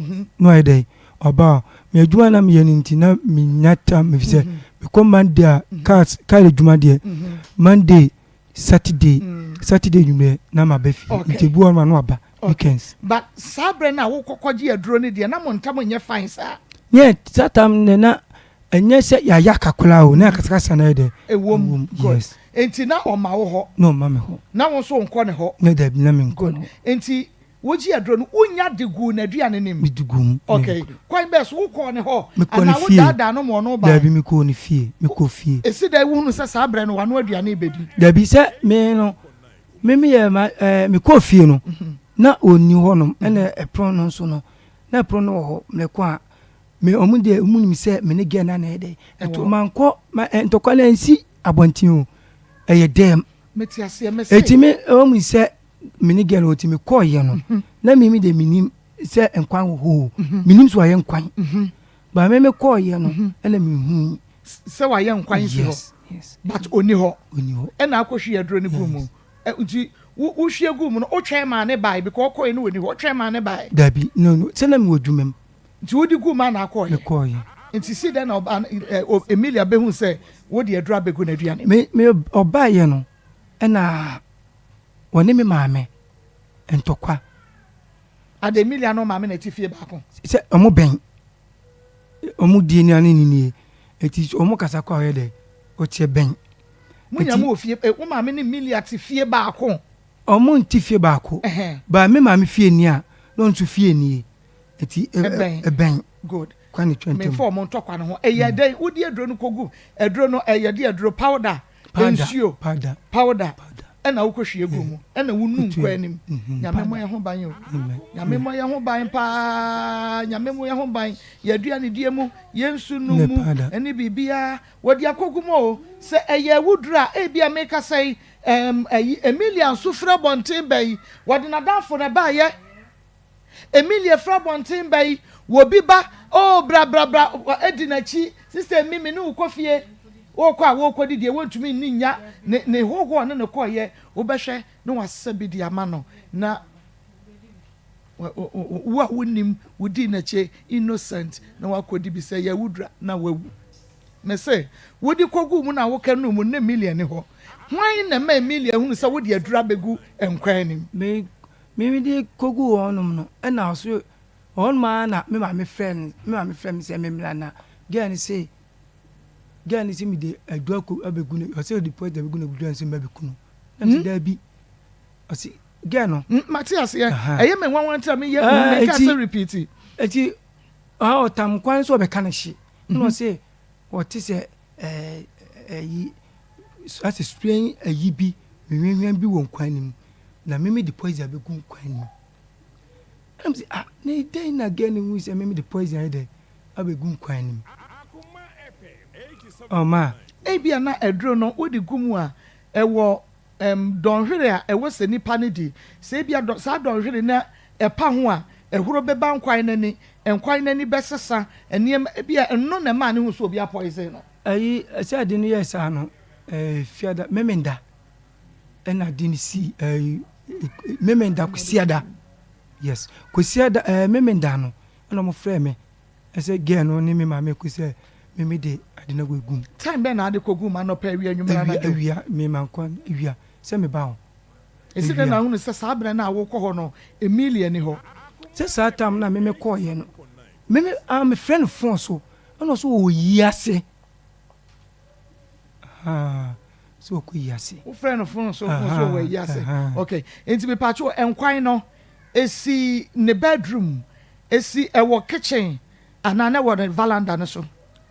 na ɔyɛ dɛn ɔba a. Me adwuma na meyɛ no nti na menya time efisɛ mekɔ Monday a cars car adwuma deɛ Monday Saturday Saturday nwummerɛ na maba fie nti ebi wɔ hɔ nom a na waba weekends. But saa berɛ no a wokɔ kɔgye aduro no deɛ na mo ntam nyɛ fine saa? Yeah saa time no deɛ na ɛnyɛ sɛ yɛayɛ aka koraa o na akasakasa no ayɛ dɛ ɛwom good yes. Nti na ɔma wo hɔ? Na ɔma me hɔ. Na wo nso wonkɔ ne hɔ? Na dabi na menkɔ ne hɔ. Nti Wogye aduro no, wonya de guu n'aduane no mu? Mede guu mu. Okay. Kwan bɛn so? Wokɔɔ ne hɔ? Mekɔɔ ne Anaa fie. wodaadaa no ma ɔno bae? Dabi, mekɔɔ ne fie. Mekɔɔ fie. Esi dɛn wohunu sɛ saa berɛ no wano aduane rebɛdi? Dabi, sɛ me no, me meyɛ ma ɛɛ mekɔɔ fie no, na ɔnni hɔnom. Ɛna ɛpono no nso no, na ɛpono no wɔ hɔ. Mekɔ a, me wɔn deɛ wɔn nim sɛ me ne girl no na ɛyɛ dɛ. Ɛto mankɔ ma ɛ ntɔkwa no ansi abɔnten o. Ɛyɛ dɛm. Mete aseɛ, mese. Eti me wɔn sɛ me ne girl no nti mekɔɔyɛ no mhm. na me me deɛ menim sɛ nkwan wɔ hɔ o mhm. menim sɛ wayɛ nkwan mhm. ba me mekɔɔyɛ no ɛna mehu sɛ wayɛ nkwan si hɔ but ɔni hɔ ɛna akɔhwie aduro no gu mu nti wohwie gu mu no wotwɛn maa ne bae because ɔkɔɛ no wɔni hɔ wotwɛn maa ne bae dabi no no sɛ na mewɔ adwuma mu nti wode gu mu ana akɔɔyɛ mekɔɔyɛ nti si dɛn na ɔba Emilia bɛhu sɛ wode aduro abɛgu n'aduane me me ɔbaeɛ no ɛna Wɔne me maame ntɔkwa. Ada Emilia ne wo maame na ɛte fie baako? Sɛ wɔn bɛn, wɔn die ni ne ne nie, eti wɔn kasa kɔ a ɔyɛ dɛ, ɔteɛ bɛn. Mo nyinaa mo wɔ fie, eh, wo maame ne Emilia te fie baako? Wɔn nte fie baako, but me maame fie ni a, na ɔno nso fie nie, eti ɛbɛn. Good. Kwan na etwa ntam. Memfa wɔn ntɔkwa no ho. Ɛyɛ dɛn? Wode aduro no kɔgu aduro no, ɛyɛ de aduro powder nsuo powder ɛna wokɔ hwie gu mu ɛna wonu nkɔ anim mhm, nyame mmɔ yɛn ho ban o nyame mmɔ yɛn ho ban paa nyame mmɔ yɛn ho ban yɛaduane die mu yɛn nsu no mu ɛne biribiara wɔde akɔgu mu o sɛ ɛyɛ awuduro a ebi a mekasa yi ɛm ɛyi Emilia nso firi abɔnten bɛyi wɔde n'adamfo na ɛbaayɛ Emilie firi abɔnten ba yi, wɔ bi ba, oh bra bra bra, di n'akyi, Sister Emi, me ne wo kɔ fie. Wokɔ a wokɔdi deɛ wontumi nni nnya, ne ne hɔhoɔ a ɔne no kɔeɛ, wobɛhwɛ na wasa bi de ama no, na wo a wonnim, wodii n'akyi innocent na wakɔdi bi sɛ yɛ wo dura na wawu. Mese, wode kɔguu mu na woka nuu mu no na Emilia nni hɔ. Hwan na ɛma Emilia hunu sɛ wode aduru abɛgu nkwa anim? Me Me mede koguu hɔnom no, ɛna ɔso hɔnom ara na me maame frɛɛ no, me maame frɛɛ me sɛ memmra na girl no se, girl no se mede aduro akɔ abɛgu no, ɔse ɔde poison abɛgu no aduro no sɛ mɛbɛku no. Na mese daabi. Ɔse girl no. Mate aseɛ, ɛyɛ me nwanwa nti na meyɛ, meka sɛ repeat. Eti ɔtam kwan sɛ ɔbɛka no hye, ɛna ɔse ɔte sɛ ɛyi asɛ strange ayi bi hwehwɛ bi wɔ nkwan no mu na me mede poison abɛgu nkwan no mu ɛna me sɛ ah na dɛn na gɛ no hu sɛ me mede poison ayɛ dɛ abɛgu nkwan no mu ɔma Ebia na aduro no wode gu mu a ɛwɔ ɛm dɔnhwere a ɛwɔ sɛ nipa no di. Sɛ ebia dɔ saa dɔnhwere no ɛpa ho a, ɛhoro bɛba nkwan no ani, nkwan no ani bɛsesa, nneɛma ebia ɛno na ɛmaa no hu sɛ obi apɔisen no. Ayi sɛ ade no yɛɛ saa no ɛɛ fiada memenda ɛna ade no sii ɛɛ memenda kwasiada yes kwasiada ɛɛ memenda no ɛna wɔn frɛ me ɛsɛ girl no ne me maame kɔ sɛ me me de ade no akɔ gum. Time bɛn na ade kɔ gum anɔpa awia anwummerɛ anadwo? Awia awia me ma nkɔ awia sɛ me ba hɔ. Esi dɛn na ahunu sɛ saa berɛ no a wokɔ hɔ no Emilia ni hɔ? Sɛ saa time no a me me kɔɔ yɛ no me me ah me frɛ no phone so ɛna ɔsɛ ɔwɔ yi ase ahaa sɛ ɔkɔ yi ase. Wo frɛ no phone so ɔsɛ ɔwɔ yi ase okay nti me pakyɛw nkwan no esi ne bedroom esi ɛwɔ kitchen anaa na ɛwɔ ne valanda no so.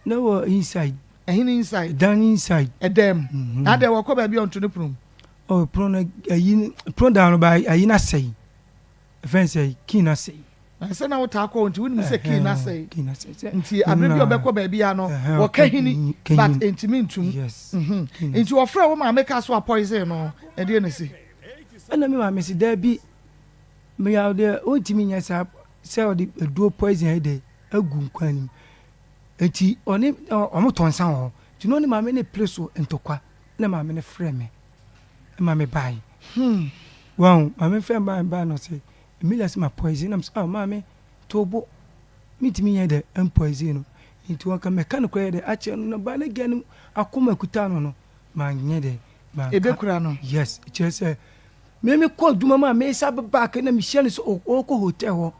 Na ɛwɔ inside. Ɛhene inside. Ɛdan inside. Ɛdan mu. Mm-hmm. Na adɛ wɔkɔ baabi a ɔnto ne pono mu. Oh pono no ayi pono dan no ba ayi na sɛe. Ɛfɛn sɛ key na sɛe. Na sɛ na wotaa kɔ nti wonim sɛ key na sɛe. Key na sɛe. Nti abere bi ɔbɛkɔ baabi a no wɔka hini but ntumi ntum. Yes. Mm-hmm. Nti wɔfrɛ wo maame ka so a poison no ɛdeɛ na si. Ɛna me maame si daabi Meyaw deɛ ɔntumi nyɛ saa sɛ ɔde aduro poison ayɛ dɛ agu nkwan no mu. Enti ɔne wɔn tɔ nsa wɔ hɔ. Nti na ɔne maame no pere so ntɔkwa na maame no frɛ me ma me bae. Hmm. Wahu, maame frɛ me bae na ɔse, Emilia se ma poison na me se, ah maame, to bo. Mentumi nyɛ dɛ mpoison no. Nti wɔka mɛka nokorɛ yɛ dɛ akyerɛ no na ba ne girl no akoma kuta no no manyɛ dɛ manka. Ɛbɛkura no. Yes, kyerɛ sɛ me mekɔ adwuma mu a mesa ba back na mehyia no sɛ ɔrekɔ hotel hɔ.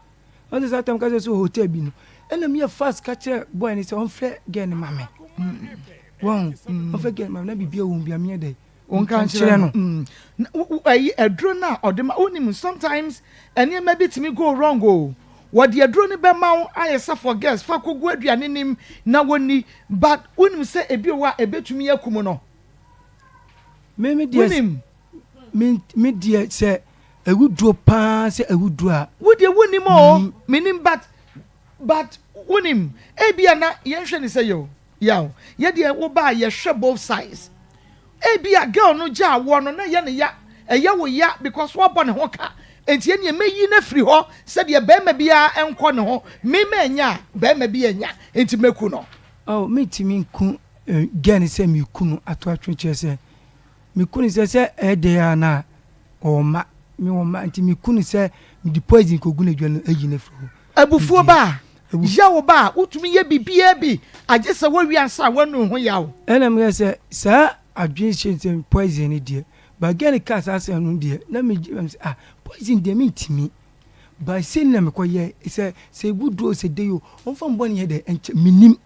Ɔn sɛ saa tam ka kyerɛ sɛ hotel bi no ɛna meyɛ fast ka kyerɛ boy no sɛ ɔmfrɛ girl no ma me. Wɔn ɔmfrɛ girl no ma me na biribi a ɛwɔ mu bia menyɛ dɛ Wonka nkyerɛ no. Ɛyi aduro no a ɔde ma wonim sometimes nneɛma bi tumi go wrong o. Wɔde aduro no bɛma wo ayɛ sɛ for girls fa kɔgu aduane nim na wɔnni but wonim sɛ ebi wɔ hɔ a ɛbɛtumi akum no. Me me deɛ Wonim. Me me deɛ sɛ awuduro paa sɛ awuduro a. Wo deɛ wonim o menim but but wonim ebia na yɛnhwɛ ne sɛ yɛ o. Yaw, yɛ deɛ wo ba a yɛhwɛ both sides. Ebia girl no gyaa woɔ no na ɛyɛ no ya, ɛyɛ wo ya because woabɔ ne ho ka. Enti ɛneɛ mɛyi no afiri hɔ sɛdeɛ barima biara nkɔ ne ho. Me mannya a, barima bi anya, enti mɛku no. Oh, mentumi nku girl no sɛ meku no ato atwene kyerɛ sɛ meku no sɛ sɛ ɛyɛ dɛn a na ɔwɔ mma, mewɔ mma nti meku no sɛ mede poison kɔgu n'aduane no ayi no afiri hɔ. Abufuo ba a, yaw ba a, wotumi yɛ biribiara bi agye sɛ woawie ansa woanu ho yaw. Ɛna meyɛ sɛ saa adwene hyɛ sɛ poison no deɛ but girl no kaa saa asɛm no deɛ na me gye sɛ ah poison deɛ mentumi but sei na mekɔ yɛ sɛ sɛ egu duro sɛ de yo ɔmfa mbɔ ne yɛ dɛ ɛnkyɛ menim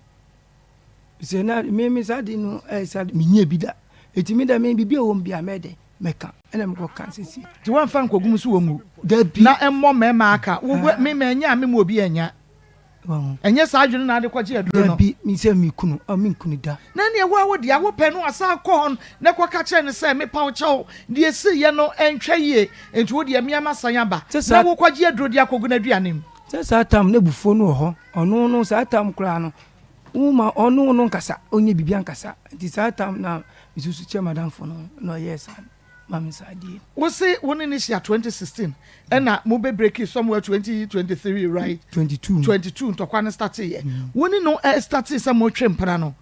sɛ na me me saa de no ɛyɛ saa de menyɛ bi da eti me dɛ me biribi a ɛwɔ mu bi a mɛyɛ dɛ mɛka ɛna mekɔ ka sɛsi. Nti woamfa nkɔgu mu so wɔ ngu Dabi. na ɛmmɔ mmarima aka wo wo me manya a me mu obi annya Wahu. ɛnyɛ saa adwene na ade kɔgye aduro no. Dabi me sɛ me kunu ɔ me nkunu da. Na ɛneɛ wo a wo deɛ wopɛ no asan kɔ hɔ na kɔka kyerɛ no sɛ mepa wo kyɛw deɛ ɛsiiɛ no ɛntwa yie nti wo deɛ mea masan aba Sɛ saa. na wokɔgye aduro de akɔgu n'aduane mu. Sɛ saa tam no abufuo no wɔ hɔ ɔno no saa tam koraa no wo ma ɔne wo no nkasa ɔnyɛ biribi ankasa nti saa tam na mesusu kyerɛ madamfo no na ɔyɛɛ saa ma me saa die. Wo se wo ne no hyia 2016 ɛna mo bɛ breaki somewhere 2023 right? 22 mu. 22 ntɔkwa no startee yɛ. Wo ne no startee sɛ mo twe mpena no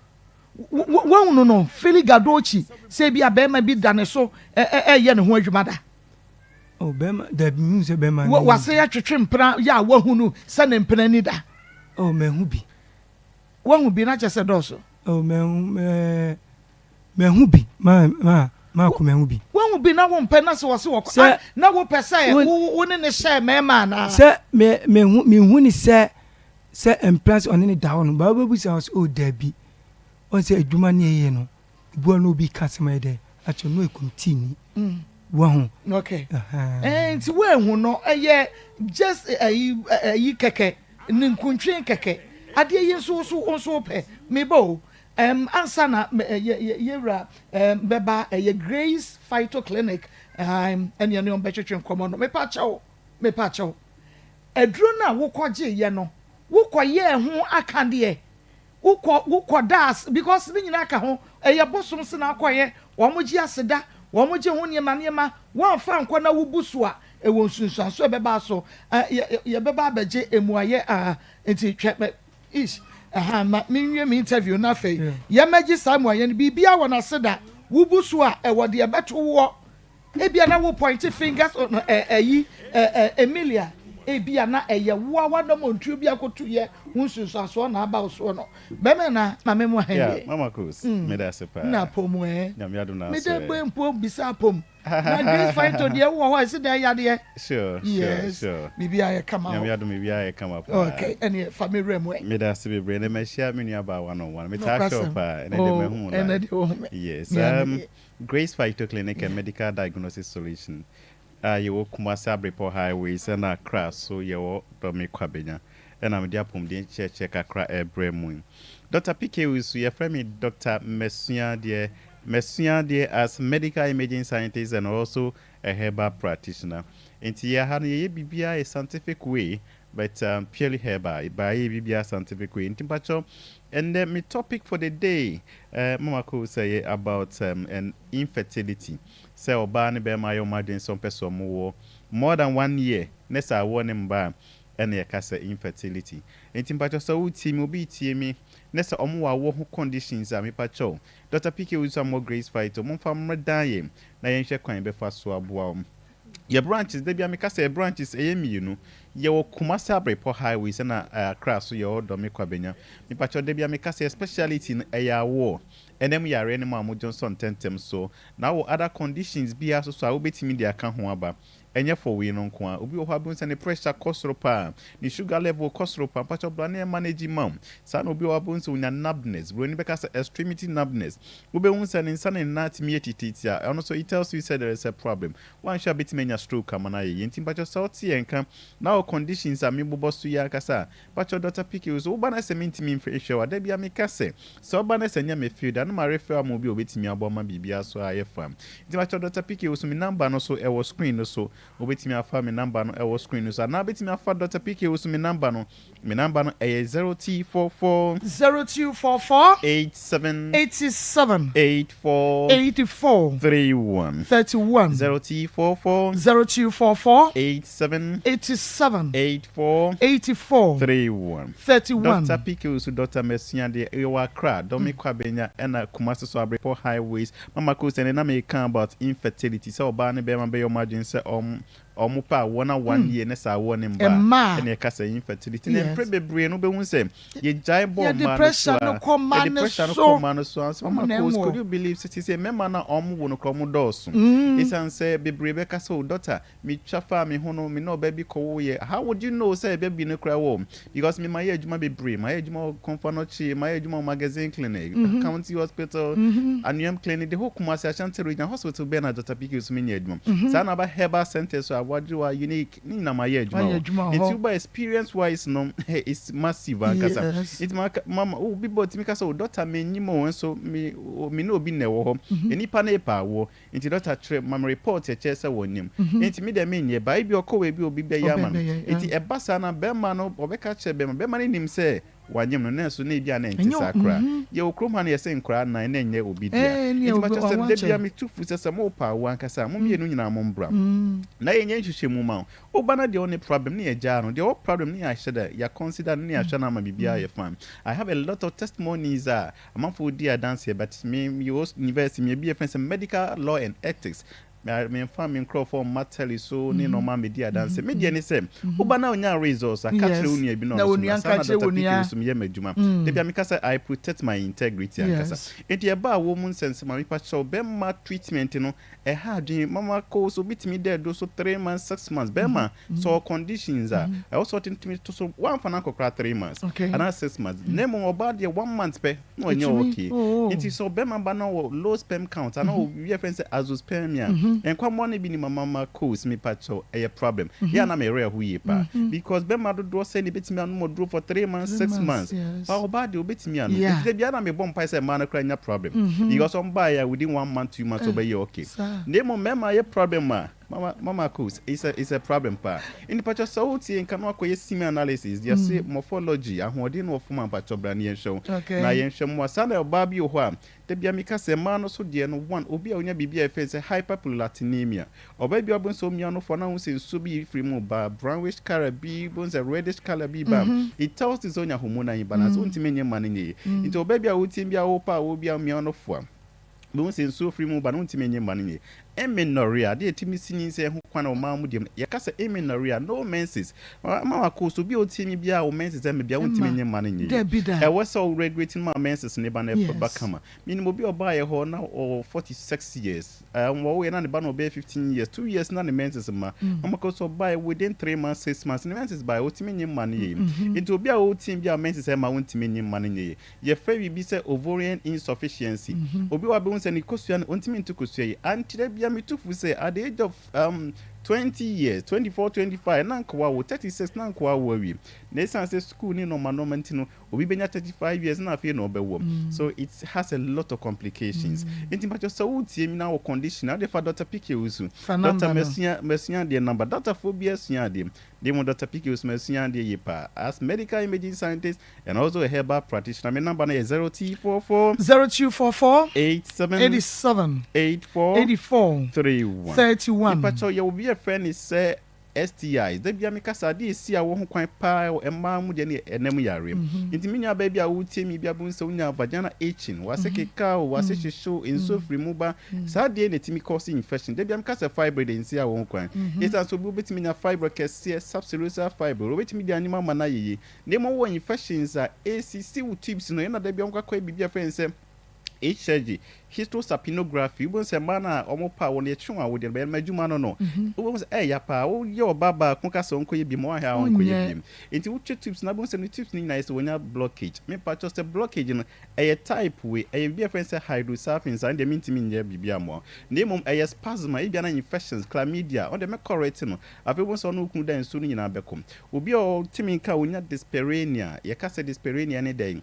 woahunu no Philly Gadochi sɛ ebi a bɛrima bi da ne so ɛyɛ ne ho adwuma da? Oh, bɛrima dabi mehu sɛ bɛrima no. Wase atwetwe mpena yɛ a woahunu sɛ ne mpena ni da? Oh, mahu bi. Woahu bi na kyerɛ sɛ dɔɔso. Oh, mahu ɛɛ mahu bi ma ma maako mahu bi. Woahu bi na wompɛ na sɛ wɔse wɔkɔ Sɛ na wopɛ sɛ wo wo ne ne hyɛ mmarima anaa? Sɛ me mehu mehu ne sɛ sɛ mpena sɛ ɔne ne da hɔ no ba wobɛbisa wo sɛ oh dabi wɔn sɛ adwuma ne ɛyɛ no ebi wɔ na obi ka asɛm ayɛ dɛ akyerɛ no ɛkɔmtii ni wahu. Okay. Eh, nti woahu no ɛyɛ just ɛyi ɛyi kɛkɛ ninkuntwe kɛkɛ adeɛ yi nso so nso wopɛ mebɔ o um, ansa na yɛ yɛwura um, bɛba ɛyɛ Grace Phyto Clinic um, ɛne ɛne ɔmo bɛtwetwe nkɔmɔ no mepa kyɛw mepa kyɛw aduro no a wokɔgye yɛ no wokɔyɛɛ ho akadeɛ Wokɔ wokɔ da ase because ne nyinaa ka ho ɛyɛ bosom se na akɔyɛ wɔn gye aseda wɔn gye ho nneɛma nneɛma wɔnfa nkɔ na wobu so a ɛwɔ nsunsuanso ɛbɛba so ɛ yɛ yɛbɛba abɛgye emuayɛ a nti twɛ mɛ ish ɛha ma menwie me interview na afei yɛmɛgye saa emuayɛ no biribiara wɔ n'aseda wobu so a ɛwɔ deɛ ɛbɛto woɔ. Ebia na wo pointe fingers on ɛ ɛyi ɛ ɛ Emilia, ebia na ɛyɛ wo a w'anammɔntuo bi akoto yɛ ho nsunsuansoɔ na aba wo soɔ no. Bɛmɛ na ma me mo hɛn Yeah, deɛ. Mama Kos, Mm, meda ase paa. na apom ɛ. Nyame adom na Me aso dɛ ɛ. bɛ mpo bisa apom. Na Grace Fito deɛ wowɔ hɔ a ɛsi dɛn yadeɛ? Sure, sure, Yes, sure. biribi ayɛ kama Nyame hɔ. adom biribiara yɛ kama paa. Okay, ɛneɛ fa me werɛ mu ɛ. Meda ase bebree. Ɛnɛ mahyia me nua baa one on one. Metaa hwɛ wo Nokwasɛm. paa. Ɛnɛ deɛ Oh, mahu wo ɛnɛ live. deɛ wohu me. Yes. Me a me Um, deɛ. Grace Phyto Clinic and Medical Diagnosis Solution a yɛwɔ Kumasi Abrepɔ Highways ɛna Accra so yɛwɔ Dome Kwabenya ɛna mede apɔmuden nkyerɛkyerɛ kakra ɛrebrɛ mo yi. Dɔkta PK Owusu, yɛfrɛ me Dɔkta Masua deɛ, Masua deɛ as Medical Imaging Scientist and also a Herbal Practitioner. Nti yɛ ha no yɛyɛ biribiara yɛ scientific way But um purely herbal baa yɛ biribiara scientific way nti mpakyɛw ɛndɛ me topic for the day eh mama ko sɛ yɛ about um and infertility sɛ ɔbaa ne bɛɛma ayɛ ɔmo adwene sɛ ɔmpɛ sɛ ɔmo wɔ more than one year ne sɛ awoɔ ne mba a ɛna yɛka sɛ infertility nti mpakyɛw sɛ wo tie me obi tie me ne sɛ ɔmo wɔ awoɔ ho conditions a mepakyɛw Doctor PK Owusu Amoah Grace Phyto momfa mmrɛdan yɛn na yɛnhwɛ kwan yɛbɛfa so aboa wo. Yɛ branches, da biara meka sɛ yɛ branches ɛyɛ mmienu. Yɛwɔ Kumasi Abrepɔ highways ɛna Accra so yɛwɔ Dome Kwabenya. Mepakyɛw da biara meka sɛ yɛ speciality no ɛyɛ awoɔ ɛna mu yareɛ no mu a modwonsɔ ntɛntɛm so. Na wɔ other conditions biara nso so a wobɛtumi de aka ho aba. Ɛnyɛ for wei no nko ara. Obi wɔ hɔ a wobɛhu sɛ ne pressure kɔ soro paa, ne sugar level kɔ soro paa, mpakyɛw bra na yɛ manage ma wo. Saa na obi wɔ hɔ a wobɛhu sɛ onya numbness, buroni bɛka sɛ extremity numbness. Wobɛhu sɛ ne nsa ne ne nan tumi yɛ titiatia, ɛno nso it tells you sɛ there is a problem. Woanhwɛ a bɛtumi anya stroke ama no ayɛ yie. Nti mpakyɛw sɛ wote yɛn nka na wɔ conditions a mebobɔ so yi ankasa a, mpakyɛw Doctor PK wo so woba na sɛ mentumi nhwɛ wo a, da biara meka sɛ, sɛ woba na sɛ ɛnyɛ me field a, na ma refer ama obi a obɛtumi aboa ma biribiara so ayɛ fine. Nti mpakyɛw Doctor PK wo so me number no so ɛwɔ screen no so, wobɛtumi afa me number no ɛwɔ screen no so anaa wobɛtumi afa Doctor PK wo so me number no. Me number no ɛyɛ 0244. 0244. 87. 87. 84. 84. 31. 31. 0244. 0244. 87. 87. 84. 84. 31. 31. Doctor PK Owusu, Doctor Masua deɛ yɛwɔ Accra, Dome Kwabenya ɛna Kumasi so Abrepɔ Highways. Mama Kosi ɛnɛ na meka about infertility sɛ ɔbaa ne bɛɛma bɛyɛ ɔmo adwene sɛ ɔmo Ɔmo pɛ awoɔ na one year ne saa awoɔ no mba a, ɛna yɛka sɛ infertility. Na mprɛ bebree no wobɛhu sɛ yɛgyae bɔ mmaa no so a, yɛde pressure no kɔ mmaa no so a, nso mama Coles, could you believe sɛ seesei mmarima no a ɔmo wo no koraa ɔmo dɔɔso. Esiane sɛ bebree bɛka sɛ oh doctor, metwa faa me ho no, me ne ɔbaa bi kɔwoeɛ. How would you know sɛ ɛba bi no koraa wɔ hɔ? Because me mayɛ adwuma bebree, mayɛ adwuma wɔ Komfo Anokye, mayɛ adwuma wɔ Magazine Clinic, County Hospital, Anuam Clinic, the whole Kumasi Ashanti Region Hospital bɛn na Doctor PK so menyɛ adwuma. Saa na aba herbal centers so a, Wadwoa, Unique, ne nyinaa mayɛ adwuma wɔ. Nti woba experience wise no, it's massive ankasa. Nti maka, mama, obi bɔ tumi ka sɛ, oh doctor menyim o, nso me, me ne obi na ɛwɔ hɔ. Nnipa no repɛ awoɔ. Nti doctor kyerɛ ma me report ɛkyerɛ sɛ wɔnyem. Nti me deɛ menyɛ but ebia ɔkɔ baabi a obi bɛyɛ ama no. Nti ɛba saa no a bɛrima no ɔbɛka akyerɛ bɛrima, bɛrima no nim sɛ wanyem no nanso na ebia na ɛnte saa koraa. Yɛwɔ kurom ha no yɛse nkoraa nnan na ɛnyɛ obi dea. Nti makyerɛ sɛ da biara metu fo sɛ sɛ mopɛ awoɔ ankasa a mo mmienu nyinaa mombra na yɛnyɛ nhwehwɛmu ma wo. Wo ba no deɛ ɔnni problem ne yɛgyaa no, deɛ ɔwɔ problem ne yɛahyɛ da yɛ consider no ne yɛahwɛ no ama biribiara ayɛ fine. I have a lot of testimonies a Amanfoɔ di adanseɛ but me me wɔ university me yɛ bi yɛfrɛ sɛ medical law and ethics me me nfa me nkorɔfoɔ mma tele so ne nnoɔma medi adanseɛ me deɛ ne sɛ woba na onya results a ka kyerɛ wo nua bi na ɔno nso mmra saa na Doctor PK nso meyɛ m'adwuma da bia meka sɛ I protect my integrity ankasa nti ɛba a wɔ mu nsɛnsɛm a mepa kyɛw bɛma treatment no Ɛha adwene mama kɔ so obi tumi da aduro so three months six months bɛrima sɛ ɔwɔ conditions a ɛwɔ sɛ ɔtumi to so wamfa no akɔ koraa three months anaa 6 months, na mmom ɔbaa deɛ one month pɛ na ɔnyɛ okay. Oh. Nti sɛ ɔbɛrima ba na ɔwɔ low sperm count anaa ɔwɔ yɛ fɛn sɛ azoospermia, nkwamoa no bi ni mama ma coast mepa kyɛw ɛyɛ problem yɛ a na mɛwerɛ ho yie paa because bɛrima dodoɔ sɛ ne bɛtumi anom aduro for 3 months, 6 months, ba ɔbaa deɛ ɔbɛtumi anom. Nti da biara na mebɔ mpae sɛ mmaa no koraa nya problem because ɔmo baeɛ a within one month, 2 months ɔbɛyɛ okay. Na mmom mmarima yɛ problem a mama mama coast it's a problem paa. Nti pakyɛ sɛ wotie nka na wakɔyɛ semen analysis deɛ se morphology ahoɔden no wɔ fam a, mpakyɛ bra ne yɛnhwɛ wo na yɛnhwɛ mmoa. Saa na ɔbaa bi wɔ hɔ a da bia meka sɛ mmaa no so deɛ no one obi a onya biribi a yɛfrɛ sɛ hyperprolactinemia. Ɔbaa bi a wobɛhu sɛ omia no fɔ na wohu sɛ nsuo bi firi mu ba, brownish colour bi, wobɛhu sɛ reddish colour bi ba, it tells you sɛ onya hormonal imbalance, wontumi nye mma no nyɛ yie. Nti ɔbaa bi a wotie bi a wopɛ a wo bi a omia no fo a wobɛhu sɛ nsuo firi mu ba no, wontumi nye mma no nyɛ yie. Amenorrhea, adeɛ a ɛtumi si nyinsɛn ho kwan wɔ mmaa mu deɛ mu, yɛka sɛ amenorrhea, no menses. Ma wako so obi a ɔtie mi biara wo menses ɛmɛ bia wontumi nye mma no nyɛ yie. Ɛwɔ sɛ wo regulate ma menses ne ba no ɛba kama. Menim obi a ɔbaeɛ hɔ na ɔwɔ 46 years, wɔwoeɛ na ne ba no ɔbɛyɛ 15 years, 2 years na ne menses ma. Mama ko so ɔbaeɛ within 3 months, 6 months ne menses baeɛ, ɔtumi nye mma no yie. Nti obi a ɔtie bi a menses ɛma wontumi nye mma no nyɛ yie, yɛfrɛ biribi sɛ ovarian insufficiency. Obi wa bɛhu sɛ ne kosua no ɔntumi nto kosua yi ankyerɛ bia. Metu fo sɛ at the age of 20 years, 24, 25 na nka wawo, 36 na nka wawo awie, na ɛsiane sɛ school ne nɔɔma nɔɔma nti no obi bɛnya 35 years na afei na ɔbɛwɔ. So it has a lot of complications. Nti mpakyɛ sɛ wotie mi na wɔ condition a wode fa Dr PK Owusu. Fa Dr number no. Masua masua adeɛ number doctorfoɔ bi asua adeɛ de mu. Dr PK Owusu, masua adeɛ yie paa as medical imaging scientist and also a herbal practitioner. Me number no yɛ 0244 0244 87 87 84 84 31 31. Mepakyɛw yɛwɔ bi a yɛfrɛ ne sɛ STIs, da biara meka sɛ adeɛ a ɛsi awoɔ ho kwan paa wɔ mmaa mu deɛ ne yɛ ɛnam yareɛ. Nti me nuabaa bi a woretie me bi abɛhu sɛ wonya vaginal itching, w'ase keka o, w'ase hyehye o, nsuo firi mu ba, saa adeɛ na ɛtumi cause infection. Da biara meka sɛ fibroid ɛnsi awoɔ ho kwan. Ɛsiane sɛ obi wobɛtumi anya fibroid kɛseɛ, subserosal fibroid, wobɛtumi de anim ama no ayɛ yie. Na mmom wowɔ infections a ɛsisi wo tubes no, ɛna da biara wɔkɔ akɔyɛ biribi a yɛfrɛ no sɛ HSG, hysterosalpingography, wobɛhu sɛ mmaa no a wɔpa awo no, yɛtwe wɔn awodeɛ no, bɛyɛ no adwuma no no, wobɛhu sɛ ɛyɛ ya paa. Woyɛ ɔbaa baako ka sɛ ɔnkɔyɛ bi ma woanhwɛ a ɔnkɔyɛ biom. Nti wotwe tubes no, wobɛhu sɛ ne tubes no nyinaa yɛ sɛ wɔnya blockage. Mepakyɛw sɛ blockage no, ɛyɛ type wei, ɛyɛ biribi a yɛfrɛ no sɛ hydrosalpinx a, ɛno deɛ mentumi nyɛ biribi amoa wo. Na mmom ɛyɛ spasm a, ebia na infections, chlamydia, ɔno deɛ mɛ correct no. Afei wobɛhu sɛ ɔne wo kunu da nsuo no nyinaa bɛkɔ. Obi a ɔtumi nka a ɔnya dyspareunia, yɛka sɛ dyspareunia ne dɛn?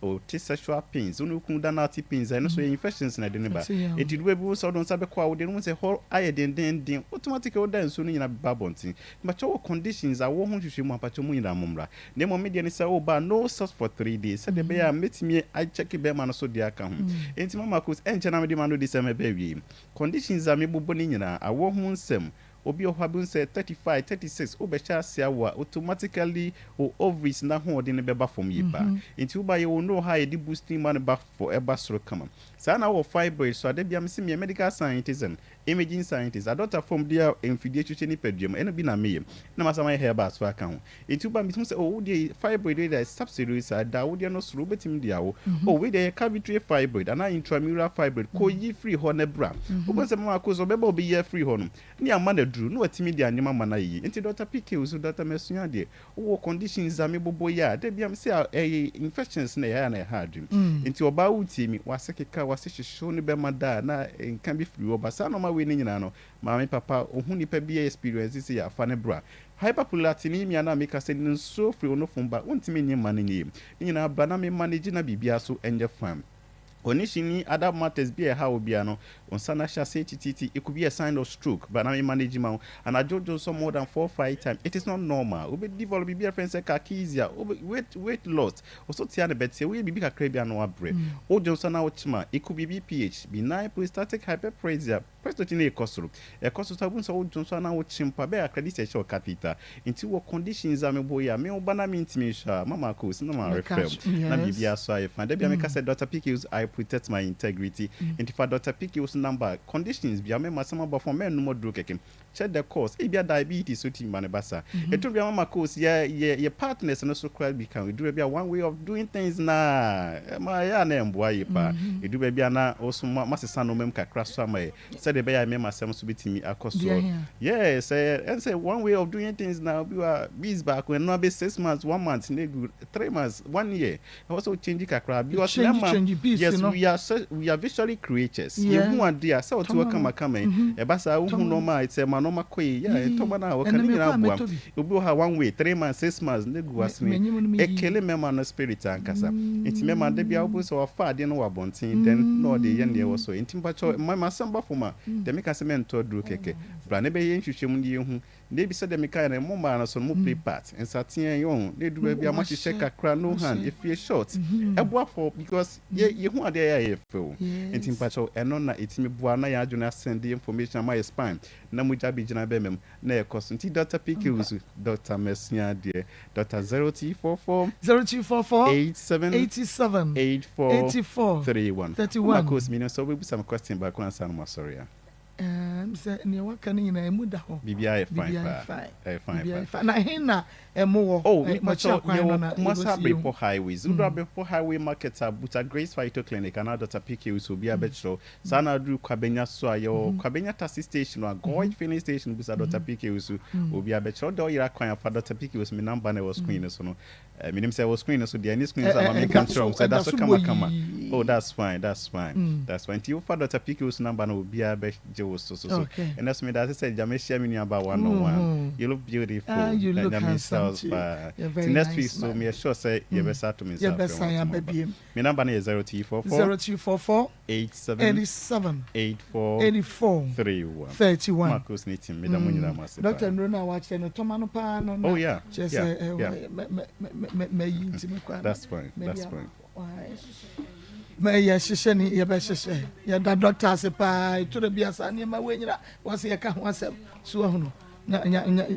Ɔte sexual pains, wo ne wo kunu da na ɔte pains a, ɛno nso yɛ infections na ɛde no ba. Enti du baabi wo sɛ wode wo nsa bɛkɔ a, wode no hu sɛ hɔ ayɛ dendeenden, automatically woda nsuo no nyinaa bɛba abɔnten. Mpakyɛw wɔ conditions a wɔ ho nhwehwɛmu a, mpakyɛw mo nyinaa mommra. Na mmom me deɛ ne sɛ woba a, no sex for 3 days sɛdeɛ ɛbɛyɛ a mɛtumi akyɛke bɛrima no so deɛ aka ho. Enti Mama Kos, ɛnkyɛ na mede m'ano di sɛ mɛba awiei. Conditions a mebobɔ no nyinaa, awoɔ ho nsɛm, Obi wɔ hɔ a bohu sɛ 35, 36 wobɛhyɛ ase awo a automatically wo ovaries no ahoɔden no bɛba fam yie paa. Nti woba yɛwɔ nnuro wɔ ha a yɛde boosting ma no ba fɔ ɛba soro kama. Saa na wowɔ fibroid so a da biara mese meyɛ medical scientist and imaging scientist. Adɔktafoɔ a wɔde mfidie hwehwɛ nipadua mu ɛno bi na meyɛ. Na masan mayɛ herbal so aka ho. Nti woba mehu sɛ oh wo deɛ yi fibroid wei deɛ subserosa ɛda wo deɛ no soro wobɛtumi de awo. Oh wei deɛ ɛyɛ cavitary fibroid anaa intramural fibroid kɔ yi firi hɔ na bra. Wobɛhu sɛ mama akɔ so ɔbɛba ɔbɛyi afiri hɔ no ne ama no aduru na watumi de anwom ama no ayɛ yie. Nti Doctor PK wo so Doctor masua adeɛ. Wowɔ conditions a mebobɔ yi a da biara mese ɛyɛ infections na ɛyɛ a na ɛha adwene. Nti ɔbaa wotie mi w'ase keka w'ase hyehye wo ne bɛma da a na nka bi firi hɔ ba saa nnoɔma wei no nyinaa no Maame papa ohu nipa bi a experience sei a fa no bra. Hyperprolactinemia no a meka sɛ nsuo firi wo nofo mu ba wontumi nye mma no nyɛ yie. Ne nyinaa bra na me manage na biribiara so nyɛ fine. Condition ni other matters bi a ɛha wo biara no wo nsa no ahyɛ aseɛ tititi it could be a sign of stroke bra na me manage ma wo. Anadwo dwonsɔ more than 4, 5 times it is not normal. Wobɛ develop biribi a yɛfrɛ no sɛ cachexia wobɛ weight weight loss wo so tea no bɛteɛ woyɛ biribi kakra bi a na wabrɛ. Wo dwonsɔ na wokyem a it could be BPH benign prostatic hyperplasia Prostate no rekɔ soro. Ɛkɔ soro saa wobɛhu sɛ wodwo nso anaa wokye mpo a bɛyɛ kakra gye sɛ ɛhyɛ wo catheter. Nti wɔ conditions a mebɔ yi a me wo ba na mentumi nhwɛ a mama akɔ osi na ma refer wo na biribiara so ayɛ fine. Da biara meka sɛ Doctor PK I protect my integrity. Nti fa Doctor PK number conditions biara mɛma asɛm aba fam mɛnnom aduro kɛkɛ. Check the cause, ebia diabetes so tumi ma no ba saa. Ɛtɔ bi a mama cause yɛ yɛ yɛ partners no so koraa bi ka ho. Ɛduru baabi a one way of doing things na ɛma ɛyɛ a na ɛmboa yie paa. Ɛduru baabi a na wo so ma masesa nneɛma mu kakra so ama yɛ sɛdeɛ ɛbɛyɛ a mmarima asɛm nso bɛtumi akɔ soɔ. Yes, ɛyɛ ɛn sɛ one way of doing things na obi wɔ a bees baako ɛno abɛ 6 months, one month na egu 3 months, one year. Ɛwɔ sɛ o change kakra because mmarima, yes, we are visually creatures. Yɛhu adeɛ a sɛ ɔte hɔ kamakama yi ɛba saa wohu nneɛma a sɛ ma nneɛma kɔ yi yɛ ntɔma no a wɔka ne nyinaa boa. Obi wɔ ha one way 3 months, 6 months ne gu asene ɛkele mmarima no spirit ankasa. Nti mmarima da biara wobɛhu sɛ wafa adeɛ no wɔ abɔnten then na ɔde yɛ nea ɛwɔ so. Nti mpakyɛw mmarima asɛm ba fam a deɛ meka sɛ mɛntɔ aduro kɛkɛ bra ne bɛyɛ nhwehwɛmu ne yɛhu. Na ebi sɛdeɛ mekaeɛ no, mo mmaa no so no mo play part, nsateaa yi ɔho, na ɛduru baabi a moahyehyɛ kakra, no hand, efie short, ɛboa for because yɛ yɛhu adeɛ a ɛyɛ a ɛyɛ fɛ o. Nti mpakyɛw ɛno na ɛtumi boa na yɛn adwene asɛnde information ama yɛ spine na mogya abɛgyina bɛma mu na ɛkɔ so. Nti Doctor PK Owusu, Doctor masua adeɛ, Doctor 0244 0244 87 87 84 84 31. 31. Mama Kos, menim sɛ wobɛbusa me question baako ansa na masɔre a. Ɛɛm sɛ nea waka no nyinaa emu da hɔ. Biribiara yɛ fine Biribiara yɛ paa. fine. Ɛyɛ fine Biribiara yɛ paa. fine. Na he na ɛmo wɔ? Oh, Ɛ mepa mo akyi kyɛw, akwan no yɛwɔ na Kumasi yɛbɛsi yɛhu. Abrepɔ Highways. Woduru Abrepɔ Highway Market a, busa Grace Phyto Clinic anaa Doctor PK Owusu, obiara bɛkyerɛ wo. Saa na aduru Kwabenya so a, yɛwɔ Kwabenya Taxi Station a, Goil Filling Station, busa Doctor PK Owusu, obiara bɛkyerɛ wo. Wode ɔyera kwan a, fa Doctor PK Owusu, me number na ɛwɔ screen no so no. Menim sɛ ɛwɔ screen no so deɛ, ɛne screen so ama menka nkyerɛ wɔn sɛ ɛda so kamakama. Oh, that's fine, that's fine, that's fine. Nti wofa Dr. PK so number no, obiara bɛgye wo so so so. Ɛnɛ so meda ase sɛ gya mehyia me nuaba one on one. You look beautiful. Ah, you look Nyame handsome nhyira too. paa. You're very Nti next nice week so man. meyɛ sure sɛ yɛbɛsa ato me nsa afrɛ Yɛbɛsan wɔn aba aba. biem. Me number no yɛ 0244 0244 87 87 84 84 31. 31. Marcus ne team, meda mo nyinaa mo ase Dr. paa. Nnuro no a wakyerɛ no tɔma no paa no na Oh yeah, kyerɛ sɛ mɛyi nti mekɔ a That's fine, mɛdi that's ama. fine. Mɛ yɛhyehyɛ ne yɛbɛhyehyɛ yɛda doctor ase paa. Ɛtɔrɔ bi asa nneɛma wei nyina wɔsɛ yɛka ho asɛm so ahunu. Nya nya nya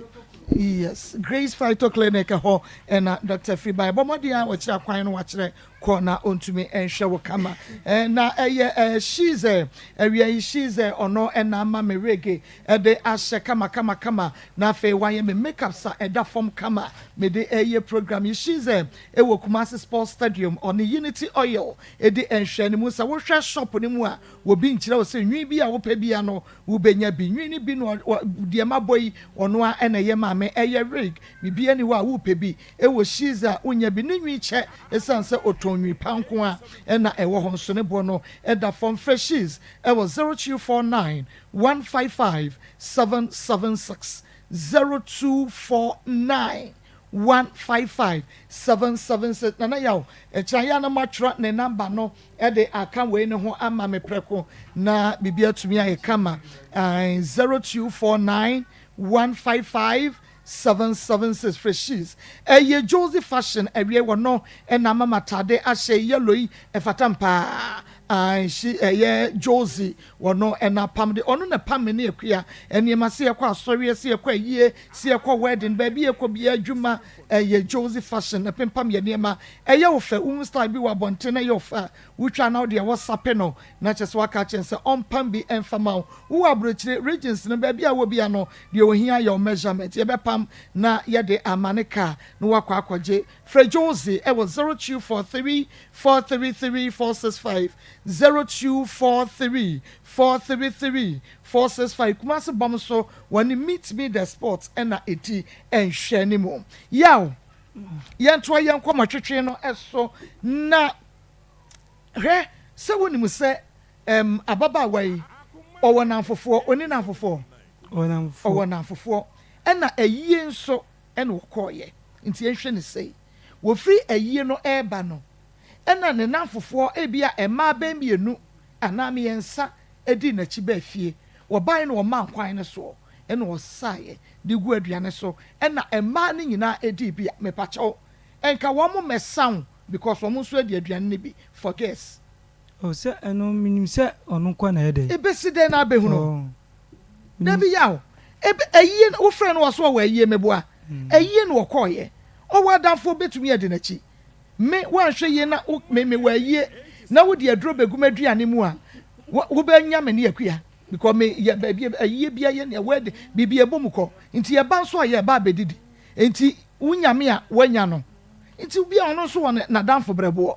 yes Grace Phyto Clinic ɛhɔ ɛna Dr. Firi ba ɛbɔ mmɔden a wɔkyerɛ akwan no wakyerɛ kɔ na ɔntumi nhwɛ wo kama na ɛyɛ Shize awia yi Shize ɔno ɛna ama me wig ɛde ahyɛ kama kama kama na afei wayɛ me makeup sa ɛda fam kama mede ɛyɛ program yi Shize ɛwɔ Kumasi Sports Stadium ɔne Unity Oil ɛdi nhwɛ ne mu sɛ wohwɛ shop no mu a wɔbi nkyerɛ wo sɛ nwi bi a wopɛ bia no wobɛnya bi nwi no bi no deɛ mabɔ yi ɔno a ɛna ɛyɛ maame ɛyɛ wig biribi ani hɔ a wopɛ bi ɛwɔ Shize a wonya bi ne nwi kyɛ ɛsiane sɛ ɔtɔn nwi pa nko a ɛna ɛwɔ hɔ nso ne boɔ no ɛda fam. Frɛ Shiz ɛwɔ 0249 155 776, 0249 155 776. Nana Yaw ɛkyerɛ yɛ na matwerɛ ne number no ɛde aka wei ne ho ama me prɛko na biribi atumi ayɛ kama. 0249 155 776 Freshies. Ɛyɛ Josie Fashion ɛwiɛ wɔ no ɛna ama matade ahyɛ yellow yi ɛfata mpaa ahyi. Ɛyɛ Josie wɔ no ɛna pam de ɔno na pam ne akua nneɛma sɛ yɛkɔ asɔreɛ, sɛ yɛkɔ ayie, sɛ yɛkɔ wedding, baabi yɛkɔ bia adwuma. Ɛyɛ Josie Fashion na pempam yɛ nneɛma. Ɛyɛ wo fɛ, wohu style bi wɔ abɔnten na ɛyɛ wo fɛ a wotwa na wode ɛwɔ sape no na kyerɛ sɛ waka kyerɛ sɛ ɔmpam bi ɛmfa ma wo. Wowɔ aburokyire regions no baabi a wɔ bia no deɛ ohia yɛ wo measurement, yɛbɛpam na yɛde ama ne kaa na wakɔ akɔgye. Frɛ Josie ɛwɔ 0243 433 465, 0243 433 465. Kumasi bɔm so wɔne Meet Me the Sport ɛna edi ɛnhwɛ ne mu. Yaw, yɛntoa yɛn nkɔmɔtwetwe no ɛso na hwɛ sɛ wonim sɛ ababaawa yi ɔwɔ namfofoɔ, oni namfofoɔ? Ɔwɔ namfofoɔ. Ɛna ayie nso ɛna wɔkɔɔyɛ nti yɛnhwɛ ne sei wɔfiri ayie no ɛreba no ɛna ne namfofoɔ ebi a mmaa bɛn mmienu anaa mmiɛnsa edi n'akyi bɛɛ fie. Wɔban no wɔma nkwan no soɔ ɛna ɔsaeɛ de gu aduane so ɛna mmaa no nyinaa edi bi a mepakyɛw nka wɔn mo mɛsaw because wɔn nso adi aduane no bi for guests. O sɛ ɛno menim sɛ ɔno nkɔ na ɛyɛ dɛ. Ebesi dɛn na abɛhunu? Dabi yaw, ebe ayie no wofrɛ no wɔ so ɔwɔ ayie meboa ayie no wɔkɔɔyɛ ɔwɔ adamfoɔ betumi adi n'akyi. Me wanhwɛ yie na wo me me wɔ ayie na wode aduro bɛgu m'aduane mu a wobɛnya me ne akua because me yɛ baabi ayie bi ayɛ nea wɛde biribi ɛbɔ mu kɔ nti yɛba nso a yɛba abɛdidi nti wonya me a woanya no nti obi a ɔno nso wɔ ne n'adamfo brɛboɔ.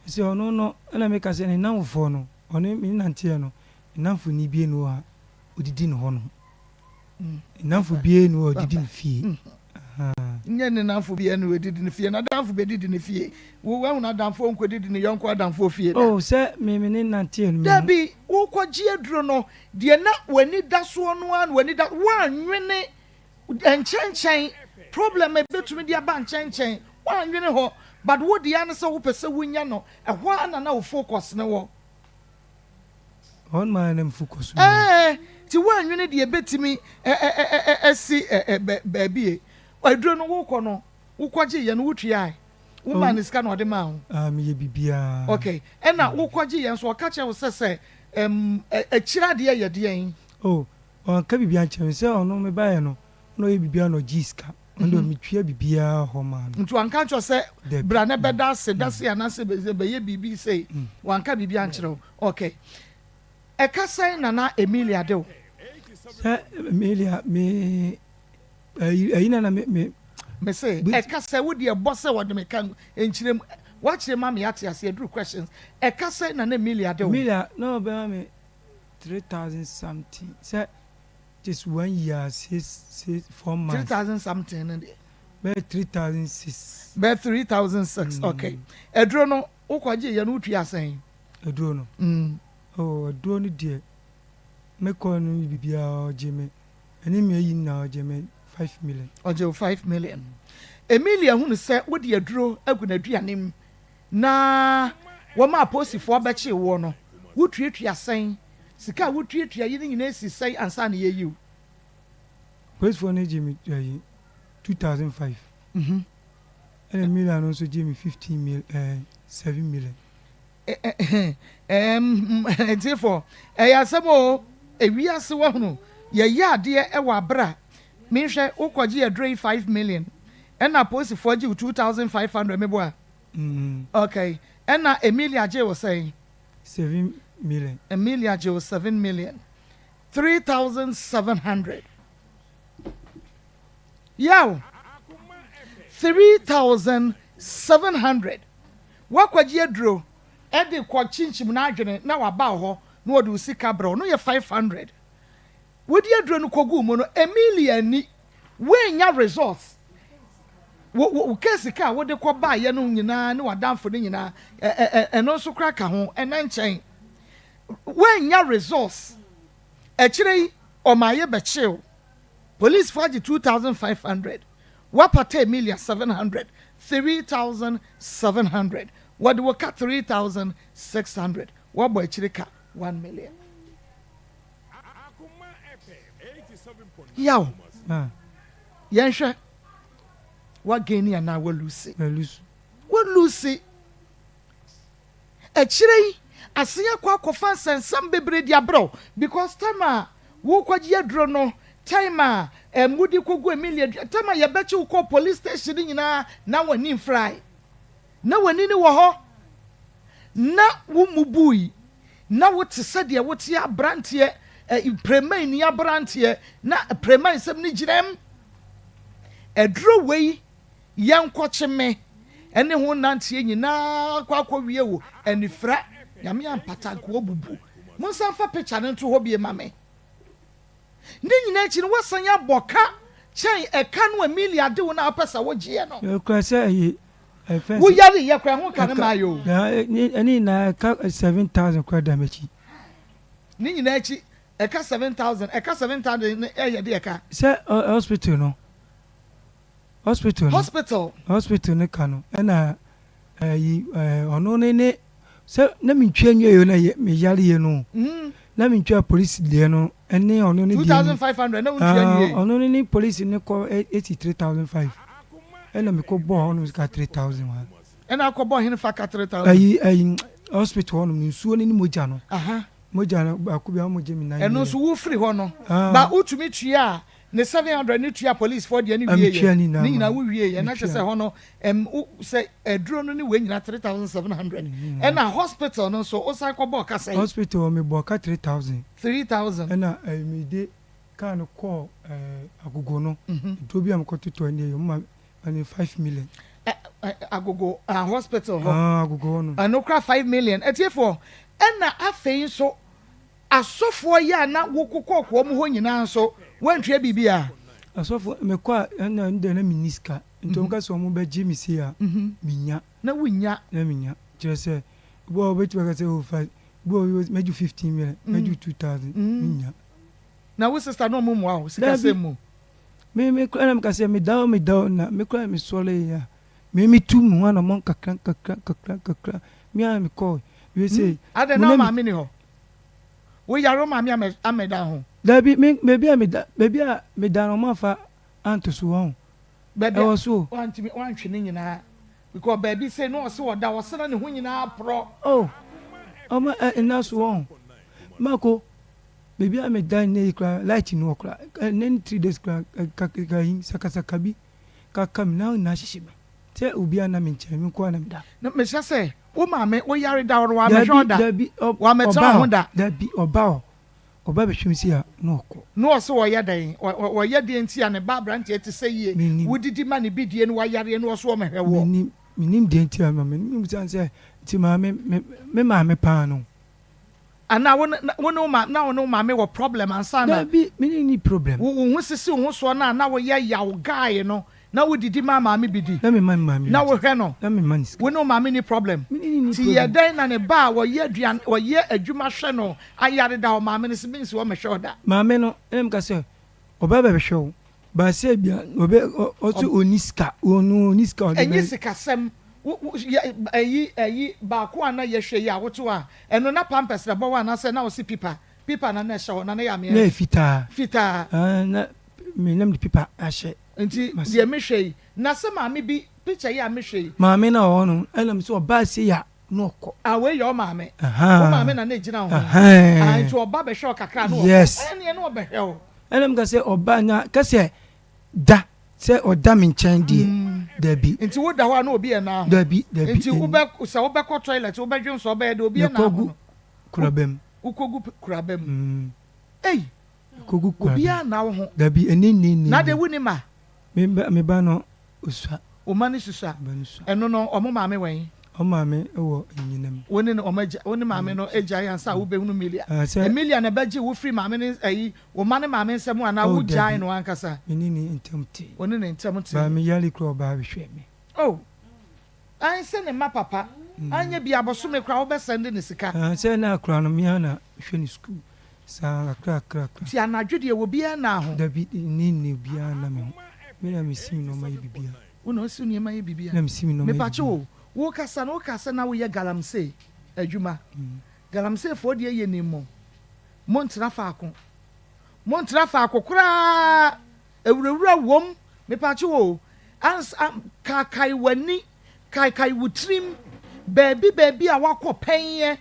Sɛ ɔno no ɛna meka sɛ ne namfofoɔ no ɔne me nanteɛ no ne namfo ni bie no a odidi ne hɔ no ne namfo bie no a odidi ne fie. Nyɛ ne namfo bia no odidi ne fie, n'adamfo bɛdidi ne fie. Wo wahu n'adamfo nkɔdidi ne yɔnko adamfo fie da? Oh, sɛ me me ne nanteɛ no mehu. Dabi, wokɔgye aduro no deɛ na w'ani da soɔ no ara na w'ani da woanwene nkyɛnkyɛn problem a ebɛtumi de aba nkyɛnkyɛn woanwene hɔ, but wo deɛ ano sɛ wopɛ sɛ wonya no ɛhɔ ara na na wo focus ne wɔ. Hɔ no maa na me focus no. Ɛɛ, nti woanwene deɛ ebɛtumi asi baabi e aduro no wokɔ no wokɔgye yɛ no wotuae womaa ne sika na ɔde maa wo? Ah, meyɛ biribiara. Okay, ɛna wokɔgye yɛ nso ɔka kyerɛ wo sɛ akyire adeɛ yɛ deɛn? Oh, ɔnka biribiara nkyerɛ me sɛ ɔno mebaeɛ no na ɔyɛ biribiara na ɔgyee sika. Ɔno deɛ metua biribiara hɔ maa no. Nti wanka nkyerɛ wo sɛ Dabi. Bra na bɛda ase da sei anaasɛ bɛyɛ biribi sei? Wanka biribi ankyerɛ wo? Okay. Ɛka sɛn na na Emilia de wo? Sɛ Emilia me ayi ayi na na me me. Me se ɛka sɛ wo deɛ bɔ sɛ wɔde me ka nkyerɛ mu wakyerɛ mu ama yɛate aseɛ aduru questions. Ɛka sɛn na na Emilia de wo? Emilia na ɔbɛma me 3,000 something sɛ just one year six six 4 months. 3,000 something no deɛ. Bɛyɛ 3,006. Bɛyɛ 3,006, okay. Aduro no wokɔgye yɛ no wotua sɛn? Aduro no? Oh, aduro no deɛ mekɔ no biribiara ɔgye me ɛne me ayi nyinaa ɔgye me 5 million. Ɔgye wo 5 million. Emilia hunu sɛ wode aduro agu n'aduane mu na wɔma apolisifoɔ bɛkyee woɔ no wotuatua sɛn? Sika a wotuatua yi no nyinaa si sɛn ansa na yɛyi wo? Polisifoɔ no gye me ayi 2,005 ɛna Emilia no nso gye me 15 mil 7 million. Tiefo, ɛyɛ asɛm o. Ewiase wahunu. Yɛyɛ adeɛ wɔ abere a, menhwɛ, wokɔgye aduro yi 5 million, ɛna apolisifoɔ gye wo 2500 meboa? Okay, ɛna Emilia gyee wo sɛn? 7 million. Emilia gye wo 7 million. 3700. Yaw! 3700. Woakɔgye aduro de kɔ kyinkyim n'adwene na waba wo hɔ na ɔde wo sika brɛ wo no yɛ 500. Wode aduro no kɔguu mu no, Emilia anni. Woannya results. Wo wo wo case ka a wode kɔ baeɛ no nyinaa ne w'adamfo no nyinaa, ɛ ɛ ɛ ɛno nso koraa ka ho, ɛnna nkyɛn. Woannya results. Akyire yi, ɔmaa yɛbɛkyee wo. Polisifo agye 2,500, woapata Emilia 700, 3,700, wɔde wo ka 3,600, woabɔ akyire ka 1 million. Yaw, yɛnhwɛ, woagaini anaa woalusi? Woalusi. Akyire yi, asen akɔ akɔfa nsɛnsɛm bebree de abrɛ wo because time a worekɔgye aduro no, time a ɛm wode kɔgu Emilia dua, time a yɛbɛkye wo kɔɔ police station no nyinaa na w'ani mfrae. Na w'ani no wɔ hɔ. Na wo mmubui. Na wote sɛdeɛ wote aberanteɛ, ɛ, premaini aberanteɛ, na premain nsɛm no gyinam. Aduro wei Yɛnkɔkye me ne ho nnanteɛ nyinaa kɔ akɔwie wo anifira Nyame ampata nka wabubu Monsan mfa picture no nto hɔ bie ma me Ne nyinaa akyi no woasan abɔ ka kyɛn ɛka no Emilia de wo no a wopɛ sɛ wogyeɛ no Ɛkura sɛ ɛyi ɛfɛn Wo yare yɛ koraa ɛho ka no maa yɛ o. Ɛne nyinaa ɛka 7000 koraa da m'akyi. Ne nyinaa akyi ɛka 7000 ɛka 7000 no ɛyɛ deɛ ɛka. Sɛ hospital no. Hospital no. Hospital. Hospital no ka no ɛna ɛyi ɛɛ ɔno ne ne sɛ na mi ntwa nwie yɛ na yɛ mi yare yɛ no. Mm. Na mi ntwa polisi deɛ no ɛne ɔno ne deɛ no. 2500 na wontua nwie. Ɔno ne ne polisi ne kɔ esi 3005 ɛna mi kɔ bɔ hɔ nom sika 3000 wa. Ɛna akɔ bɔ hene fa ka 3000. Ɛyi ɛyi hospital hɔ nom nsuo ne ne mogya no. Aha. Mogya no baako bi a wɔn gye mi nan. Ɛno nso wofiri hɔ no. Ba wotumi tua a. Ne 700 no tua police foɔ deɛ no wie yɛ ne nyinaa wo wie yɛ na kyɛ sɛ hɔ no ɛm wo sɛ aduro no ne wei nyinaa 3700 ɛna hospital no nso wo san kɔ bɔɔ ka sɛn. Hospital me bɔɔ ka 3000. 3000. Ɛna ɛɛ me de car no kɔɔ ɛɛ agogo no aduro bi a me kɔ totɔ ɛne ɛyɛ ɔmo ma ɛne 5 million. Ɛ ɛ agogo ah hospital hɔ. Ah agogo hɔ no. Ɛno kora 5 million atiefoɔ ɛna afei nso. Asɔfoɔ yi a na wokokɔ wɔn hɔ nyinaa nso, woantua biribiara? Asɔfoɔ, mekɔ a, ɛnna ɛno deɛ na menni sika. Nti wɔka sɛ wɔbɛgye me sei a, mennya. Na wonnya? Na mennya. Kyerɛ sɛ, ebi wɔ hɔ a wɔbɛtumi aka sɛ, oh fa, ebi wɔ hɔ mɛgye wo 15 million, mɛgye wo 2000, mennya. Na wo sista no wɔmmoa wo sikasɛm mu? Dabi. Me, me koraa na meka sɛ meda hɔ, meda hɔ, na me koraa mesɔreeɛ a, Me me tu me ho anamɔn kakra nkakra nkakra nkakra me ara me kɔɔ wie sei. Adɛn na wo maame ni hɔ? Wo yare wo maame amɛ amɛda ho? Dabi me baabi a me da baabi a me da no ɔmo anfa anto so wɔn. Baabi a ɛwɔ so o. Wantumi wantwe ne nyinaa because baabi sei na ɔse ɔda ɔse na ne ho nyinaa porɔ. Oh ɔmo ɛ nna so wɔn. Mako baabi a me da nnɛ yi koraa light nni hɔ koraa ɛnɛ ne 3 days koraa ka yi sakasaka bi. Kaka me na nyinaa hyehye me sɛ obiara nna me nkyɛn, me nko ara na meda. Na mehyɛ sɛ wo maame wo yare da hɔ no wammɛhwɛ wo da, Dabi, dabi, wammɛtena ɔba wo ho hɔ, da. dabi, ɔba hɔ, ɔba bɛhwɛ me sei a na ɔkɔ. Na ɔse ɔyɛ dɛn? Ɔyɛ deɛn nti a ne ba abranteɛ te sɛ yie, Mennim. wodidi ma no bi die na wayareɛ na ɔse ɔmmɛhwɛ woɔ? Mennim, mennim deɛ nti a maame no, mebisa no sɛ, nti maame, me, me maame paa no? Anaa wo ne wo ne wo ma na wo ne wo maame wɔ problem ansa na. Dabi, me ne no nni problem. Wo wo ho sisi wo ho soɔ no a na woyɛ yaw guy no na wo didi ma maame bi di. Na me ma me maame bi di. Na wo hwɛ no. Na me ma no sika. Wo ne wo maame nni problem. Me ne no nni problem. Ti yɛ dɛn na ne ba a wɔyɛ aduan wɔyɛ adwuma hwɛ no ayare da hɔ maame no se mensi hɔ mɛhwɛ wo da. Maame no ɛna meka sɛ ɔba bɛhwɛ wo but sɛ ebia ɔbɛ ɔse ɔnni sika ɔno ɔnni sika ɔde bɛ. Ɛnyɛ sikasɛm wo wo yɛ ɛyi ɛyi baako a na yɛhwɛ yi a woto a ɛno na pampers na ɛbɔ hɔ anaasɛ na ɔse pipa pipa na na ɛhyɛ hɔ na na yɛ ameɛ. Na ɛyɛ fitaa. Fitaa. Ɛɛ na me na mede pipa ahyɛ. Nti deɛ mehwɛ yi na sɛ maame bi picture yi a mehwɛ yi. Maame na ɔwɔ no ɛna me sɛ ɔbaa sei a na ɔkɔ. Ah wei yɛ ɔmaame. Wo maame na na egyina wo ho. Ah nti ɔba bɛhwɛ wo kakra na ɔkɔ. Yes. Ɛneɛ na ɔbɛhwɛ wo. Ɛna meka sɛ ɔba na ka sɛ da sɛ ɔda me nkyɛn deɛ mm. Dabi. Nti woda hɔ a na obi ɛna ho? Dabi, dabi. Nti wobɛ sɛ wobɛkɔ toilet, wobɛdwe nso ɔbɛyɛ de obi ɛna ho no? Kuraba mu. Wokɔgu kuraba mu? Mm. Ei. Kɔgu kuraba mu. Obiara na wo ho? Dabi, ɛne ne ne. Na de wo ni ma? Me ba me ba no osua. Wo mma no susua? Me ba no sua. Ɛno no wɔn maame wɔ he? Wɔn maame wɔ Anyinam. Wo ne wɔn agya, wo ne maame no agyae ansa a wobɛhunu Emilia? Ah, sɛ. Emilia na ɛbɛgyee wo firii maame no ayi, wo mma no maame nsam anaa Oh, wo gyae dabi. no ankasa? Me ne ne ntam te. Wo ne ne ntam te. Ba me yare koraa ɔbaa bɛhwɛɛ me. Oh, ae sɛ ne mma papa, anyɛ bi a bosome koraa wobɛ sɛnde no sika. Ah, sɛ na akora no me ara na mehwɛ no sukuu saa kakra kakra kakra. Nti anadwo deɛ obiara nna ho? Dabi, ne nne obiara nna me ho. Me na mesi me nnoɔma yɛ biribiara. Wo na wosi wo nneɛma yɛ biribiara? Me na mesi me nnoɔma yɛ Mepakyɛw biribiara. o, wokasa no wokaa sɛ na woyɛ galamsey adwuma. Galamseyfoɔ deɛ yɛnim mo. Montra faako. Montra faako koraa. Awurawura wom. Mepakyɛw o, ans a kaakae w'ani, kaekae wo tirim, baabi baabi a woakɔ pɛn yɛ,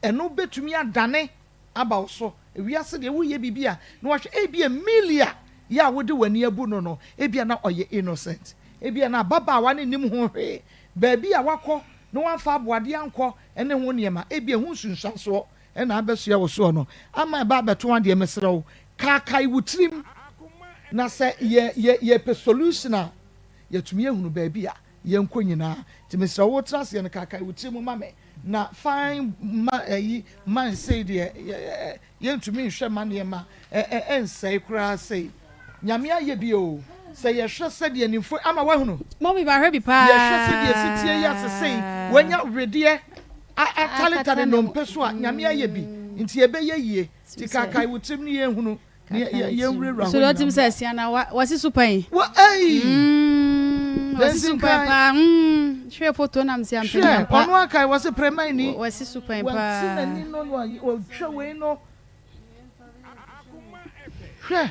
ɛno bɛtumi adane aba wo so. Wiase deɛ woreyɛ biribi a na wahwɛ, ebia Emilia yi a wode w'ani abu no no, ebia na ɔyɛ innocent. Ebia na ababaawa no nnim ho hwee. Baabi a wakɔ na wamfa aboadeɛ ankɔ ne ho nneɛma, ebia ɛho nsunsuansoɔ na abɛsoɛ wo soɔ no ama ɛba abɛto wo adeɛ. Mesrɛ wo, kaakae wo tirim na sɛ yɛ yɛ yɛpɛ solution a, yɛatumi ahunu baabi a yɛnkɔ nyinaa. Nti mesrɛ wo, wotena aseɛ no, kaakae wo tirim ma me. Na fine ma ayi man sei deɛ yɛntumi nhwɛ ma nneɛma ɛnsɛe koraa sei. Nyame ayɛ bi oo. Sɛ yɛhwɛ sɛdeɛ ne mfo ama wahunu. Mummy mahwɛ bi paa. Yɛhwɛ sɛdeɛ ɛsi tie yi ase sei wanya wedeɛ ataretare nnompe so a Nyame ayɛ bi nti ɛbɛyɛ yie. Nti kaakae wo tirim ne yɛnhunu. Ne yɛ yɛn wurawura hɔ So nyinaa ɔtim sɛ asia na wa wasi so pan. Wɔ ei. Wasi so pan paa. Hwɛ foto nam si ampɛ Hwɛ ɔno akae wɔsi prɛman ni. Wasi so pan paa. Wati n'ani no no ɔtwa wei no. Hwɛ.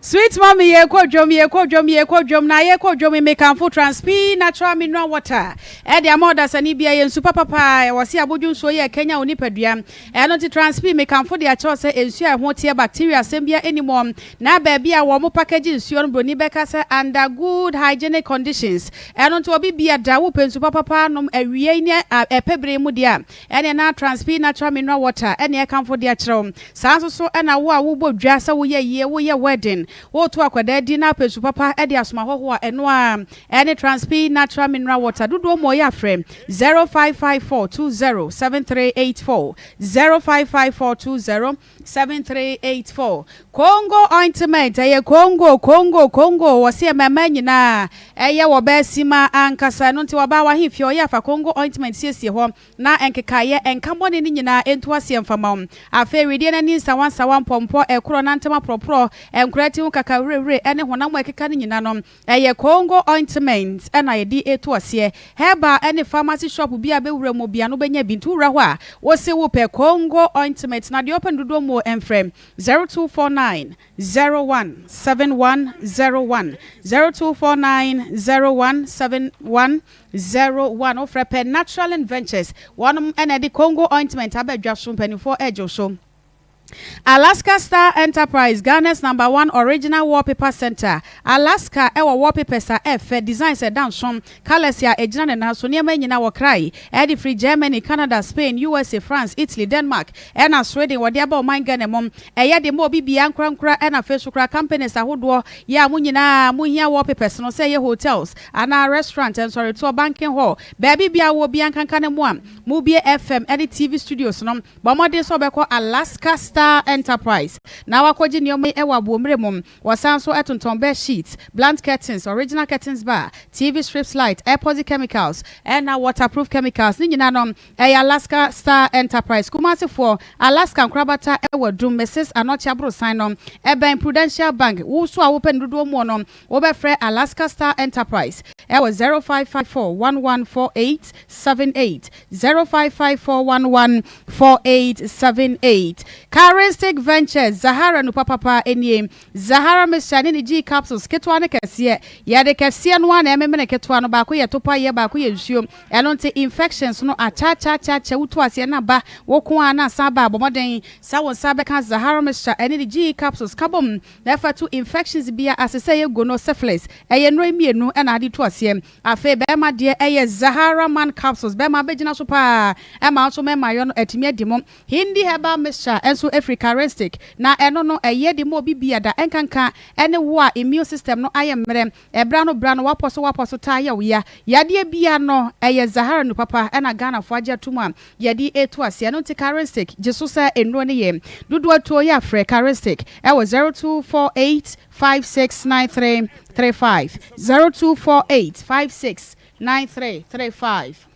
Sweet mommy yɛkɔ dwom yɛkɔ dwom yɛkɔ dwom na yɛkɔ dwom mekamfo Transpi natural mineral water ɛde ama ɔdasani bia yɛ nsu papapa ɛwɔ se abodwo nsuo yɛ kanya wo nipadua ɛno nti Transpi mekamfo de akyerɛw sɛ nsuo a ɛho teɛ bacteria asɛm bia ɛni mɔ na baabi a wɔn package nsuo no broni bɛka sɛ under good hygienic conditions ɛno nti obi bia da wopɛ nsu papapa nom awiei ne ɛpɛ bere mu deɛ a Ɛneɛ na Transpi Natural Mineral Water ɛne ɛkamfo de akyerɛ wo. Saa nso so ɛna wo a wobɔ dwa sɛ woyɛ ayie, woyɛ wedding, woreto akwadaa din na apɛ nsu papa de asom ahɔhoɔ a, ɛno ara ɛne Transpi Natural Mineral Water. Dodoɔ mu ɔyɛ a frɛ 055420 7384, 055420 7384. Congo ointment, ɛyɛ Congo, Congo, Congo, wɔse mmɛmma nyinaa ɛyɛ wɔ bɛɛsima ankasa, ɛno nti ɔbaa w'ahemfie ɔyɛ afa Congo ointment siesie hɔ na nkekaeɛ, nka bɔne no nyinaa ɛntu aseɛ mfa ma wo. Afei wedeɛ no ani nsawansawa, mpɔmpɔ, ɛkorɔ, nantam aporɔporɔ, nkora ti ho kakawirewire ɛne honam a ɛkeka no nyina no, Ɛyɛ Congo ointment na yɛde reto aseɛ. Herbal ne pharmacy shop biara a bɛwura mu bia no wobɛnya bi. Nti wowura hɔ a, wose wopɛ Congo ointment na deɛ ɔpɛ no dodoɔ mu mfrɛ 0249 01 7101, 0249 01 7101. Wofrɛ pɛ Naturalin Ventures, wɔnom na ɛde Congo ointment aba dwa so, mpanimfoɔ regye wo so. Alaska Star Enterprise, Ghana's number one original wallpaper center, Alaska wɔ wallpapers a ɛfɛ, designs a ɛda nso, colours a ɛgyina ne nan so, nneɛma nyinaa wɔkrae de firi Germany, Canada, Spain, USA, France, Italy, Denmark ɛna Sweden wɔde aba ɔman Ghana mu. Ɛyɛ de ma obi biara nkorankora ɛna afei so koraa companies ahodoɔ yɛ a mo nyinaa mo hia wallpapers no sɛ ɛyɛ hotels anaa restaurant, nsɔretoɔ, banking hall, baabi biara wɔ biara nkanka ne mo a mobue FM ne TV studios no. Bɔ mmɔden sɛ wobɛkɔ Alaska Star Enterprise na woakɔgye nneɛma yi wɔ aboɔmmerɛ mu. Wɔsan nso tontɔn bed sheets, blunt curtains, original curtains bar, TV strips light, epoxy chemicals, ɛna waterproof chemicals. Ne nyinaa no, ɛyɛ Alaska Star Enterprise. Kumasefoɔ, Alaska nkorabata wɔ Adum, Mrs. Anokye Aborosan no, ɛbɛn Prudential Bank. Wo nso a wopɛ ne dodoɔ muo no, Wobɛfrɛ Alaska Star Enterprise wɔ 0554 11 4878, 0554 11 4878. Car. Charistic Ventures, Zahara nu papapa nie. Zahara Mixture ne ne G capsules, ketewa ne kɛseɛ. Yɛde kɛseɛ no ara na ɛmemene ketewa no, baako yɛ topaeɛ, baako yɛ nsuo. Ɛno nti infections no akyɛakyɛakyɛakyɛ, wotu aseɛ na aba, wo ko ara na asan aba. Bɔ mmɔden sɛ wo nsa bɛka Zahara Mixture ne ne G capsules ka bom na ɛfa tu infections biara ase sɛ ɛyɛ gono, syphilis. Ɛyɛ nnuro yi mmienu na ade tu aseɛ. Afei bɛɛma deɛ ɛyɛ Zahara man capsules bɛɛma bɛgyina so paa ɛma nso mɛma yɔ no atumi adi mo. Hindi herbal mixture nso ɛfiri Charistic na ɛno no ɛyɛ de ma obi biada ɛnkanka ɛne wo a immune system no ayɛ mmerɛ ɛberɛ ano berɛ ano wapɔ so wapɔ so taa yɛ wo ya yadeɛ bia no ɛyɛ Zahara nu papa ɛna Ghanafoɔ agye atom a yɛde ɛtu aseɛ ɛno nti Charistic gye so sɛ nnuro no yɛ dodoɔ tuo yɛ a frɛ Charistic ɛwɔ 0248 569335 0248 569335.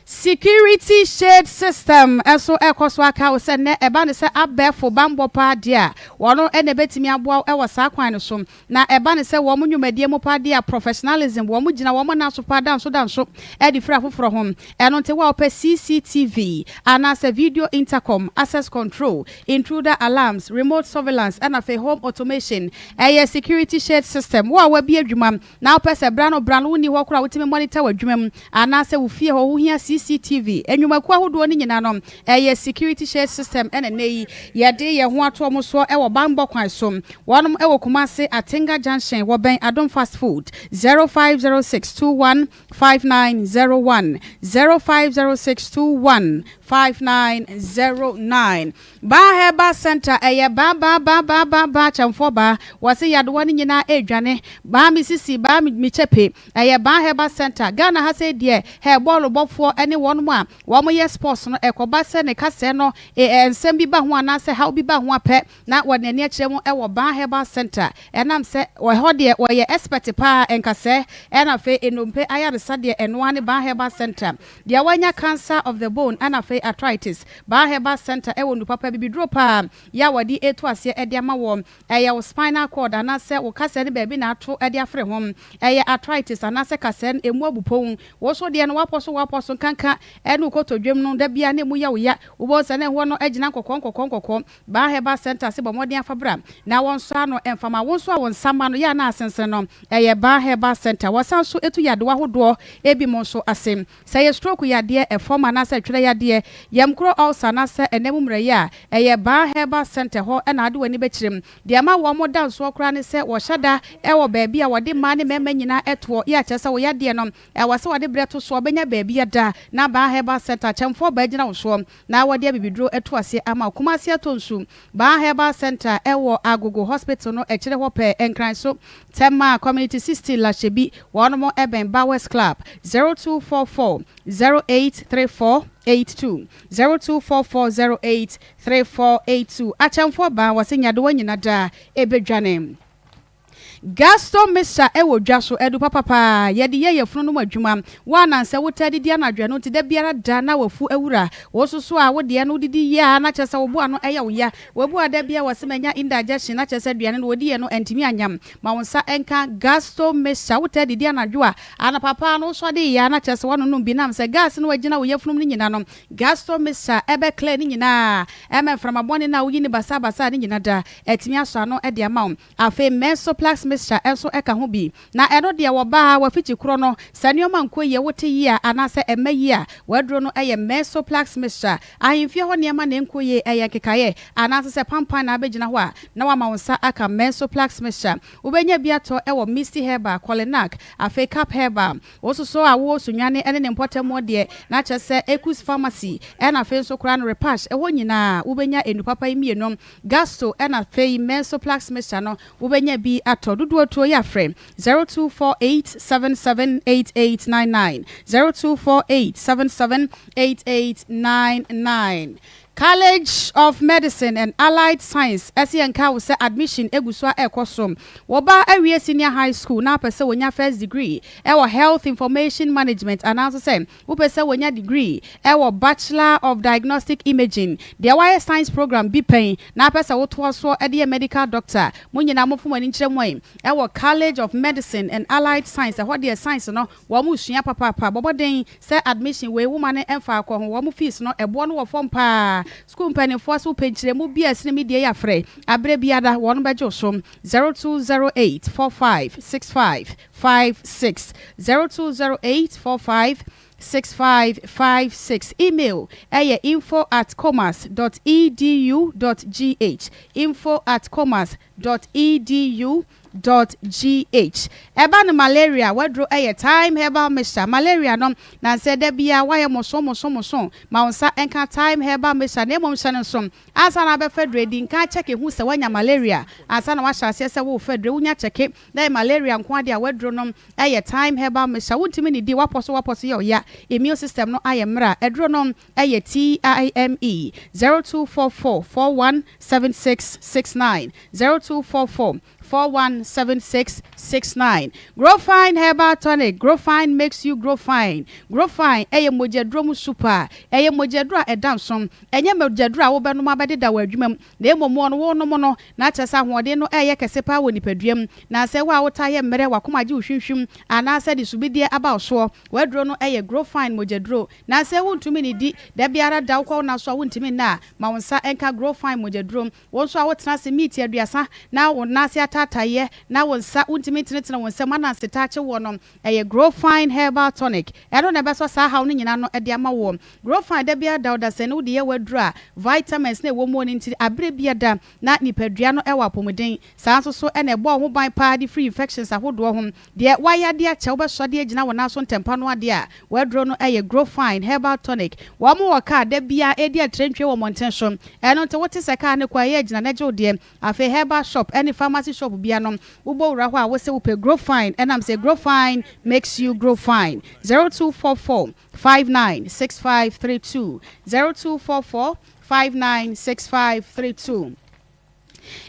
Security Shade System nso rekɔ so aka wo sɛ nnɛ ɛba no sɛ abɛɛfo bammɔ paa deɛ a, wɔn na ɛbɛtumi aboa wo wɔ saa kwan no so. Na ɛba no sɛ wɔn nnwumadie mu paa deɛ a, professionalism, wɔn gyina wɔn nan so paa danso danso de firi afoforɔ ho. Ɛno nti wo a wopɛ CCTV anaasɛ video intercom, access control, intruder alarms, remote surveillance ɛna afei home automation, ɛyɛ security shade system. Wo a wabue adwuma na wopɛ sɛ bra no bra no wonni hɔ koraa a wotumi monitor w'adwuma mu anaasɛ wo fie hɔ wohia CCTV, nnwumakuo ahodoɔ no nyinaa no ɛyɛ security shade system ɛna nnɛ yi yɛde yɛn ho ato wɔn soɔ ɛwɔ banbɔ kwan so. Wɔnom ɛwɔ Kumasi Atenga Junction wɔbɛn Adom Fast Food 0506 21 5901 0506 21 5909 Baa Herbal Centre ɛyɛ baa baa baa baa baa baa kyɛmfoɔ baa wɔse yadewa no nyinaa ɛredwane baa me sisi baa me kyɛpe ɛyɛ Baa Herbal Centre Ghana ha sei deɛ hɛ bɔɔlo bɔfoɔ ɛne wɔnom a wɔn yɛ sports no ɛkɔba sɛ ne kasɛɛ no e nsɛm bi ba ho anaasɛ haw bi ba ho a pɛ na wɔde n'ani akyerɛ mu ɛwɔ Baa Herbal Centre ɛnam sɛ ɛhɔ deɛ wɔyɛ expert paa nkasɛɛ ɛna afei nnompe ayaresa deɛ ɛnoa ne Baa Herbal Centre Deɛ wanya cancer of the bone ɛna afei arthritis, Baa Herbal Centre ɛwɔ nnupapa abibiduro paa yɛ a wɔde retu aseɛ de ama woɔ. Ɛyɛ wo spinal cord anaasɛ wo kasɛɛ no baabi na ato de afere ho. Ɛyɛ arthritis anaasɛ kasɛɛ no ɛmu abu pon. Wo nso deɛ no woapɔ so woapɔ so nkanka ɛne wo kotodwem no da biara na ɛmu yɛ wo ya. Wobɛhu sɛ na ɛhoɔ no agyina nkɔkɔɔ nkɔkɔɔ nkɔkɔɔ. Baa Herbal Centre se bɔ mmɔden afa bra na wɔnsɔ ano mfa ma wo nso a wo nsa ma no yɛ a na asensene no. Ɛyɛ Baa Herbal Centre. Wɔsan nso tu yadewa ahodoɔ binom nso ase. Sɛ ɛyɛ stroke yadeɛ, ɛfam anaasɛ twerɛ yadeɛ, yamkuro ulcer anaasɛ ɛnam mu mmerɛyɛ a, ɛyɛ Baa Herbal Centre hɔ na wode w'ani bɛkyerɛ mu. Deɛ ɛma wɔn da nsoɔ koraa ne sɛ wɔhyɛ da wɔ baabi a wɔde mmaa ne mmarima nyinaa toɔ, yɛ a kyerɛ sɛ wo yadeɛ no ɛwɔ sɛ wɔde berɛ to soɔ bɛnya baabi ada na Baa Herbal Centre akyɛmfoɔ baa gyina wo soɔ na wɔde abibiduro atu aseɛ ama wo. Kumasi Atonsu, Baa Herbal Centre ɛwɔ Agogo Hospital no akyire hɔ pɛɛ, Nkran so, Tema Community 60 Lahyebi, wɔnom ɛbɛn Bowers Club, 0244 0834 82, 0244 0834 82. Akyɛmfoɔ baa, wɔse nyadewa nyina daa ɛbɛdwane. Gaston Mixture wɔ dwa so, adu papa paa. Yɛde yɛ yafunu no mu adwuma. Wo a nansɛ wotaa didi anadwo ɛno nti da biara da na wafu awura. Wo nso so a wo deɛ no wodidi yie a na kyerɛ sɛ wo bo ano yɛ wo ya. Wabu a da biara wɔse manya indigestion na kyerɛ sɛ aduane no wɔdiiɛ no antumi anyam. Ma wo nsa nka Gaston Mixture. Wotaa didi anadwo a, anɔpa paa no wosɔre yɛ a na kyerɛ sɛ woanonom bi nam sɛ gas no agyina wo yafunum no nyina no Gaston Mixture ɛbɛ clear ne nyinaa ɛma mframa bɔne no a woyi no basaabasaa no nyina da atumi asɔ ano de ama wo. Afei Mensoplax mixture nso ka ho bi. Na ɛno deɛ wɔ baa w'afikyi korɔ no, sɛ nneɛma nkɔ yie, wote yie a anaasɛ ɛmma yie a, w'aduro no yɛ Mensoplax mixture. Ahemfie hɔ nneɛma na ɛnkɔ yie, ɛyɛ nkekaeɛ anaasɛ sɛ pampan na abɛgyina hɔ a, na wama wo nsa aka Mensoplax mixture. Wobɛnya bi atɔ wɔ Misty Herbal, Kolinak, afei Cap Herbal. Wo nso so a wowɔ Sunyani ne ne mpɔtam hɔ deɛ, na kyerɛ sɛ Ekus Pharmacy ɛna afei nso koraa no Repash, ɛhɔ nyinaa wobɛnya nnupapa yi mmienu. Gasto ɛna afei Mensoplax mixture no wobɛnya bi atɔ. Dodoɔ tuo yɛ a frɛ 0248778899, 0248778899. College of Medicine and Allied Science ɛse yɛnka wo sɛ admission egu so a ɛrekɔ so. Wo ba awie senior high school na wopɛ sɛ wɔnya first degree ɛwɔ Health Information Management anaa nso sɛ Wopɛ sɛ wonya degree wɔ Bachelor of Diagnostic Imaging, deɛ woayɛ science program bi pɛn na wopɛ sɛ wotoa soɔ de yɛ medical doctor, mo nyinaa momfa mo ani nkyerɛ mo wɔ College of Medicine and Allied Science, ɛhɔ deɛ science no wɔn resua papaapa, bɔ mmɔden sɛ admission wei woma no mfa kɔ ho, wɔn fees no ɛboɔ no wɔ fam paa. Sukuu mpanimfoɔ se wopɛ nkyerɛmu bi a ɛsene me deɛ yi a frɛ aberɛ biara wɔn bɛgye wo so 0208 45 65 56 0208 45 6556 Email yɛ info at commerce dot edu dot gh info at commerce dot edu dot gh Ɛba no malaria w'aduro yɛ Thyme Herbal Mixture Malaria no nansɛ da biara woayɛ moso moso moso ma wo nsa nka Thyme Herbal Mixture na mmom hyɛ no nso ansa na wabɛfa aduro di nkan kyɛke hu sɛ woanya malaria ansa na woahyɛ aseɛ sɛ worefa aduro wonya kyɛke na ɛyɛ malaria nko ara deɛ a w'aduro nom yɛ Thyme Herbal Mixture wontumi nnidi w'apɔ so w'apɔ so yɛ ɔya immune system no ayɛ mmerɛ a aduro nom yɛ TIME 0244 41 7669 0244 41 7669 Growfine Herbal Tonic Growfine makes you grow fine Growfine yɛ mogyaduro mu super ɛyɛ mogyaduro a ɛda nso ɛnyɛ mogyaduro a wobɛnom abɛdeda wɔ adwuma mu Na mmom wɔn wonom no, na kyerɛ sɛ ahoɔden no reyɛ kɛse paa wɔ nipadua mu. Na sɛ wo a wotaa yɛ mmerɛ, w'akoma gye wo hwimhwim, anaasɛ de subideɛ aba wo soɔ, w'aduro no yɛ Growfine mogyaduro. Na sɛ wontumi nnidi, da biara da wokɔ wo nna so a wontumi nna a, ma wo nsa nka Growfine mogyaduro. Wo nso a wotena ase miiti aduasa na wo nan ase ataataeɛ, na wo nsa wontumi ntenetene wo nsam ananse taa kye woɔ no, ɛyɛ Growfine Herbal Tonic. Ɛno na ɛbɛsɔ saa haw no nyinaa ano de ama woɔ. Growfine da biara da ɔdasani wode yɛ w'aduro a vitamins na ɛwɔ muo no nti aberɛ biada na nipadua no wɔ apɔmuden. Saa nso so na ɛbɔ wo ho ban paa de firi infections ahodoɔ ho. Deɛ wayɛ adeɛ akyɛ wobɛsɔ de agyina wo nan so ntɛmpa no adeɛ a w'aduro no yɛ Growfine herbal tonic. Wɔn wɔ car da biara ɛredi atrantwie wɔ mmɔnten so. Ɛno nti wote sɛ car no kɔ a ɛyɛ agyina na gye wo deɛ. Afei herbal shop ne pharmacy shop bia no wobɔ wura hɔ a wose wopɛ Growfine ɛnam sɛ Growfine makes you grow fine. 0244 596532 0244 596532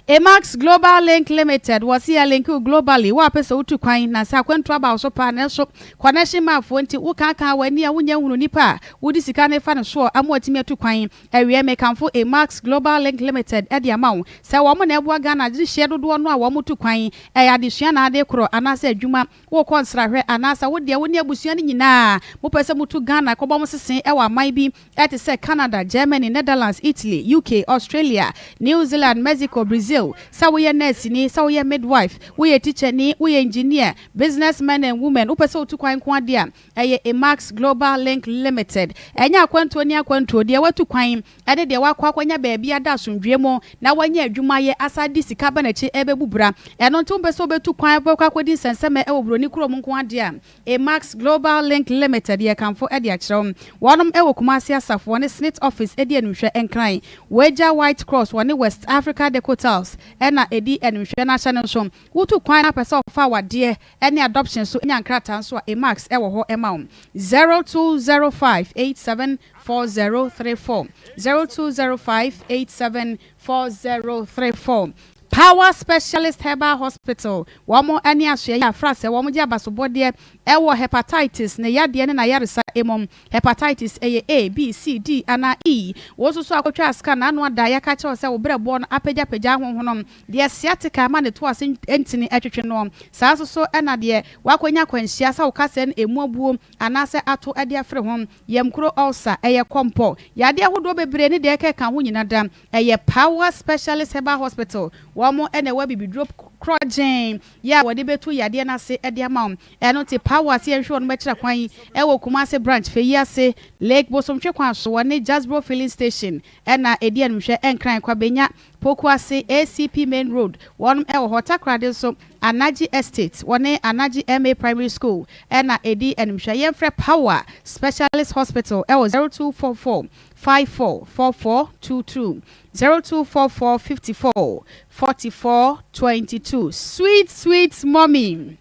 Emax Global Link Limited wɔse yɛ link wo globally wo a pɛ sɛ wotu kwan na sɛ akwantu aba wo so paa nanso connection man foɔ nti wo kaakaa w'ani a wonya nhunu nipa a wode sika no fa no soɔ ama watumi atu kwan awie mekamfo Emax Global Link Limited de ama wo sɛ wɔn na ɛboa Ghana adehyeɛ dodoɔ no a wɔn tu kwan ɛyɛ adesua na ade korɔ anaasɛ adwuma Worekɔ nsrahwɛ anaasɛ wo deɛ wo ne abusua no nyinaa mopɛ sɛ motu Ghana kɔbɔ mo sese wɔ aman bi te sɛ Canada, Germany, Netherlands, Italy, UK, Australia, New Zealand, Mexico, Brazil, sɛ woyɛ nɛɛseni, sɛ woyɛ midwife, woyɛ tikyani, woyɛ engineer, business men and women, wopɛ sɛ wotu kwan nko ara deɛ a, ɛyɛ Emax Global Link Limited. Ɛnyɛ akwantuo ne akwantuo, deɛ watu kwan ne deɛ wakɔ akɔnya baabi ada asomdwoeɛ mu na wanya adwuma ayɛ asan de sika aba n'akyi rebɛbu bra. Ɛno nti wompɛ sɛ wobɛtu kwan bɛkɔ akɔdi nsɛnsɛmɛ wɔ buroni kurom nko ara deɛ a, Emax Global Link Limited yɛkamfo de akyerɛ wo. Wɔnom wɔ Kumasi Asafo, wɔne SSNIT Office di animhwɛ Nkran. Wɔagya White Cross, wɔne West Africa Deco Tiles na ɛdi animhwɛ na ahyɛ no nso. Wotu kwan na wopɛ sɛ wɔfa awadeɛ ne adoption so nya nkrataa nso a, Emax wɔ hɔ ma wo. 0205 87 4034 0205 87 4034 Power Specialist Herbal Hospital wɔn ne asoɛeɛ a fra sɛ wɔn gye abasobɔdeɛ wɔ Hepatitis ne yadeɛ ne n'ayaresa mu. Hepatitis ɛyɛ A, B, C, D anaa E. Wo nso so akɔtwa scan na ano ada a yɛaka akyerɛ wo sɛ wo berɛboɔ no apagyapagya ahonhono deɛ sciatica ama ne to ase ntini twetwe noɔ. Saa nso so na deɛ woakɔnya akwanhyia sɛ wo kasɛɛ no ɛmu abuo anaasɛ ato de afiri ho. Yamkuro ulcer, ɛyɛ kɔmpɔ, yadeɛ ahodoɔ bebree ne deɛ ɛkeka ho nyina da. Ɛyɛ Power Specialist Herbal Hospital, wɔn na ɛwɔ abibiduro korɔgyenn yɛ a wɔde bɛtu yadeɛ no ase de ama wo. Ɛno nti Power se yɛnhwɛ wɔn bɛkyerɛ kwan wɔ Kumasi Branch, Feyi ase, Lake Bosomtwe kwan so, wɔne Jasbro Filling Station na ɛdi animhwɛ, Nkran, Kwabenya, Pokuase, ACP Main Road, wɔnom wɔ hɔ. Takoradi nso, Anagye Estate, wɔne Anagye MA Primary School na ɛdi animhwɛ. Yɛmfrɛ Power Specialist Hospital wɔ 0244 54 44 22, 0244 54 44 22. Sweet sweet mommy.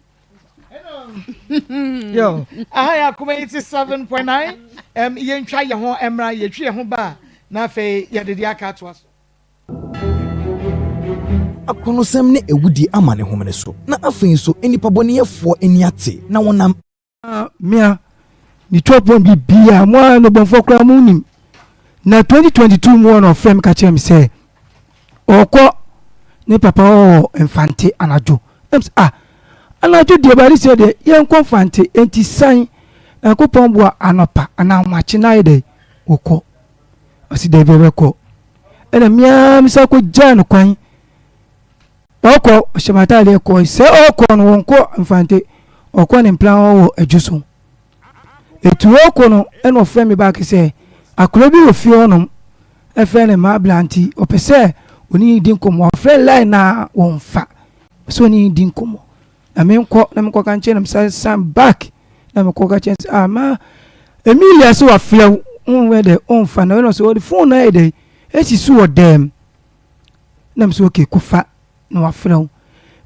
Yo, aha yɛ akoma 87.9 um, yɛntwa yɛn ho mmra yɛtwi yɛn ho ba a na afei yɛde deɛ aka atoa so. Akorɔnosɛm ne awudie ama ne homene so, na afei nso nnipa bɔneyɛfoɔ ani ate, na wɔnam. Mea ne twɔpɔn biribiara mo ara nnebɔnfoɔ koraa mo nim na 2022 mu hɔ na ɔfrɛ me ka kyerɛ me sɛ ɔkɔ ne papa hɔ wɔ Mfante anadwo ɛm sɛ ah anadwo deɛ baade sɛ deɛ yɛnkɔ Mfante enti san Nyankopɔn boa anɔpa anaa ahomakye na ayɛ dɛ wɔkɔ. Ɔsi daabi ɔbɛkɔ. Ɛna me ara me san kɔgyaa no kwan. Ɔkɔ ɔhyɛ m'ataadeɛ kɔ. Sɛ ɔkɔ no wɔnkɔ Mfante, ɔkɔ ne mpena hɔ wɔ Adwo so. Ɛtu ɔkɔ no ɛna ɔfrɛ me back sɛ akwadaa bi wɔ fie hɔnom ɛfrɛ no Mabla nti ɔpɛ sɛ ɔne ne di nkɔmmɔ. Wafrɛ line no a wɔmfa. Ɔpɛ sɛ ɔne ne di nkɔmmɔ. Na menkɔ na menkɔka nkyerɛ no mesan san back na mekɔka kyerɛ sɛ ah ma Emilia sɛ wafrɛ wo wonyɛ dɛ ɔmfa na ɔno sɛ ɔde phone no ayɛ dɛ esi so wɔ dɛm na mesɛ okay kɔfa na wafrɛ wo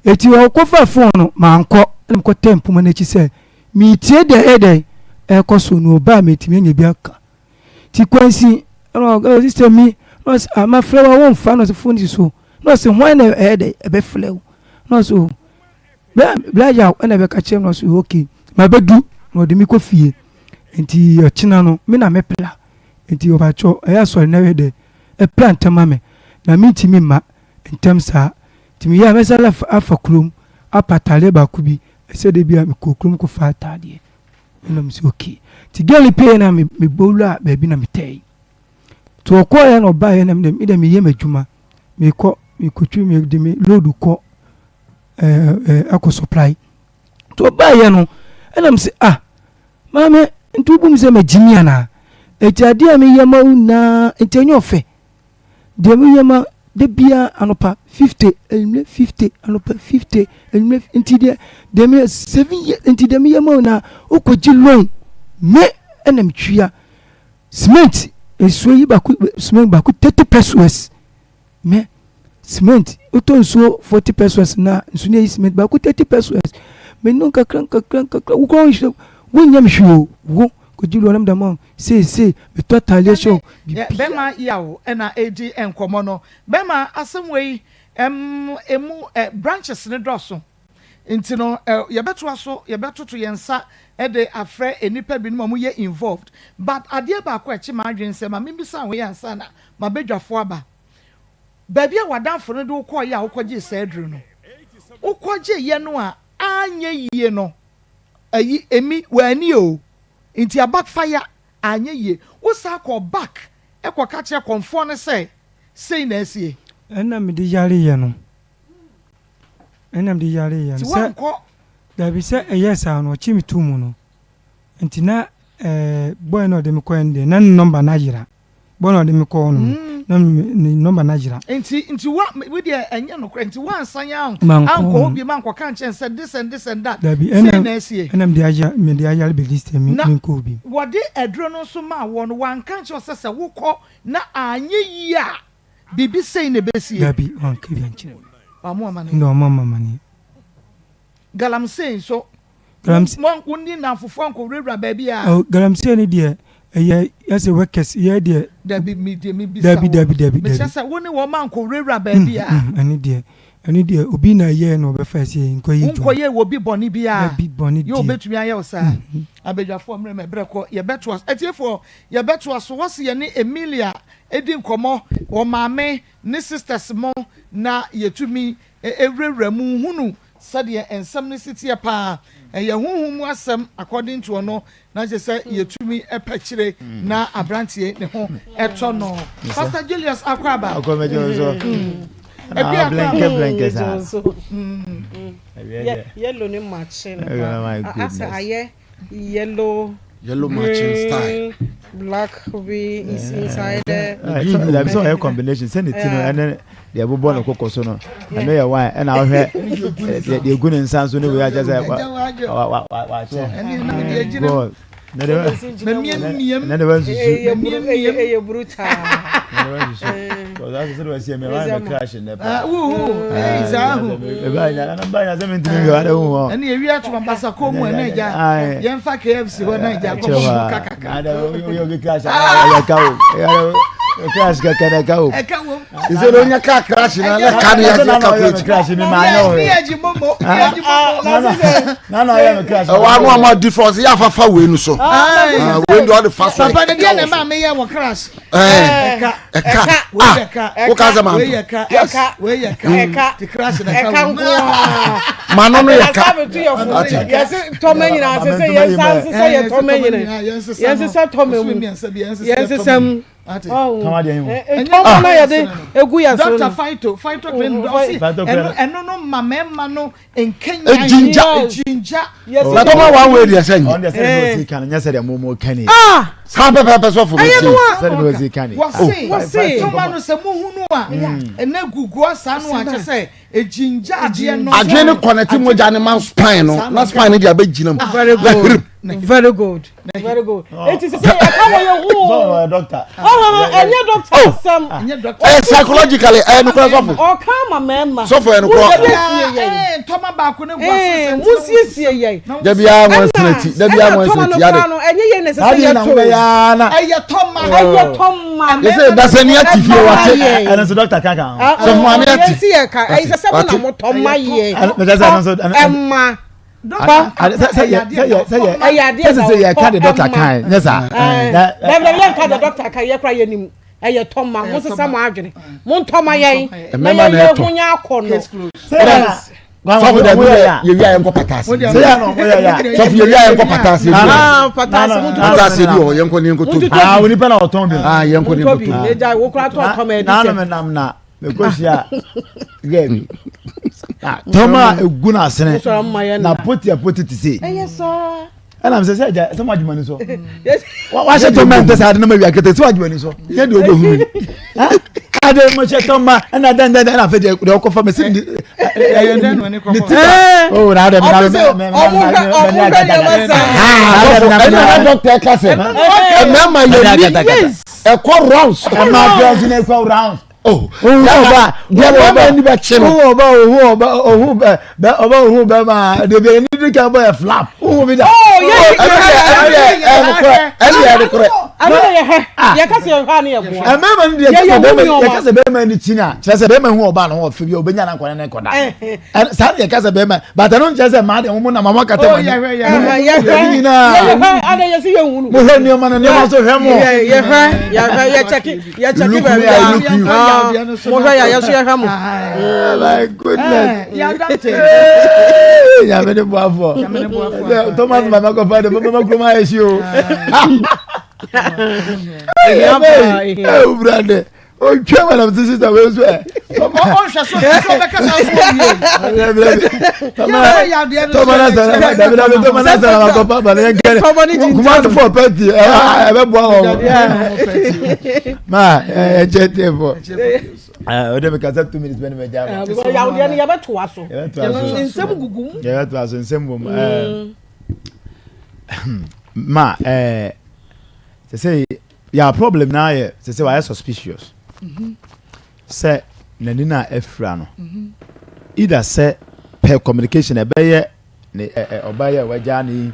eti ɔkɔfa phone no mankɔ na mekɔtɛ mpoma no akyi sɛ metie deɛ ɛyɛ dɛ ɛkɔ so na ɔbaa metumi anya bi aka ti kwansi ɛna ɔsɛ sɛ mi na ɔsɛ ah mafrɛ wo a womfa na ɔsɛ phone si so na ɔsɛ hwan na ɛyɛ dɛ ɛbɛfrɛ wo na ɔsɛ o bla bla yaw ɛna ɛbɛka kyerɛ na ɔsɛ okay mabɛdu na ɔde me kɔ fie nti ɔkyena no me na mepla nti ɔbakyɛ ɛyɛ asɔre na ɛyɛ dɛ ɛpla ntɛm ma me na mentumi mma ntɛm saa nti meyɛ a mɛsa afa kurom apa ataadeɛ baako bi ɛsɛ de bi a mekɔ kurom kɔfa ataadeɛ Ɛna me sɛ okay. Nti girl no pieeɛ na me mebɔ wuraa baabi na metɛe. Nti ɔkɔeɛ na ɔbaeɛ na me deɛ meyɛ m'adwuma. Mekɔ mekɔtwi mede me load kɔ ɛɛ ɛɛ akɔ supply. Nti ɔbaeɛ no ɛna me sɛ ah maame nti wobu me sɛ magyimi anaa? Eti adeɛ a meyɛ ma wo nyinaa nti ɛnyɛ ɔfɛ. Deɛ meyɛ ma da biara anɔpa 50 anwummerɛ 50 anɔpa 50 anwummerɛ nti deɛ deɛ meyɛ 7 years nti deɛ meyɛ ma wo na wokɔgye loan me ɛna metwia cement nsuo yi baako cement baako 30 pesos me cement wotɔ nsuo 40 pesos na nsuo no yɛ cement baako 30 pesos menu nkakra nkakra nkakra wokora wonhwɛ wonyɛ me hwee o wo kɔgye loan na mede ama wo Seesei metɔ ataadeɛ hyɛ o, biribiara. Bɛma yaw na ɛredi nkɔmmɔ no. Bɛma asɛm wei ɛmu branches no dɔɔso nti no yɛbɛtoa so, yɛbɛtoto yɛn nsa de afrɛ nnipa binom a wɔyɛ involved. But adeɛ baako a ɛkye m'adwene sɛ ma membisa wo yi ansa na m'abadwafoɔ aba. Baabi a w'adamfo no de wo kɔeɛ a wokɔgyee saa aduro no, wokɔgyeeɛ no a anyɛ yie no, ayi, Emi, wanni o. Nti a back fire anyɛ yie. Wo san kɔɔ back kɔ ka kyerɛ kɔmfoɔ no sɛ sei na asie. Ɛna mede yareeɛ no. Ɛna mede yareeɛ no. Nti woankɔ. Dabi sɛ ɛyɛɛ saa no ɔkye me too mu no. Nti na ɛɛ boy no a ɔde me kɔɛ no deɛ na ne number no ayera. Bɔ na ɔde me kɔɔ no na ne nɔmba no ayera. Nti nti wa wo deɛ ɛnyɛ nokorɛ nti woansan an ankɔ hɔ bio ankɔka ankyerɛ no sɛ this and this and that Dabi sei ɛna na asie. ɛna mede aya mede ayare bɛdi sɛ me Na menkɔ hɔ bio. wɔde aduro no nso maa woɔ no wanka ankyerɛ wo sɛ sɛ wokɔ na anyɛ yie a biribi sei na ɛbɛsie? Dabi wanka bi ankyerɛ me. Wammo amaneɛ? Ɛnna wamma me amaneɛ. Galamsey nso, Galamsey. Mo wo ne nnamfofoɔ ankɔwurawura baabi a. Oh, galamsey no deɛ ɛyɛ yɛsɛ workers yɛ deɛ. Dabi mi deɛ mi bisa Dabi dabi dabi Mekyerɛ dabi. sɛ wo ne wɔn ankɔwurawura baabi a. Mm, mm, ɛno deɛ ɛno deɛ obi na ɛyɛɛ na ɔbɛfa ɛsɛ yɛ nkɔyɛ adwuma. Wonkɔyɛ wɔ bi bɔne biara. Dabi bɔne Yɛ deɛ. obetumi ayɛ wo saa. Abadwafoɔ mmerɛ mɛ berɛ kɔ yɛbɛtoa so atiefoɔ yɛbɛtoa so wɔsi yɛne Emilia edi nkɔmɔ wɔ maame ne sisters mo na yɛtumi ewurawura mu hunu Sɛdeɛ nsɛm no si teɛ paa, ɛyɛ honhom mu asɛm according to ɔno, na kyerɛ sɛ yɛtumi pɛ kyire na abranteɛ ne ho tɔ no. Pastor Julius Akwaaba. Akua Akwaaba. Yellow ne makye no pa. Asɛ ayɛ Yellow, Yellow matching style. green, black bi is inside there. Dabi sɛ ɔyɛ combination sɛ ne ti no ɛne deɛ ɛbobɔ ne koko so no ɛno yɛ wine ɛna ɔhwɛ deɛ deɛ egu ne nsa nso ne wei akyɛ sɛ wa wa wa wakyɛ God ne de ne de wa nsusu Ɛyɛ brutal. ne de wa nsusu kɔsɔ asɛ sɛ de wa si ɛmɛ wa mɛ crash ne pa. Wuhu, ɛyi saa ho. Eba nya na ba nya sɛ mi ntumi hwɛ ɔde hu hɔ. Ɛne ewi ato abasa kɔn mu ɛna agya yɛnfa KFC hɔ na agya kɔkɔ mu kakaka. Ada oyɛ obi crash ayɛ ka o. Crash kɛkɛ na ɛka o. Ɛka wom. Sise de onya car crash na na car no yɛ ase calculate. Crash mi maa nyɛ o. Ní ẹ̀jì momo, ní ẹ̀jì momo. Na na ɔyɛ mi crash. Ɛwɔ ano ama difference yɛ afafa wei no so. Wei de ɔde fa so. Papa de deɛ na ɛma mi yɛ wɔ crash. Ɛka. Ɛka. Ah, woka sɛ manto. Wei yɛ ka. Yes. Wei yɛ ka. Ɛka. Ti crash na Ɛka ɛka wɔ. nko ara. Mano no yɛ ka. Asa bɛtu yɛ fo. Ate. Yɛse tɔmɛ nyinaa sɛ sɛ yɛnsa nsesa yɛ tɔmɛ nyinaa. Yɛnsesa tɔmɛ mu. Yɛnsesa mu. Tɔma deɛ yi mu. Tɔma na yɛde egu yɛ so no. Doctor Phyto Phyto clinic ɔsi ɛno ɛno no ma mɛɛma no nkanyan. Ejinja Ejinja. Na tɔma one way deɛ sɛ nyɛ. Ɔn deɛ sɛ deɛ ɔsi kan nyɛ sɛ deɛ mo mo kan yi. Ah. Saa pɛpɛɛpɛ sɔfo mi ti. Sɛ deɛ ɔsi kan yi. Wɔsi wɔsi tɔma no sɛ mo hu no a ɛnɛ gugu asa no a kyɛ sɛ Egyingya adeɛ no. Adwene no kɔnɛte mogya no ma spine no na spine no de abɛgyina mu. Very good. Very good. Very good. Eti sɛ sɛ yɛka wɔ yɛ ho. Ɔhɔn ɛnyɛ doctor asɛm. Ɛyɛ psychologically ɛyɛ nokorɛ sɔfo. Ɔka ama mɛɛma. Sɔfo ɛyɛ nokorɛ. Monsiesie yɛn. Ntɔma baako ne gu ase sɛ. Monsiesie yɛn. Dabi a wɔn sinati dabi a wɔn sinati yade. Ɛna tɔma no kora no ɛnyɛ yɛn na ɛsɛ sɛ yɛ to. Ɛyɛ tɔma. Ɛyɛ tɔma. Yɛsɛ dasani ati fie wate. Ɛno nso dɔkta ka kan. Sɔfo maame ati. Yɛn si yɛ ka ɛyɛ sɛ sɛ mo na mo tɔma yɛ. Ɛma. Sɛ sɛ yɛ ka de dɔkta kan nyɛ saa. Dabi dabi yɛn ka de dɔkta kan yɛ kora yɛ nim ɛyɛ tɔma mo sesa mo adwene mo ntɔma yɛn na yɛn yɛ ho nyɛ akɔ no. Sɔfo dabi yɛ yɛ wia yɛn kɔ pataase. Sɔfo yɛ wia yɛn kɔ pataase bi wɔ. Pataase bi wɔ yɛn kɔ ne yɛn kɔ tobi. Aa onipa na ɔtɔn bi. Aa yɛn kɔ ne yɛn kɔ tobi. Naanu mi nam na mɛ ko si a gɛɛ bi. Tɔma a egu na asene na poti a poti ti se. Ɛna sɛ sɛ ɛgya sɛ mo adwuma ni so. Wahyɛ tɔma ntɛ sɛ ade na ma wia kete sɛ wadwuma ni so. Yɛ de obehu mi. Ade mo hyɛ tɔma ɛna dɛn dɛn ɛna afɛ deɛ deɛ ɔkɔfa mɛ si ne ne ti ba. O na adɛ mi na mɛ mɛ mɛ mɛ mɛ agata. Ɛna na dɔkita ɛka sɛ ɛmɛɛma yɛ ni ɛkɔ rounds. Ɛma rounds na ɛkɔ rounds. Oh, yaba deɛ bɛrima ani bɛkye no. Ohun ɔba ohun ɔba ohun bɛ bɛ ɔba ohun bɛrima debi ɛni di kan bɔ yɛ flap ohun bi da. Oh yɛ ɛnu yɛ ɛnu yɛ ɛnukurɛ ɛnu yɛ ɛnukurɛ. Ɛnu yɛ hɛ yɛ kasi yɛ hɛ ani yɛ bɔ. Ɛmɛɛma ni deɛ yɛ bɛrima yɛ kasa bɛrima ni kyi na kyerɛ sɛ bɛrima hu ɔba na ɔfɛ bi ɔbɛnya na nkɔla ne nkɔda. Saa deɛ kasa bɛrima bàtà no nkyɛn sɛ maa deɛ mo nam ɔmo akata mo ani. Yɛ hwɛ nyinaa. Yɛ hwɛ ada yɛ si yɛ hunu. Mo hwɛ nneɛma na nneɛma nso hwɛ mo. Yɛ hwɛ yɛ hwɛ yɛ kyɛki yɛ kyɛki baabi a mo hwɛ yɛ yɛ so yɛ hwɛ mo. My goodness. Nyame ne boafo. Thomas mama kɔfa de mama kurom ayɛ hye o. Ɛɛ wura de. Otwa ma nam sisi sa wei so ɛ. Ɔnhwɛ so sɛ ɔbɛkasa so wie. Tɔmɔ na sara dabi dabi tɔmɔ na sara ma kɔpa ba ne yɛn kɛnɛ. Kuma fɔ pɛti ɛ bɛ bɔ awɔ. Ma ɛ kyɛ te fɔ. O de bɛ kasa 2 minutes bɛ ni bɛ ja ma. Yawudeɛ no yɛbɛ to aso. Yɛbɛ to aso. Nsɛm gugu mu. Yɛbɛ to aso nsɛm wɔ mu. Ma ɛɛ sɛ sɛ. Yɛ problem naa yɛ sɛ sɛ wayɛ suspicious sɛ n'ani no a afira no either sɛ per communication ɛbɛyɛ ne ɛ ɛ ɔbaa yi a wagyaa ne yi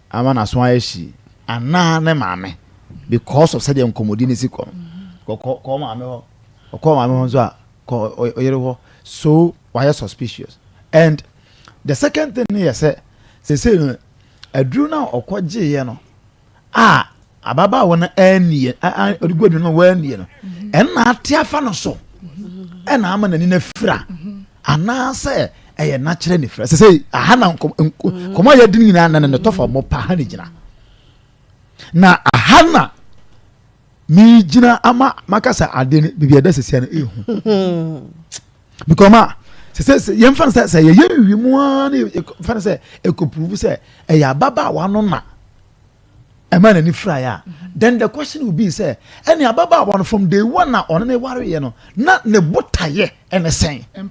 ama n'aso ayɛ hyi anaa ne maame because of sɛdeɛ nkɔmmɔdi no si kɔ no kɔ kɔ maame hɔ ɔkɔ maame hɔ nso a kɔ ɔyere hɔ so wayɛ suspicious and the second thing no yɛ sɛ sɛsɛ no aduru no a ɔkɔgyeeɛ no a ababaawa no annie ɔde gu aduane mu wannie no ɛnna ate afa no so ɛna ama n'ani no afira anaasɛ ɛyɛ nakyerɛ ne fira sɛ sɛ aha na nkɔmɔ a yɛdi no nyinaa na ne tɔfa mɔ pa ha ne gyina na aha na megyina ama maka sɛ ade no biribi ɛda sɛsia no ɛhu because ma sɛ sɛ yɛmfa no sɛ sɛ yɛyɛ nwimu ara ne yɛmfa no sɛ ɛkɔpuruvu sɛ ɛyɛ ababaawa no na ɛma n'ani firaeɛ a then the question will be sɛ ɛne ababaawa no from day one na ɔne ne wareɛ no na ne botaeɛ ɛne sɛn sɛ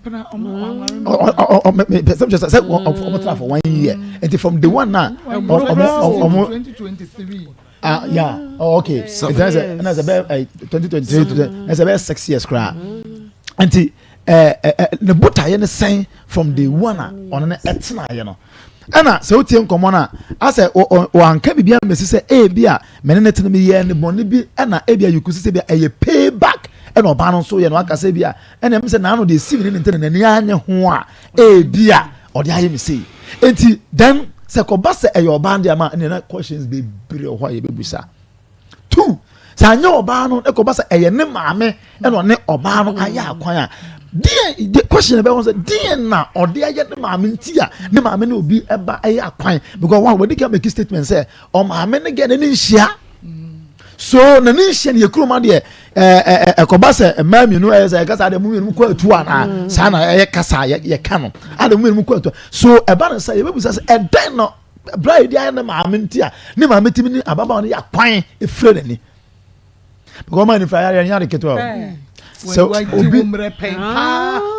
ɔmo tena for one year nti from day one na ɔmo Ah, yeah. Oh, okay. Nti na sɛ na sɛ bɛyɛ 2023 na sɛ bɛyɛ 6 years koraa. Nti ɛɛ ɛɛ ne botaeɛ ne sɛn from day one a ɔno ne ɛtenaeɛ no. Ɛna sɛ wotie nkɔmɔ no a asɛ wɔanka biribi amɛsi sɛ ebi a mene ne tena meyɛ ne bɔne bi ɛna ebi a yukusi sɛ bi a ɛyɛ payback ɛna ɔbaa no nso yɛ no aka sɛ bi a ɛna ɛmu sɛ n'ano deɛ esi ne ne ntɛn n'ani anye ho a ebi a ɔde ayɛ me sei eti then sɛ kɔba sɛ ɛyɛ ɔbaa no deɛ ama ɛna na questions bebree wɔ hɔ a yɛbɛbusa two sɛ anyɛ ɔbaa no ɛkɔba sɛ ɛyɛ ne maame ɛna ɔne ɔbaa no ayɛ akwan a deɛ de question bɛwɔ sɛ deɛ na ɔde ayɛ ne maame nti a ne maame ne obi ɛba ɛyɛ akwan because one wɔde ka make statement sɛ ɔmaame ne gɛ n'ani nhyia. So n'ani nhyɛ ne yɛ kurom adeɛ ɛɛ ɛkɔba sɛ mmaa mmienu ɛyɛ sɛ ɛkasa adeɛ mu mmienu kɔ atu anaa mm. saa na ɛyɛ kasa yɛ yɛka no adeɛ mu mmienu kɔ atu so ɛba no sɛ yɛbɛbusa sɛ ɛdɛn no bra yɛ di ayɛ ne maame nti a ne maame timi ne ababaawa no yɛ akwan efiri n'ani because ɔmo anifira yɛ yɛ ade ketewa o sɛ obi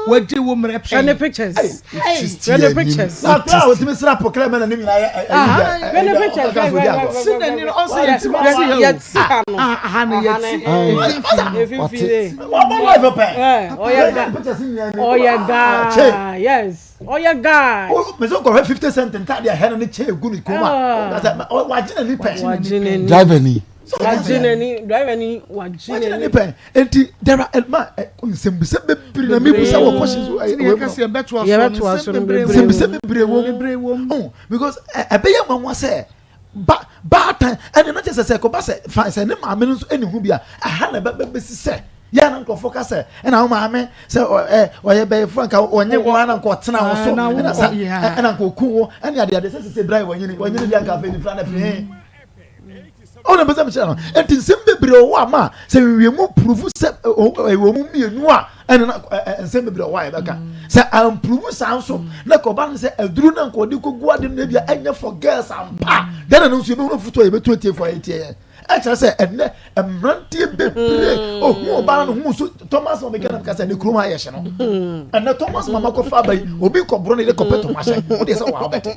wagye wo mmerɛ pɛn hwɛ ne pictures hwɛ ne pictures na akora a otumi sra pɔkɛlɛ mɛ na ne nyinaa yɛ ɛyi hwɛ ne pictures hwɛ hwɛ hwɛ si n'ani no ɔsɛ yɛ ti ma si ha o aha no yɛ ti efifire wɔbɔ life pɛ ɔyɛ ga ɔyɛ gaa yes ɔyɛ guy. mɛ sɛ kɔhwɛ 50 cent ntaade a hɛn ne kyɛ egu ne kɔn mu a wagye n'ani pɛ driver ni wagye n'ani driver ni wagye n'ani pɛ nti there are ɛma nsɛmbisa bebree na mi bisa wɔ questions wɔ ɛwɔ mu yɛbɛtoa so no bebree nsɛmbisa bebree wɔ mu oh because ɛbɛyɛ nwanwa sɛ ba baatan ɛna n'akyɛ sɛ sɛ kɔba sɛ fa sɛ ne maame no nso ɛne ho bi a ɛha na ɛbɛ bɛsi sɛ yɛn na nkurɔfoɔ ka sɛ ɛna wo maame sɛ ɛ ɔyɛ bɛyɛfo nka ɔnye wo ana nka ɔtena wo so ɛna sa ɛna nka ɔku wo ɛne adeade sɛ sɛ sɛ bra yɛ wɔnyini wɔnyini deɛ nka afei nifra na firi he ɔna bɛ sɛ mekyerɛ no nti nsɛm bebree wɔ ama a sɛ nwiemu puruvu sɛ ɛwɔ mu mmienu a ɛna na nsɛm bebree wɔ a yɛbɛka sɛ ampuruvu saa nso na kɔba no sɛ aduru na nkɔde kɔgu ade no ebia ɛnyɛ for girls ampa dɛn na no nso yɛbɛhunu foto a yɛbɛtu atie fo a yɛtie yɛn ɛkyerɛ sɛ ɛnɛ mmeranteɛ bebree mm. ohun ɔbaa no ho so thomas mama kɛnɛ kasa ne kurom ayɛ hyɛ no mm. ɛnɛ thomas mama kɔfa aba yi obi kɔborɔ ne de kɔpɛ tɔn ahyɛ o de sɛ wɔn abɛte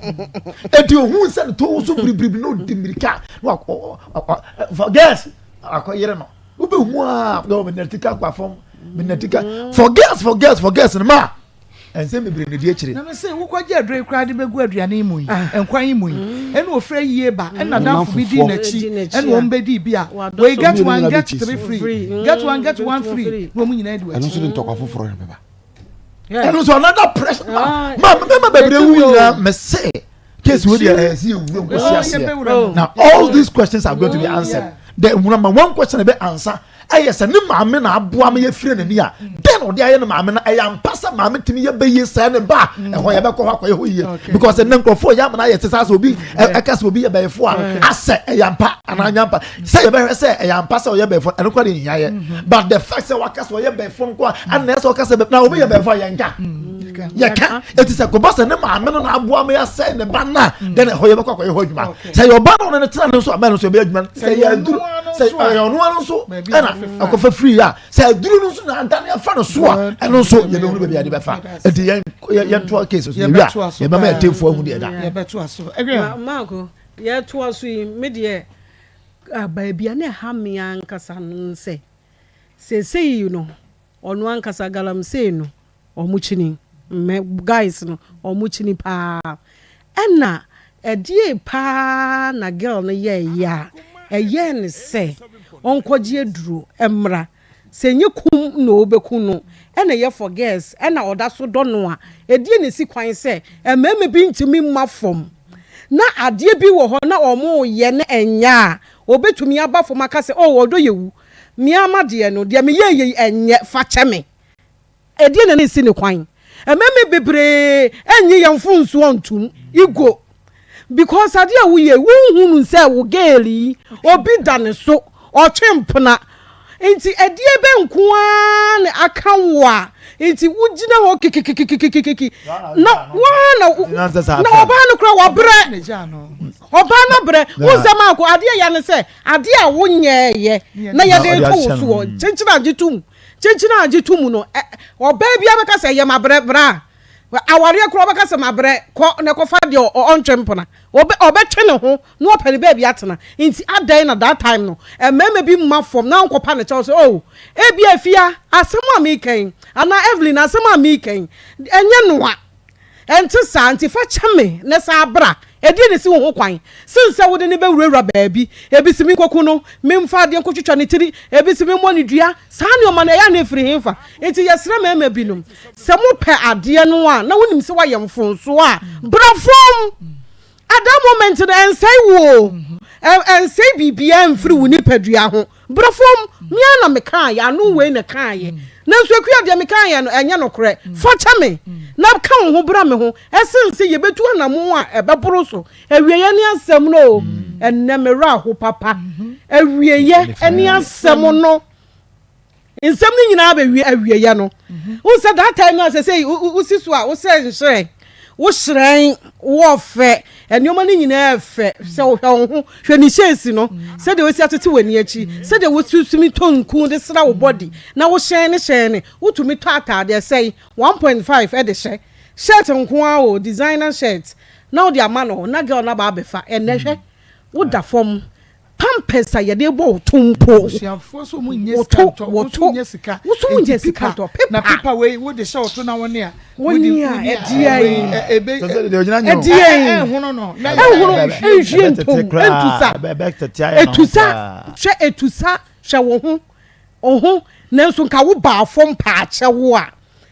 eti ohun sɛ ne to so biribiribi na odi mirika na wakɔ for girls akɔ yere no wobɛhu a na ɔmɛ nɛtika kɔ afɔm mɛ nɛtika for girls for girls for girls no ma. Nsɛm bebree na ɛdi akyire. Na mese wokɔgye aduro yi koraa de bɛgu aduane yi mu yi, ah. nkwan yi mu yi, mm. ɛna ofura yie ba, ɛna danfo bi di n'akyi, ɛna wɔn bɛdi bi a, wei get one get three free, mm. get one get one free, na wɔn nyinaa di w'akyi. Ɛno nso de ntɔkwa foforɔ na bɛba. Ɛno nso another pressure ma ah. ma mɛma bebree wu nyinaa mɛsɛ case wo deɛ ɛyɛ si ewura nkosi aseɛ na all these questions are going to be answered. The number one question ɛbɛ answer ɛyɛ sɛ ne maame na aboa ma yɛfiri n'ani a dɛn na ɔde ayɛ ne maame no ɛyɛ ampa sɛ maame tumi yɛ bɛyie sɛɛ ne ba mm. ɛhɔ yɛbɛkɔ hɔ akɔyɛ hɔ yie because ɛnɛ nkurɔfoɔ yɛ amana ayɛ te sɛ asɛ obi mm. ɛka sɛ obi yɛ bɛyɛfoɔ a asɛ ɛyɛ ampa anaa nyɛ ampa sɛ yɛbɛhwɛ sɛ ɛyɛ ampa sɛ ɔyɛ bɛyɛfoɔ ɛno kora de nhia yɛ mm-hmm. but the fact sɛ waka sɛ ɔyɛ bɛyɛfoɔ nko a ɛna ɛsɛ ɔka sɛ na obi yɛ bɛyɛfoɔ a yɛnka mm. yɛka eti sɛ kɔba sɛ ne maame no na aboa ma yɛasɛ ne ba no a dɛn ɛhɔ yɛbɛkɔ akɔyɛ hɔ adwuma sɛ yɛ ɔba no ne tena ne nso abɛn no nso ɛbɛyɛ adwuma sɛ yɛ aduru sɛ ɛyɛ ɔno ano nso ɛna akɔfa firi yɛ a sɛ aduru no nso na adane afa no so a ɛno nso yɛbɛhunu baabi ade bɛfa ɛnti yɛn yɛn toa case so yɛwi a yɛbɛma yɛtefoɔ ahu deɛ ɛda. Maako yɛtoa so yi me deɛ baabi a na ɛha me ankasa no sɛ seesei no ɔno ankasa galamsey no Ɔmo kyini mɛ guys no ɔmo kyini paa ɛna ɛdeɛn paa na girl no yɛɛyɛ a ɛyɛɛ no sɛ ɔnkɔgye aduro mmra sɛ ɛnyɛ kum na ɔbɛku no ɛna ɛyɛ for girls ɛna ɔda so dɔ no a ɛdeɛn na ɛsi kwan sɛ mmarima bi ntumi mma fam na adeɛ bi wɔ hɔ na ɔmo yɛ na ɛnyɛ a ɔbɛtumi aba fam aka sɛ oh ɔdɔ yɛ wu me ara m'adeɛ no deɛ meyɛɛyɛ yi ɛnyɛ fa kyɛ me. Ɛdeɛn na na ɛsi ne kwan? Mmarima bebree nnye yɛn mfomsoɔ ntom, ego. Because adeɛ a woyɛ yi, wonhunu sɛ wo girl yi, obi da ne so, ɔtwe mpena. Nti ɛdeɛ bɛn nko ara na aka wo a, nti wogyina hɔ kikikikikikiki na woa na na ɔbaa no koraa wabrɛ. Ɔbaa no abrɛ. Wo nsɛm akɔ, adeɛ ya ne sɛ, adeɛ a wonyɛɛyɛ na yɛde reto wo soɔ, kyenkyene agye tom. Kyenkyen a gye to mu no, ɔbaa biara bɛka sɛ, Ɛyɛ mabrɛ, bra. Awareɛ koraa ɔbɛka sɛ, Mabrɛ, kɔ na kɔfa deɛ ɔntwe mpena. Ɔbɛtwe ne ho na wapɛ ne baabi atena. Nti adɛn na that time no, mmarima bi mma fam na wɔnkɔpa ne kyɛw sɛ, Oh, ebia Afia, asɛm a mereka yi, anaa Evelyn, asɛm a mereka yi, ɛnyɛ noa. Ɛnte saa, nti fa kyɛ me na san bra. Ɛdeɛn na ɛsi wo ho kwan sen sɛ wode no bɛwurawura baabi? Ebi se menkɔku no, memfa adeɛ nkɔtwitwa ne tiri, ebi se memmɔ no dua. Saa nneɛma no, ɛyɛ a na ɛfiri hefa? Nti yɛsrɛ mmarima binom, sɛ mopɛ adeɛ no a, na wonim sɛ woayɛ mfomsoɔ a, bra fam! At that moment no, ɛnsɛe wo o, ɛnsɛe biribiara mfiri wo nipadua ho. Bra fam, me ara na mekaeɛ, ano wei na ɛkaeɛ. Nanso Akua, deɛ mekaeɛ no, ɛnyɛ nokorɛ. Fa kyɛ me, na ka wo ho bra me ho, ɛsene sɛ yɛbɛtu anammɔn a ɛbɛboro so. Awieeɛ ne asɛm no o. Ɛnnɛ me werɛ aho papa. Awieɛ ɛne asɛm no. Nsɛm no nyinaa bɛwie awieɛ no. Wohu sɛ that time no a sɛ sɛ wosi so a wosɛ nhyerɛn, wohyerɛn, wowɔ fɛ, nneɛma no nyinaa fɛ. Sɛ wohwɛ wo ho, hwɛ ne hyɛnsi no, sɛdeɛ wosi atete w'ani akyi, sɛdeɛ wotumi tɔ nku de sra wo body na wohyɛn ne hyɛn ne, wotumi tɔ ataadeɛ sɛn, 1.5 de hyɛ. Shirt nko ara o, designer shirt na wode ama no na girl no aba abɛfa. Ɛnnɛ hwɛ, woda fam, pampers a yɛde bɔ wo to mpo. Abusuafoɔ nso wɔn nyɛ Wo sika to, ntɔ, wo wɔn nso to, nyɛ sika. wo nso wonyɛ Enti sika pipa, ntɔ, na pepa. pipa wei wode hyɛ wo to na wo ne a, Wo wode ne a, wo ne a, ɛdeɛn? wei ɛ- ebe Sɛ sɛ deɛ ogyina nyɛ o. Ɛdeɛn? ɛnhono no na yɛ Ɛnhono, ɛnhwie ɛnhwie Ɛbɛtete ntom, koraa, ɛntu sa. ɛbɛtete ayɛ ne ho Ɛtu sa, koraa. hwɛ ɛtu sa, hwɛ wo ho, wo ho, nanso nka wo baa fam paakyɛ wo a,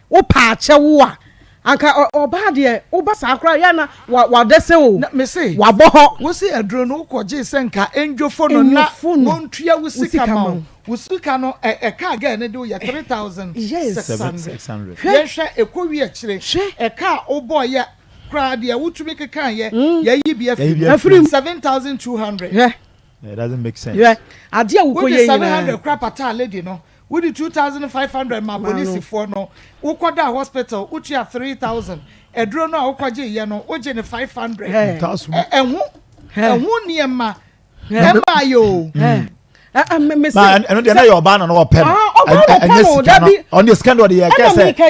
Wo paa kyɛ wo a anka ɔbaa deɛ wo ba saa koraa yɛ na wa wadɛsɛ o. Na me se Wabɔ hɔ. Wo se aduro no wo kɔ gyee sɛ nka ndwofo no na Ndwofo no wɔntua wo wo sika sika ma ma wo. wo. Wo sika no ɛ ɛka a girl no de wo yɛ 3600. 600. Hwɛ. Yɛnhwɛ ɛkɔ wie akyire Hwɛ. ɛka a wo bɔɔ yɛ koraa deɛ wo tumi kekaa yɛ yɛayi bi Yɛayi afiri bi mu. Afiri mu. 7200. Hwɛ. It doesn't make sense. Hwɛ. Adeɛ a wokɔ Wode yɛ nyinaa. 700 koraa pataa lady no. Wode 2500 maa polisifoɔ no, wokɔdaa hospital wotua 3000, aduro no a wokɔgyeeɛ no wogye no 500. Ɛho ɛho nneɛma ɛmaa yɛ o. Na ɛno deɛ na yɛ ɔbaa na na ɔpɛ no ɛnyɛ sika no ɔno deɛ sika no ɔde yɛ kɛ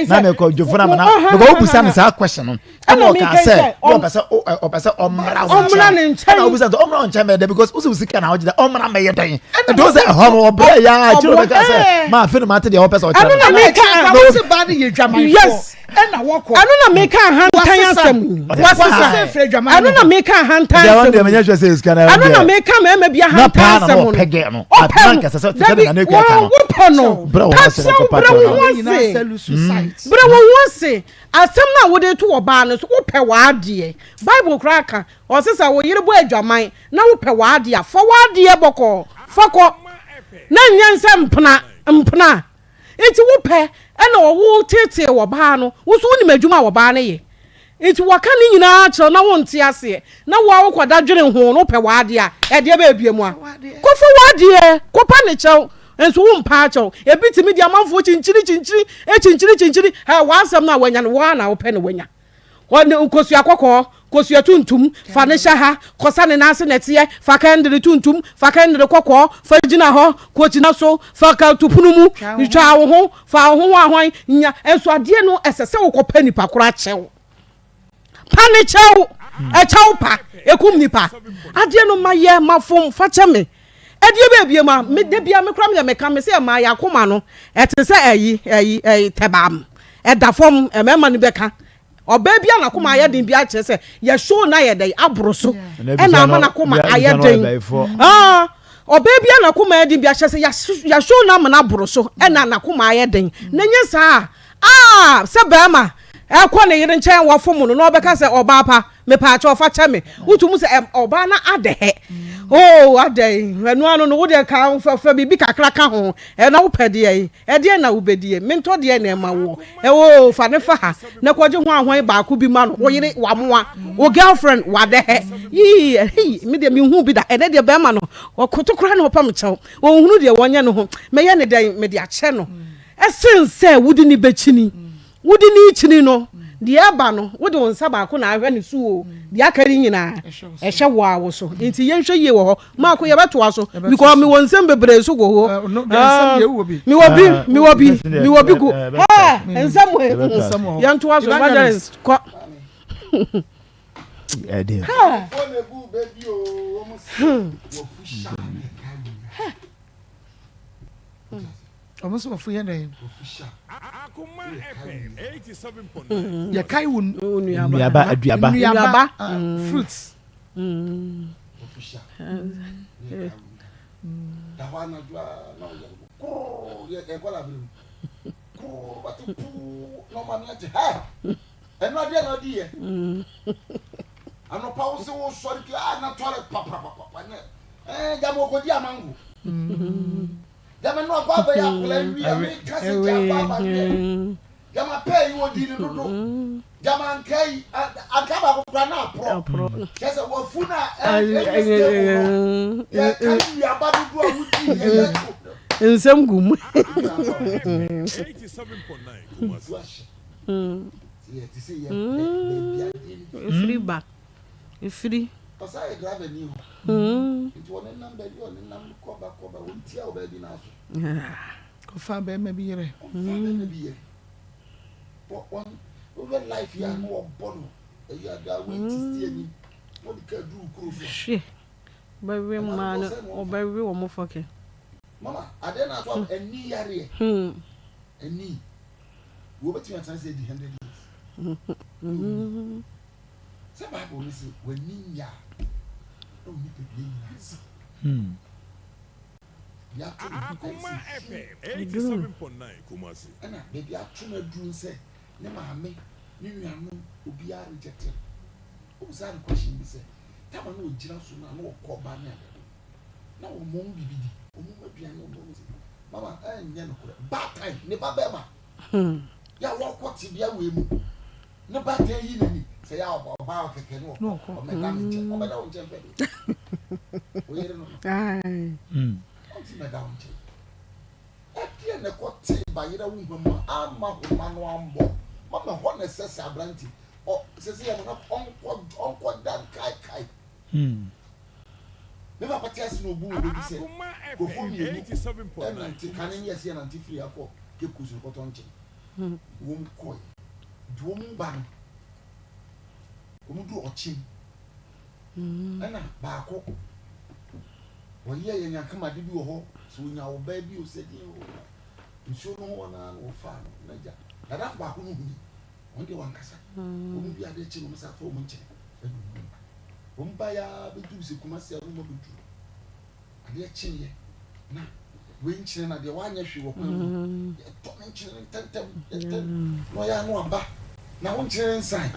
sɛ na mekɔ dwofo na mena mekɔ wobusa no saa question no ɛna ɔka sɛ ɔpɛ sɛ ɔpɛ sɛ ɔmmra wo nkyɛn ɛna ɔbusa sɛ ɔmmra wo nkyɛn bɛyɛ dɛ because wosi sika na ɔgye dɛ ɔmmra mɛyɛ dɛn ɛdi sɛ ɛhɔ no ɔbrɛ yɛ a akyire ɔbɛka sɛ maa afei na ma ate deɛ ɔpɛ sɛ ɔkyerɛ no. Ɛno na meka yes ɛna wɔkɔ ɛno na meka ahantan asɛm yi wasesa ɛno na meka ahantan asɛm yi ɛno na meka mmarima bi ahantan asɛm no ɔpɛ no dabi wɔn wopɛ no pakyɛw brɛ wo ho ase brɛ wo ho ase. Asɛm no a wode reto ɔbaa no so, wopɛ w'adeɛ. Bible koraa ka, ɔse sɛ wo yere bɔ adwaman na wopɛ w'adeɛ a, fa w'adeɛ bɔkɔɔ fa kɔ, na nyɛ nsɛ mpena mpena. Nti wopɛ ɛna ɔwo teetee ɔbaa no, wo nso wonim adwuma a ɔbaa no yɛ. Nti wɔka ne nyinaa kyerɛ wo na wonte aseɛ, na wo a wokɔda dwene ho no wopɛ w'adeɛ a, ɛdeɛ bɛyɛ biam a, kɔfa w'adeɛ, kɔpa ne kyɛw. Nso wo mpaa kyɛw. Ebi tumi di amanfoɔ kyinkyini kyinkyini kyinkyini kyinkyini. Hɛ w'asɛm no a wanya no wo ara na wopɛ na wanya. Ɔne nkosua kɔkɔɔ, kosua tuntum, fa no hyɛ ha, kɔsa ne nan ase nɛteɛ, fa kɛndere tuntum, fa kɛndere kɔkɔɔ, fa gyina hɔ, kɔgyina so, fa ka to pono mu, twa wo ho, fa wo ho hwanhwan, nya. Nso adeɛ no ɛsɛ sɛ wokɔpɛ nipa korɔ akyɛw. Pa ne kyɛw, ɛkyɛw pa, ɛkum nipa. Adeɛ no mayɛ, mafom, fa kyɛ me. Ɛdeɛ bɛɛ bie ma me da bia me kora me deɛ meka me sɛ ɛmaa yɛ akoma no ɛte sɛ ɛyi ɛyi ɛyi tɛbam ɛda fam ɛmɛɛma no bɛka ɔbaa bi a n'akoma ayɛ den bi akyerɛ sɛ yɛ show na yɛ dɛ aboro so ɛna ama n'akoma ayɛ den aa ɔbaa bi a n'akoma ayɛ den bi akyerɛ sɛ yɛ show na ama n'aboro so ɛna n'akoma ayɛ den na nye saa aa sɛ bɛrima ɛkɔ ne yere nkyɛn wɔfom no na ɔbɛka sɛ ɔbaa pa Mepaakyɛw fa kyɛ me. Wotu mu sɛ ɛm ɔbaa na adɛhɛ. Oh adɛn ɛno ano no wodeɛ ka fa fa biribi kakra ka ho. Ɛna wopɛ deɛ yi ɛdeɛ na wobɛdie mentɔ deɛ na ɛma woɔ. Oh fa ne fa ha na kɔgye ho ahwan baako bi ma no. Wo yere wamoa wo girlfriend wadɛhɛ. Yii hei me deɛ menhuu bi da ɛnɛ deɛ bɛrima no ɔkoto koraa na ɔpam kyɛw. Ɔnhunu deɛ wɔnyɛ no ho. Mɛyɛ ne dɛn mede akyɛ no ɛsen sɛ wode ne bɛkyini. Wode no rekyini no, deɛ ɛba no, wode wo nsa baako na ahwɛ ne so o, deɛ aka no nyinaa, ɛhyɛ wo ara wo so. Nti yɛnhwɛ yie wɔ hɔ. Maako, yɛbɛtoa so because mewɔ nsɛm bebree nso wɔ hɔ. Mewɔ bi, mewɔ bi, mewɔ bi gu. Hɛɛ, nsɛm wɔ Yɛntoa so, evangelist, kɔ. Hɛɛ. Hmm. Ɔmo sɛ ɔfo yɛ dɛn? Yɛkae wo nnuaba aduaba nnuaba fruits. Anɔpa wo se wo sɔre ki ah na toilet paprapapa ne eh jama okodi amango. Jama no akɔ abɛyɛ akɔla wi a me ka se gya akɔ aba deɛ. Gyama pɛɛ yi wɔdii ne dodo. Gyama ankaa yi, ankaa baako koraa na aporɔ. Kyerɛ sɛ wafu no a ɛnyɛ stable no. Yɛka nnuaba dodoɔ a wodii ɛyɛ Nsɛm gu mu. Ɛfiri ba. Ɛfiri. Ɔsan yɛ driver ni o. Nti ɔnenam baabi a ɔnenam kɔba kɔba ɔntia ɔbaa bi nan so. Kɔfa bɛrima bi yere. Kɔfa bɛrima bi yere. Wɔ wɔn wohwɛ life yi a na wɔbɔ no ɛyi ada wei ti si anim na ɔde kaa duru kuro so. Hwɛ wɔbɛwe mmaa no wɔbɛwe wɔn fɔkɛ. Mama adeɛ na ato ani yareɛ ani wɔbɛtumi atena sɛ di 100 years. Sɛ Bible no se w'ani nya a na wo nipadua nyinaa sa. Akoma FM 87.9 Kumasi. Ɛna baabi ato no aduru sɛ ne maame ne nuanom obiara reject no. Wobisaa no question bi sɛ tama na ogyina so no a na ɔkɔ ɔbaa ne adade na wɔn wɔn biribi di wɔn mu aduane wɔn wɔn si mama ɛnyɛ nokorɛ baatan ne ba bɛrima yɛ a wɔkɔ tebea wei mu ne ba tɛ yi n'ani sɛ yɛ a ɔbaa ɔkɛkɛ ne ɔkɔ ɔmɛda ne nkyɛn ɔbɛda wo nkyɛn pɛ deɛ oyere no no ɔnti mɛda wo nkyɛn ɛdeɛ na ɛkɔ te bayerɛ wo hwa mu a ama homa no ambɔ mama hɔ na ɛsɛ sɛ aberante ɔ sɛ sɛ yɛ mo na ɔnkɔ ɔnkɔ da nkaekae me papa te ase na obu wɔ baabi sɛ nkurɔfoɔ mmienu ɛnante kane ne yɛsɛ yɛnante firi akɔ Cape Coast nkɔtɔ nkyɛn wɔn kɔe Nti wɔn ba no, wɔn du ɔkyem. Ɛna baako, wɔyɛ yɛ nyankamade bi wɔ hɔ, sɛ onya ɔbaa bi o sɛ deɛ o, nsuo no ho hɔ naa na wɔfaa no n'agya. N'adamfo baako no huni, wɔn deɛ wankasa. Wɔn wie adeɛ kye no, wɔn san fa wɔn nkyɛn ɛna wɔn ba. Wɔn ba ya bɛduru sɛ Kumasi a na wɔn abɛduru. Adeɛ kyeeɛ na wei nkyene na deɛ wanyɛ hwee wɔ kwan mu mm. yɛtɔ ne nkyene no ntɛntɛm yɛtɛm na ɔyɛ ano aba na wo nkyene no nsan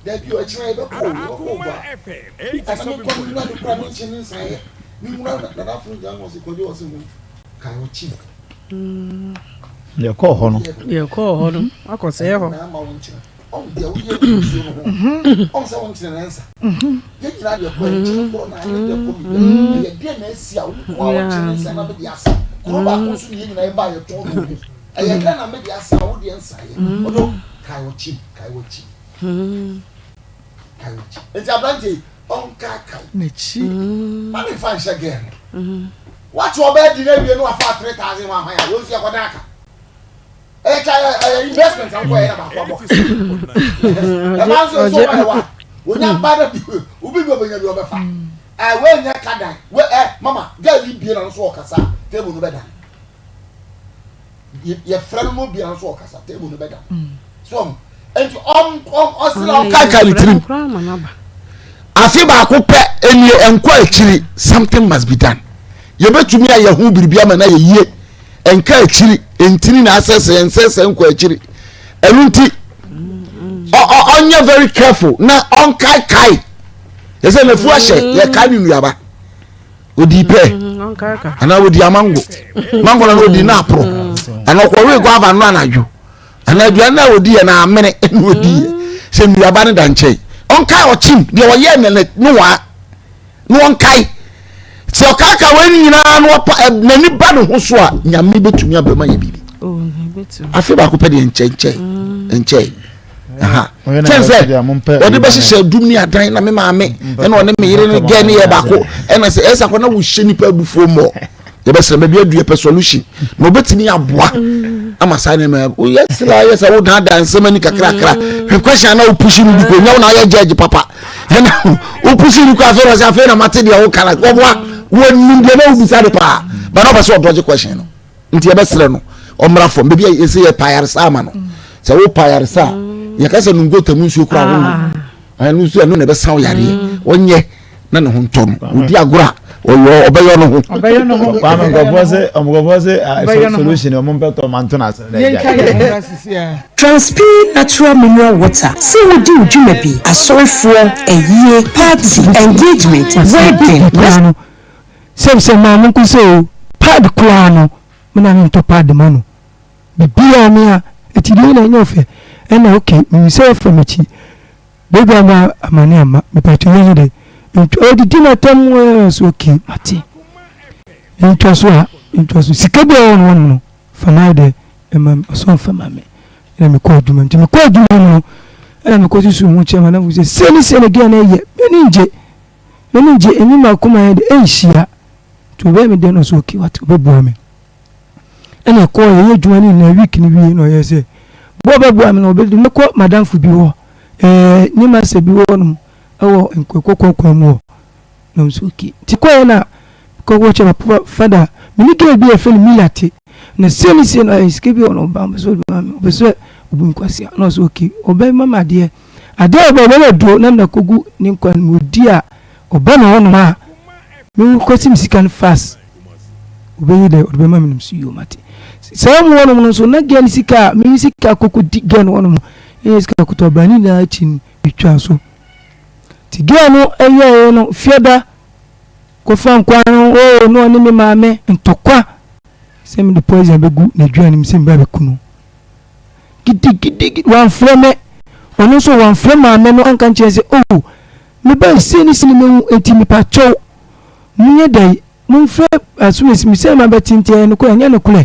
daabi o ɛkyena yɛbɛkɔ o yɛbɛkɔ o gua ɛna me nkɔ me nwura de kura me nkyene no nsan yɛ me nwura nanafo gyina hɔ sɛ kɔdwe wɔ sɛ ho kae ɔkye Yɛkɔɔ hɔ no. Yɛkɔɔ hɔ no akɔsɛɛ hɔ. Na ama wo nkyene ɔn deɛ woyɛ wɔ nsuo no ho ɔn sɛ wo nkyene na ɛnsa yɛn nyinaa deɛ kɔ nkyene korɔ na ayɛ deɛ kɔ biribi ɛyɛ deɛ na asi a wo nko a wo nkyene nsa na mede asa kuro baako nso ne yɛn nyinaa yɛba yɛtɔn no mu ɛyɛ deɛ na mede asa a wo deɛ nsa yɛ ɔdɔ kae wɔkyi kae wɔkyi kae wɔkyi nti aberante yi ɔnkaakae n'akyi ma ne nfa nhyɛ gɛɛ no wate ɔbɛɛ di na awie no wafa 3000 wɔn ahwan a wɔn nso yɛkɔda aka ɛyɛ kya ɛyɛ investment ankɔ ɛyɛ na baako abɔ ɛma nso nso ɔba yɛ wa wonya ba na bi obi bi ɔbɛnya bi ɔbɛfa ɛ wɛnyɛ kadan wɛ ɛ mama girl yi bie na nso ɔkasa table no bɛda yɛfrɛ no no bie na nso ɔkasa table no bɛda so ɔmo nti ɔm ɔm ɔsrɛ ɔkaka ne tirim afe baako pɛ ɛnie ɛnkɔ akyiri something must be done yɛbɛtumi ayɛ ho biribi ama no ayɛ yie ɛnka akyiri ntini na asɛsɛ nsɛsɛ nkɔ akyiri ɛno nti ɔnyɛ very careful na ɔnkaekae yɛsɛ nafu ahyɛ yɛkae ne nnuaba odi pɛ anaa odi amango mango na odi na aporo anaa ɔkɔwe guava no anadwo anaa aduane no a odi yɛ na amene na odi yɛ sɛ nnuaba no da nkyɛn ɔnkae ɔkyim deɛ ɔyɛ ne ne waa na ɔnkae sɛ ɔkaaka wei no nyinaa na ɔpa n'ani ba ne ho so a nyame bɛtumi abɛma yɛ biribi oh, afe baako pɛ deɛ nkyɛnkyɛn mm. nkyɛn kyɛn sɛ wɔde bɛhyehyɛ dum ne adan na me maame ɛna ɔne me yere no gɛ ne yɛ baako ɛna sɛ ɛsɛ akɔ na wohyɛ nipa abufuo mmɔ yɛbɛsrɛ baabi adu yɛpɛ solution na obɛtumi aboa ama saa nneɛma woyɛ sila yɛ sɛ wodaadaa nsɛm ani kakrakra hwɛ question na wopushi no bi kɔ nya wo na ayɛ judge papa ɛna wopushi no kɔ afei na ɔsɛ afei na mate deɛ woka na wɔboa wɔnim deɛ na wobisa de paa ba na ɔpɛ sɛ ɔdɔgye question no nti yɛbɛsrɛ no ɔmmra fam baabi a yɛsɛ yɛ payaresa ama no sɛ wo payaresa a yɛka sɛ no nkotamu nsuo kora wo no ɛno nso ɛno na ɛbɛsa wo yareɛ ɔnyɛ na ne ho ntɔ no ɔdi agorɔ a ɔyɔ ɔbɛyɔ no ho. ɔbɛyɔ no ho. Kwame nkurɔfoɔ se nkurɔfoɔ se ah, solution ɔmo mpɛ tɔ ɔmo anto n'ase na ɛgya. Transpe Natural Mineral Water sɛ wodi wo dwuma bi, asɔrefoɔ, ayie, party, engagement, wedding, koraa no sɛm sɛ maa mo nko sɛ o pad koraa no me na mentɔ pad ma no biribiara me a. Eti deɛ na ɛnyɛ ɔfɛ. Ɛna okay, menim sɛ wofa m'akyi. Baby ama amane amma. Mepatwo yɛnyɛ dɛ. Ntwa ɔdidi m'atam ɛɛ so okay, mate. Ntwa so a, ntwa so. Sika bi a ɛwɔ no hɔnom no, fa ma ayɛ dɛ ɛma me. Ɔsɛ ɔmfa ma me. Ɛna mekɔ adwuma nti mekɔ adwuma mu no, ɛna mekɔ susu ho kyerɛ m'adamfo sɛ sei ne sei na girl no ɛyɛ. M'ani ngye. M'ani ngye, ɛne m'akoma yɛ dɛ ɛnhyia. Nti ɔbɛyɛ me dɛn na ɔsɛ okay wate, ɔbɛboa me. Ɛna ɛkɔɔ yɛyɛ adwuma no nyinaa week no wie na ɔyɛ sɛ boa ɔbɛboa me na ɔbɛde mɛkɔ madamfo bi hɔ ɛɛ ne masa bi hɔ nom ɛwɔ nkɔkɔkɔ kwan mu hɔ na ɔsɛ okay nti kɔɛ na kɔkɔ kyɛ papa fada me ne girl bi a yɛfrɛ no Mila te na sei ne sei na ɔyɛ sika bi wɔ no ɔba ɔpɛ sɛ ɔde ma me ɔpɛ sɛ ɔbu me kwasia na ɔsɛ okay ɔbɛma me adeɛ adeɛ a ɔbɛ ɔbɛma duro na mena kɔgu ne nkwa no mu ɔdi a ɔba me hɔ nom a me kɔsi me sika no fast Obeyi dɛ ɔde bɛma me nom so yoo mate. Saa mu hɔnom no nso na girl no sika a me sika koko di girl no hɔnom no ɛyɛ sika koto aba ne nyinaa akyi no metwaa so. Ti girl no ɛyɛɛ no fiada kɔfa nkwan no oo na ɔne me maame ntɔkwa sɛ mede poison bɛgu n'aduane mu sɛ meba bɛku no. Gidigidi wamfrɛ me ɔno nso wamfrɛ maame no anka nkyerɛ sɛ oh me ba sei ne sei ne mahu enti mepa kyɛw monyɛ dɛn Momfrɛ asomasi me sɛ mabɛte nti ɛyɛ nokorɛ ɛnyɛ nokorɛ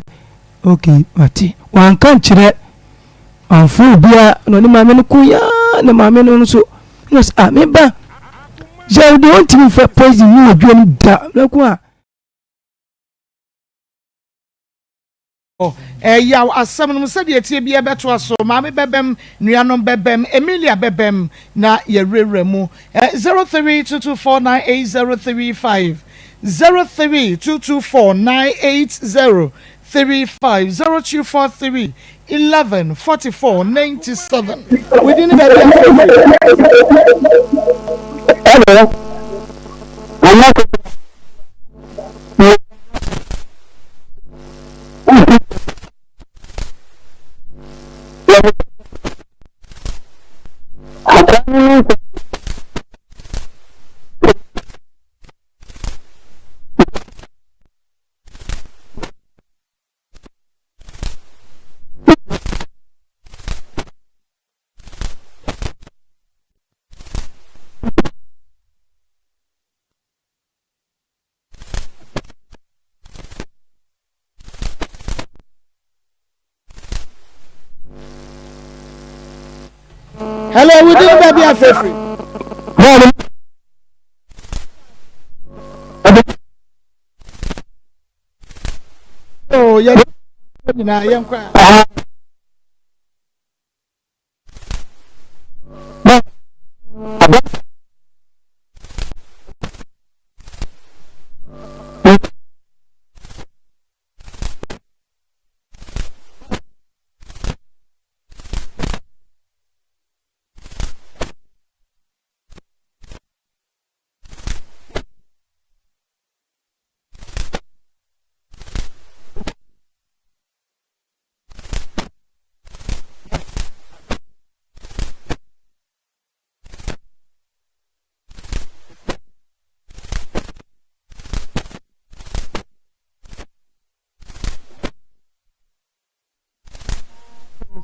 ok mate wanka nkyerɛ wamfrɛ obiara na ɔne maame no ko yaa na maame no nso na ɔsɛ ah me ba yɛ deɛ ɔntumi mfa poison mu wɔ dua no da na ko a Ɛyaw asɛm no mu sɛdeɛ ɛteɛ biara bɛtoa so. Maame bɛbam, nuanom bɛbam, Emilia bɛbam na yɛawurawura mu. 0322498035, 0322498035, 0243 11 44 97. Wo din ne baabi a wofrɛ firi. Hello, Nana. Hello, we didn't baby afefri. Oh, yeah. Nyinaa yɛn kɔ.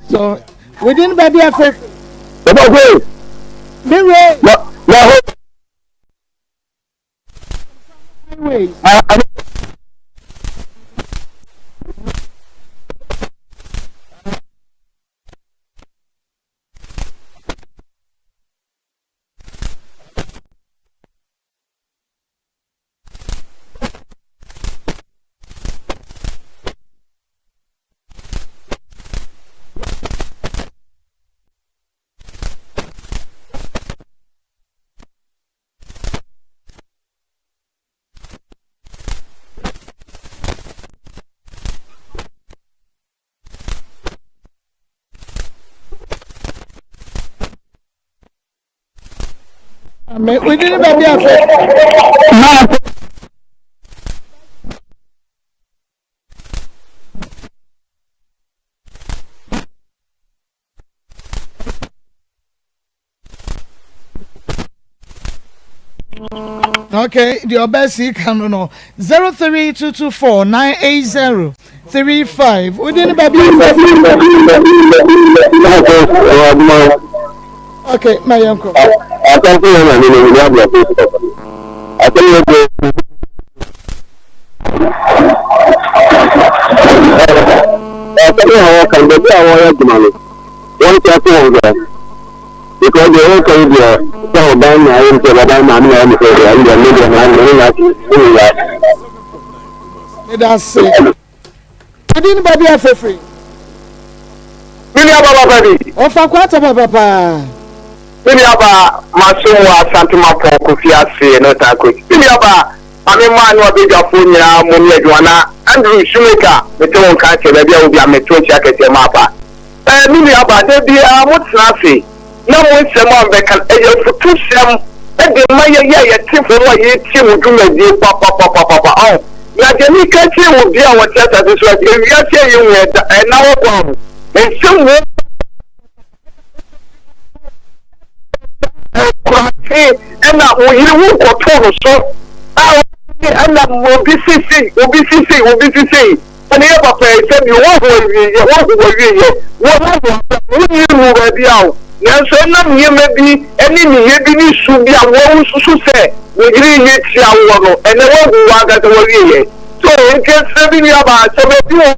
So within baabi afɛ. Bàbá òkè. Mi wé. Na na hɔ. Highways. Me within the baby afe. Okay, the ɔbɛ si kan no no 03224980. 35. Wodi ne baabi afɛ. Okay, ma yɛn kɔ. Asante yɛn na ne ne ne abia so. Asɛm yɛ de. Asɛm yɛ wɔn kan baabi a wɔyɛ adwuma no wɔn ti ase wɔn sɛ because deɛ wɔka yi deɛ sɛ ɔban na ayɛ sɛ ɔban maame na ayɛ sɛ deɛ ɛno deɛ ne deɛ maa ne na ne ne ya. Meda ase. Odi ne baabi afɛfiri. Me nua ba papa bi. Ɔfa kwata papa paa. Me nua ba masom wɔ Asante Mapɔn Kofi ase no tan coach. Me nua ba maame mmaa ne wabadwafoɔ nyinaa mo ne adwuma na Andrew Shoemaker mete wo nka kyɛ baabi a wo bia meto nkyia kɛseɛ maapa. Ɛɛ me nua ba da biara mo tena ase na mo nsɛm a mobɛka no, ɛyɛ afutusɛm de ma yɛn a yɛte fam a yɛretie mo dwumadie papapapapa. Ɔho, na deɛ meka kyerɛ obi a ɔte asase so a, ewiase a yɛhu ɛda, ɛnna hɔ kwa o. Nsɛm wɔ nkurase ɛna wo yere wo nkɔtoo no so a ɛna obi sisei obi sisei obi sisei Ɛne yɛ papa yi sɛdeɛ woahu awieɛ, woahu w'awieɛ, woahu w'abrabɔ, wonni nnuu baabi a o, nanso ɛnam nneɛma bi ne nneyɛɛ bi ne su bi a wosusu sɛ wo yere reyɛ tia woɔ no, ɛnnɛ woahu w'ankasa w'awieɛ. So enti ɛsrɛ me nuabaa sɛ baabi wɔ.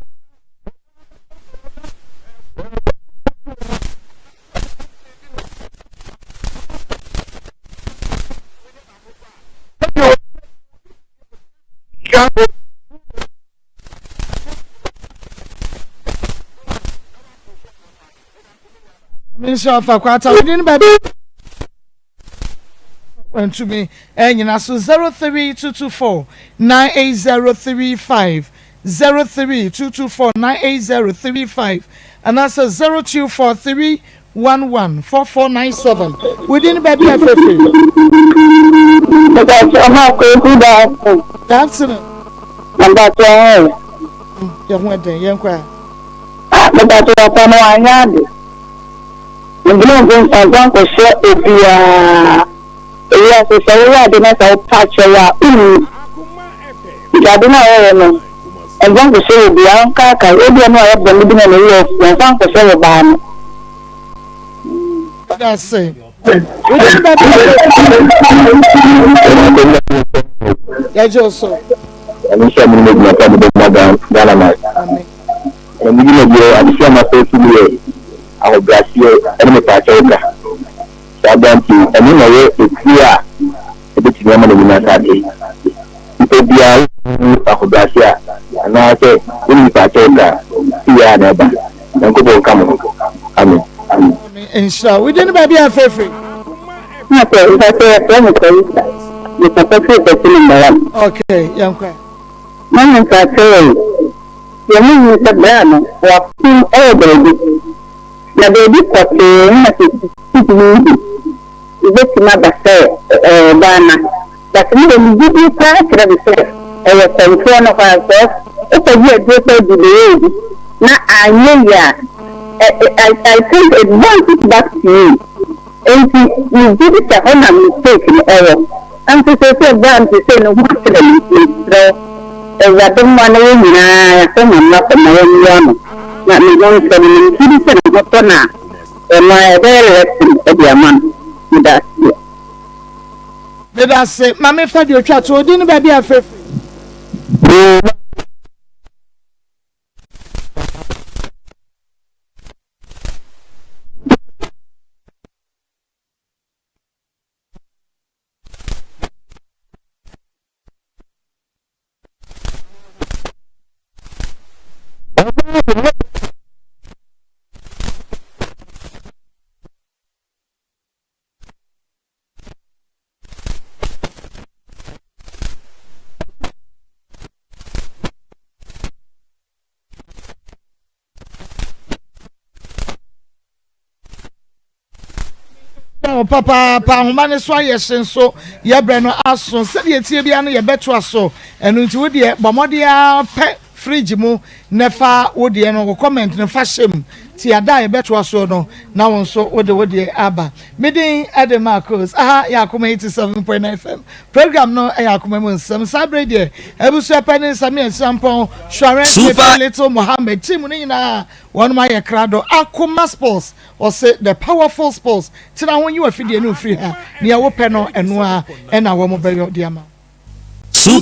Nhyɛ ɔfa kwata wodi ne baabi ntumi ɛnyina so 03224 98035 03224 98035 anaasɛ 0243 114497 Wo din baabi a ɛfiri? Mepakyɛ ɔma akɔ good afternoon. Good afternoon. Mepakyɛ ho yɛ. Yɛ ho ɛdɛn yɛn kɔ a. Ah mepakyɛ papa no wanyɛ ade. Mebene nko nfa nkɔhyɛ obiara. Ewiase sɛ woyɛ ade na sɛ wopa kyɛw a wonwu. Nti ade no a wɔyɛ no mfa nkɔhyɛ wɔ biara ɔnkaakae ebia na wayɛ bɔne bi na ne werɛ afi ɔmfa nkɔhyɛ wɔ baa no. Dase. Wodin ba bi Yɛgye wo so. Ɛno nso a mo ne gyina pa de bɛma Ghana man. Na mo dwumadie adesua ma sɛ tumi yɛ ahobrɛaseɛ ɛne mepaakyɛw ka. Saa aberante yi, ɛno na ɛyɛ etire a ɛbɛtumi ama n'anim asate. Nipa biara wonni ahobrɛase a, anaasɛ wonni nipa-akyɛw ka a, firi a na ɛba. Nyankopɔn nka mo ho. Amen. Amen nhyira wo. Wodin ne baabi a frɛfrɛ? Mpakyɛ mpakyɛ yɛfrɛ me Clarissa. Me papa firi Kwasi number one. Okay, yɛnkɔ ɛ. Mama mpakyɛ ei, deɛ me hu sɛ bra no wafom ɛwɔ baabi. Na baabi pɔtee na sɛ wotumi hu. Ebetumi aba sɛ ɛyɛ ɔbaa no but me deɛ me gyidie paa kyerɛ me sɛ ɛyɛ kɔmfoɔ no koraa because wokɔgye aduro sɛ di bɛyɛ obi na anyɛ yie a I I think it bounces back to you enti me gyidi sɛ hɔ na mistake no ɛwɔ nso seesei berɛ a mete sei no ho akyerɛ me nti mesrɛ wo Awurade mmoa na yɛn nyinaa yɛasɔ ma mmra fam na yɛmmoa no na ne ho ntɔ no na me gyidi sɛ ne ho tɔ no a Ɛno ara ɛbɛyɛ lesson de ama no. Meda ase. Meda ase. Ma me fa deɛ otwa to. Odin ne baabi a afrɛ firi. Wo papaapa ahoma no so ayɛ hye nso yɛbrɛ no aso sɛdeɛ ɛteɛ biara no yɛbɛtoa so ɛno nti wo deɛ bɔ mmɔden ara pɛ. fridge mu na fa wo deɛ no, wo comment no fa hyɛ mu. Ti ada a yɛbɛtoa soɔ no na wo nso wode wo deɛ aba. Me din de Marcos. Aha yɛ Akoma 87.9 FM. Program no yɛ Akoma mu nsɛm. Saa berɛ yi deɛ, abusua panin Samia Acheampong, Shuarɛ Pepe, Little Mohammed, team no nyinaa wɔnom ayɛ krado. Akoma Sports, ɔse the powerful sports. Tena ho nyi w'afidie no mfiri ha. Nea wopɛ no ɛno ara na wɔn bɛyɔ de ama wo.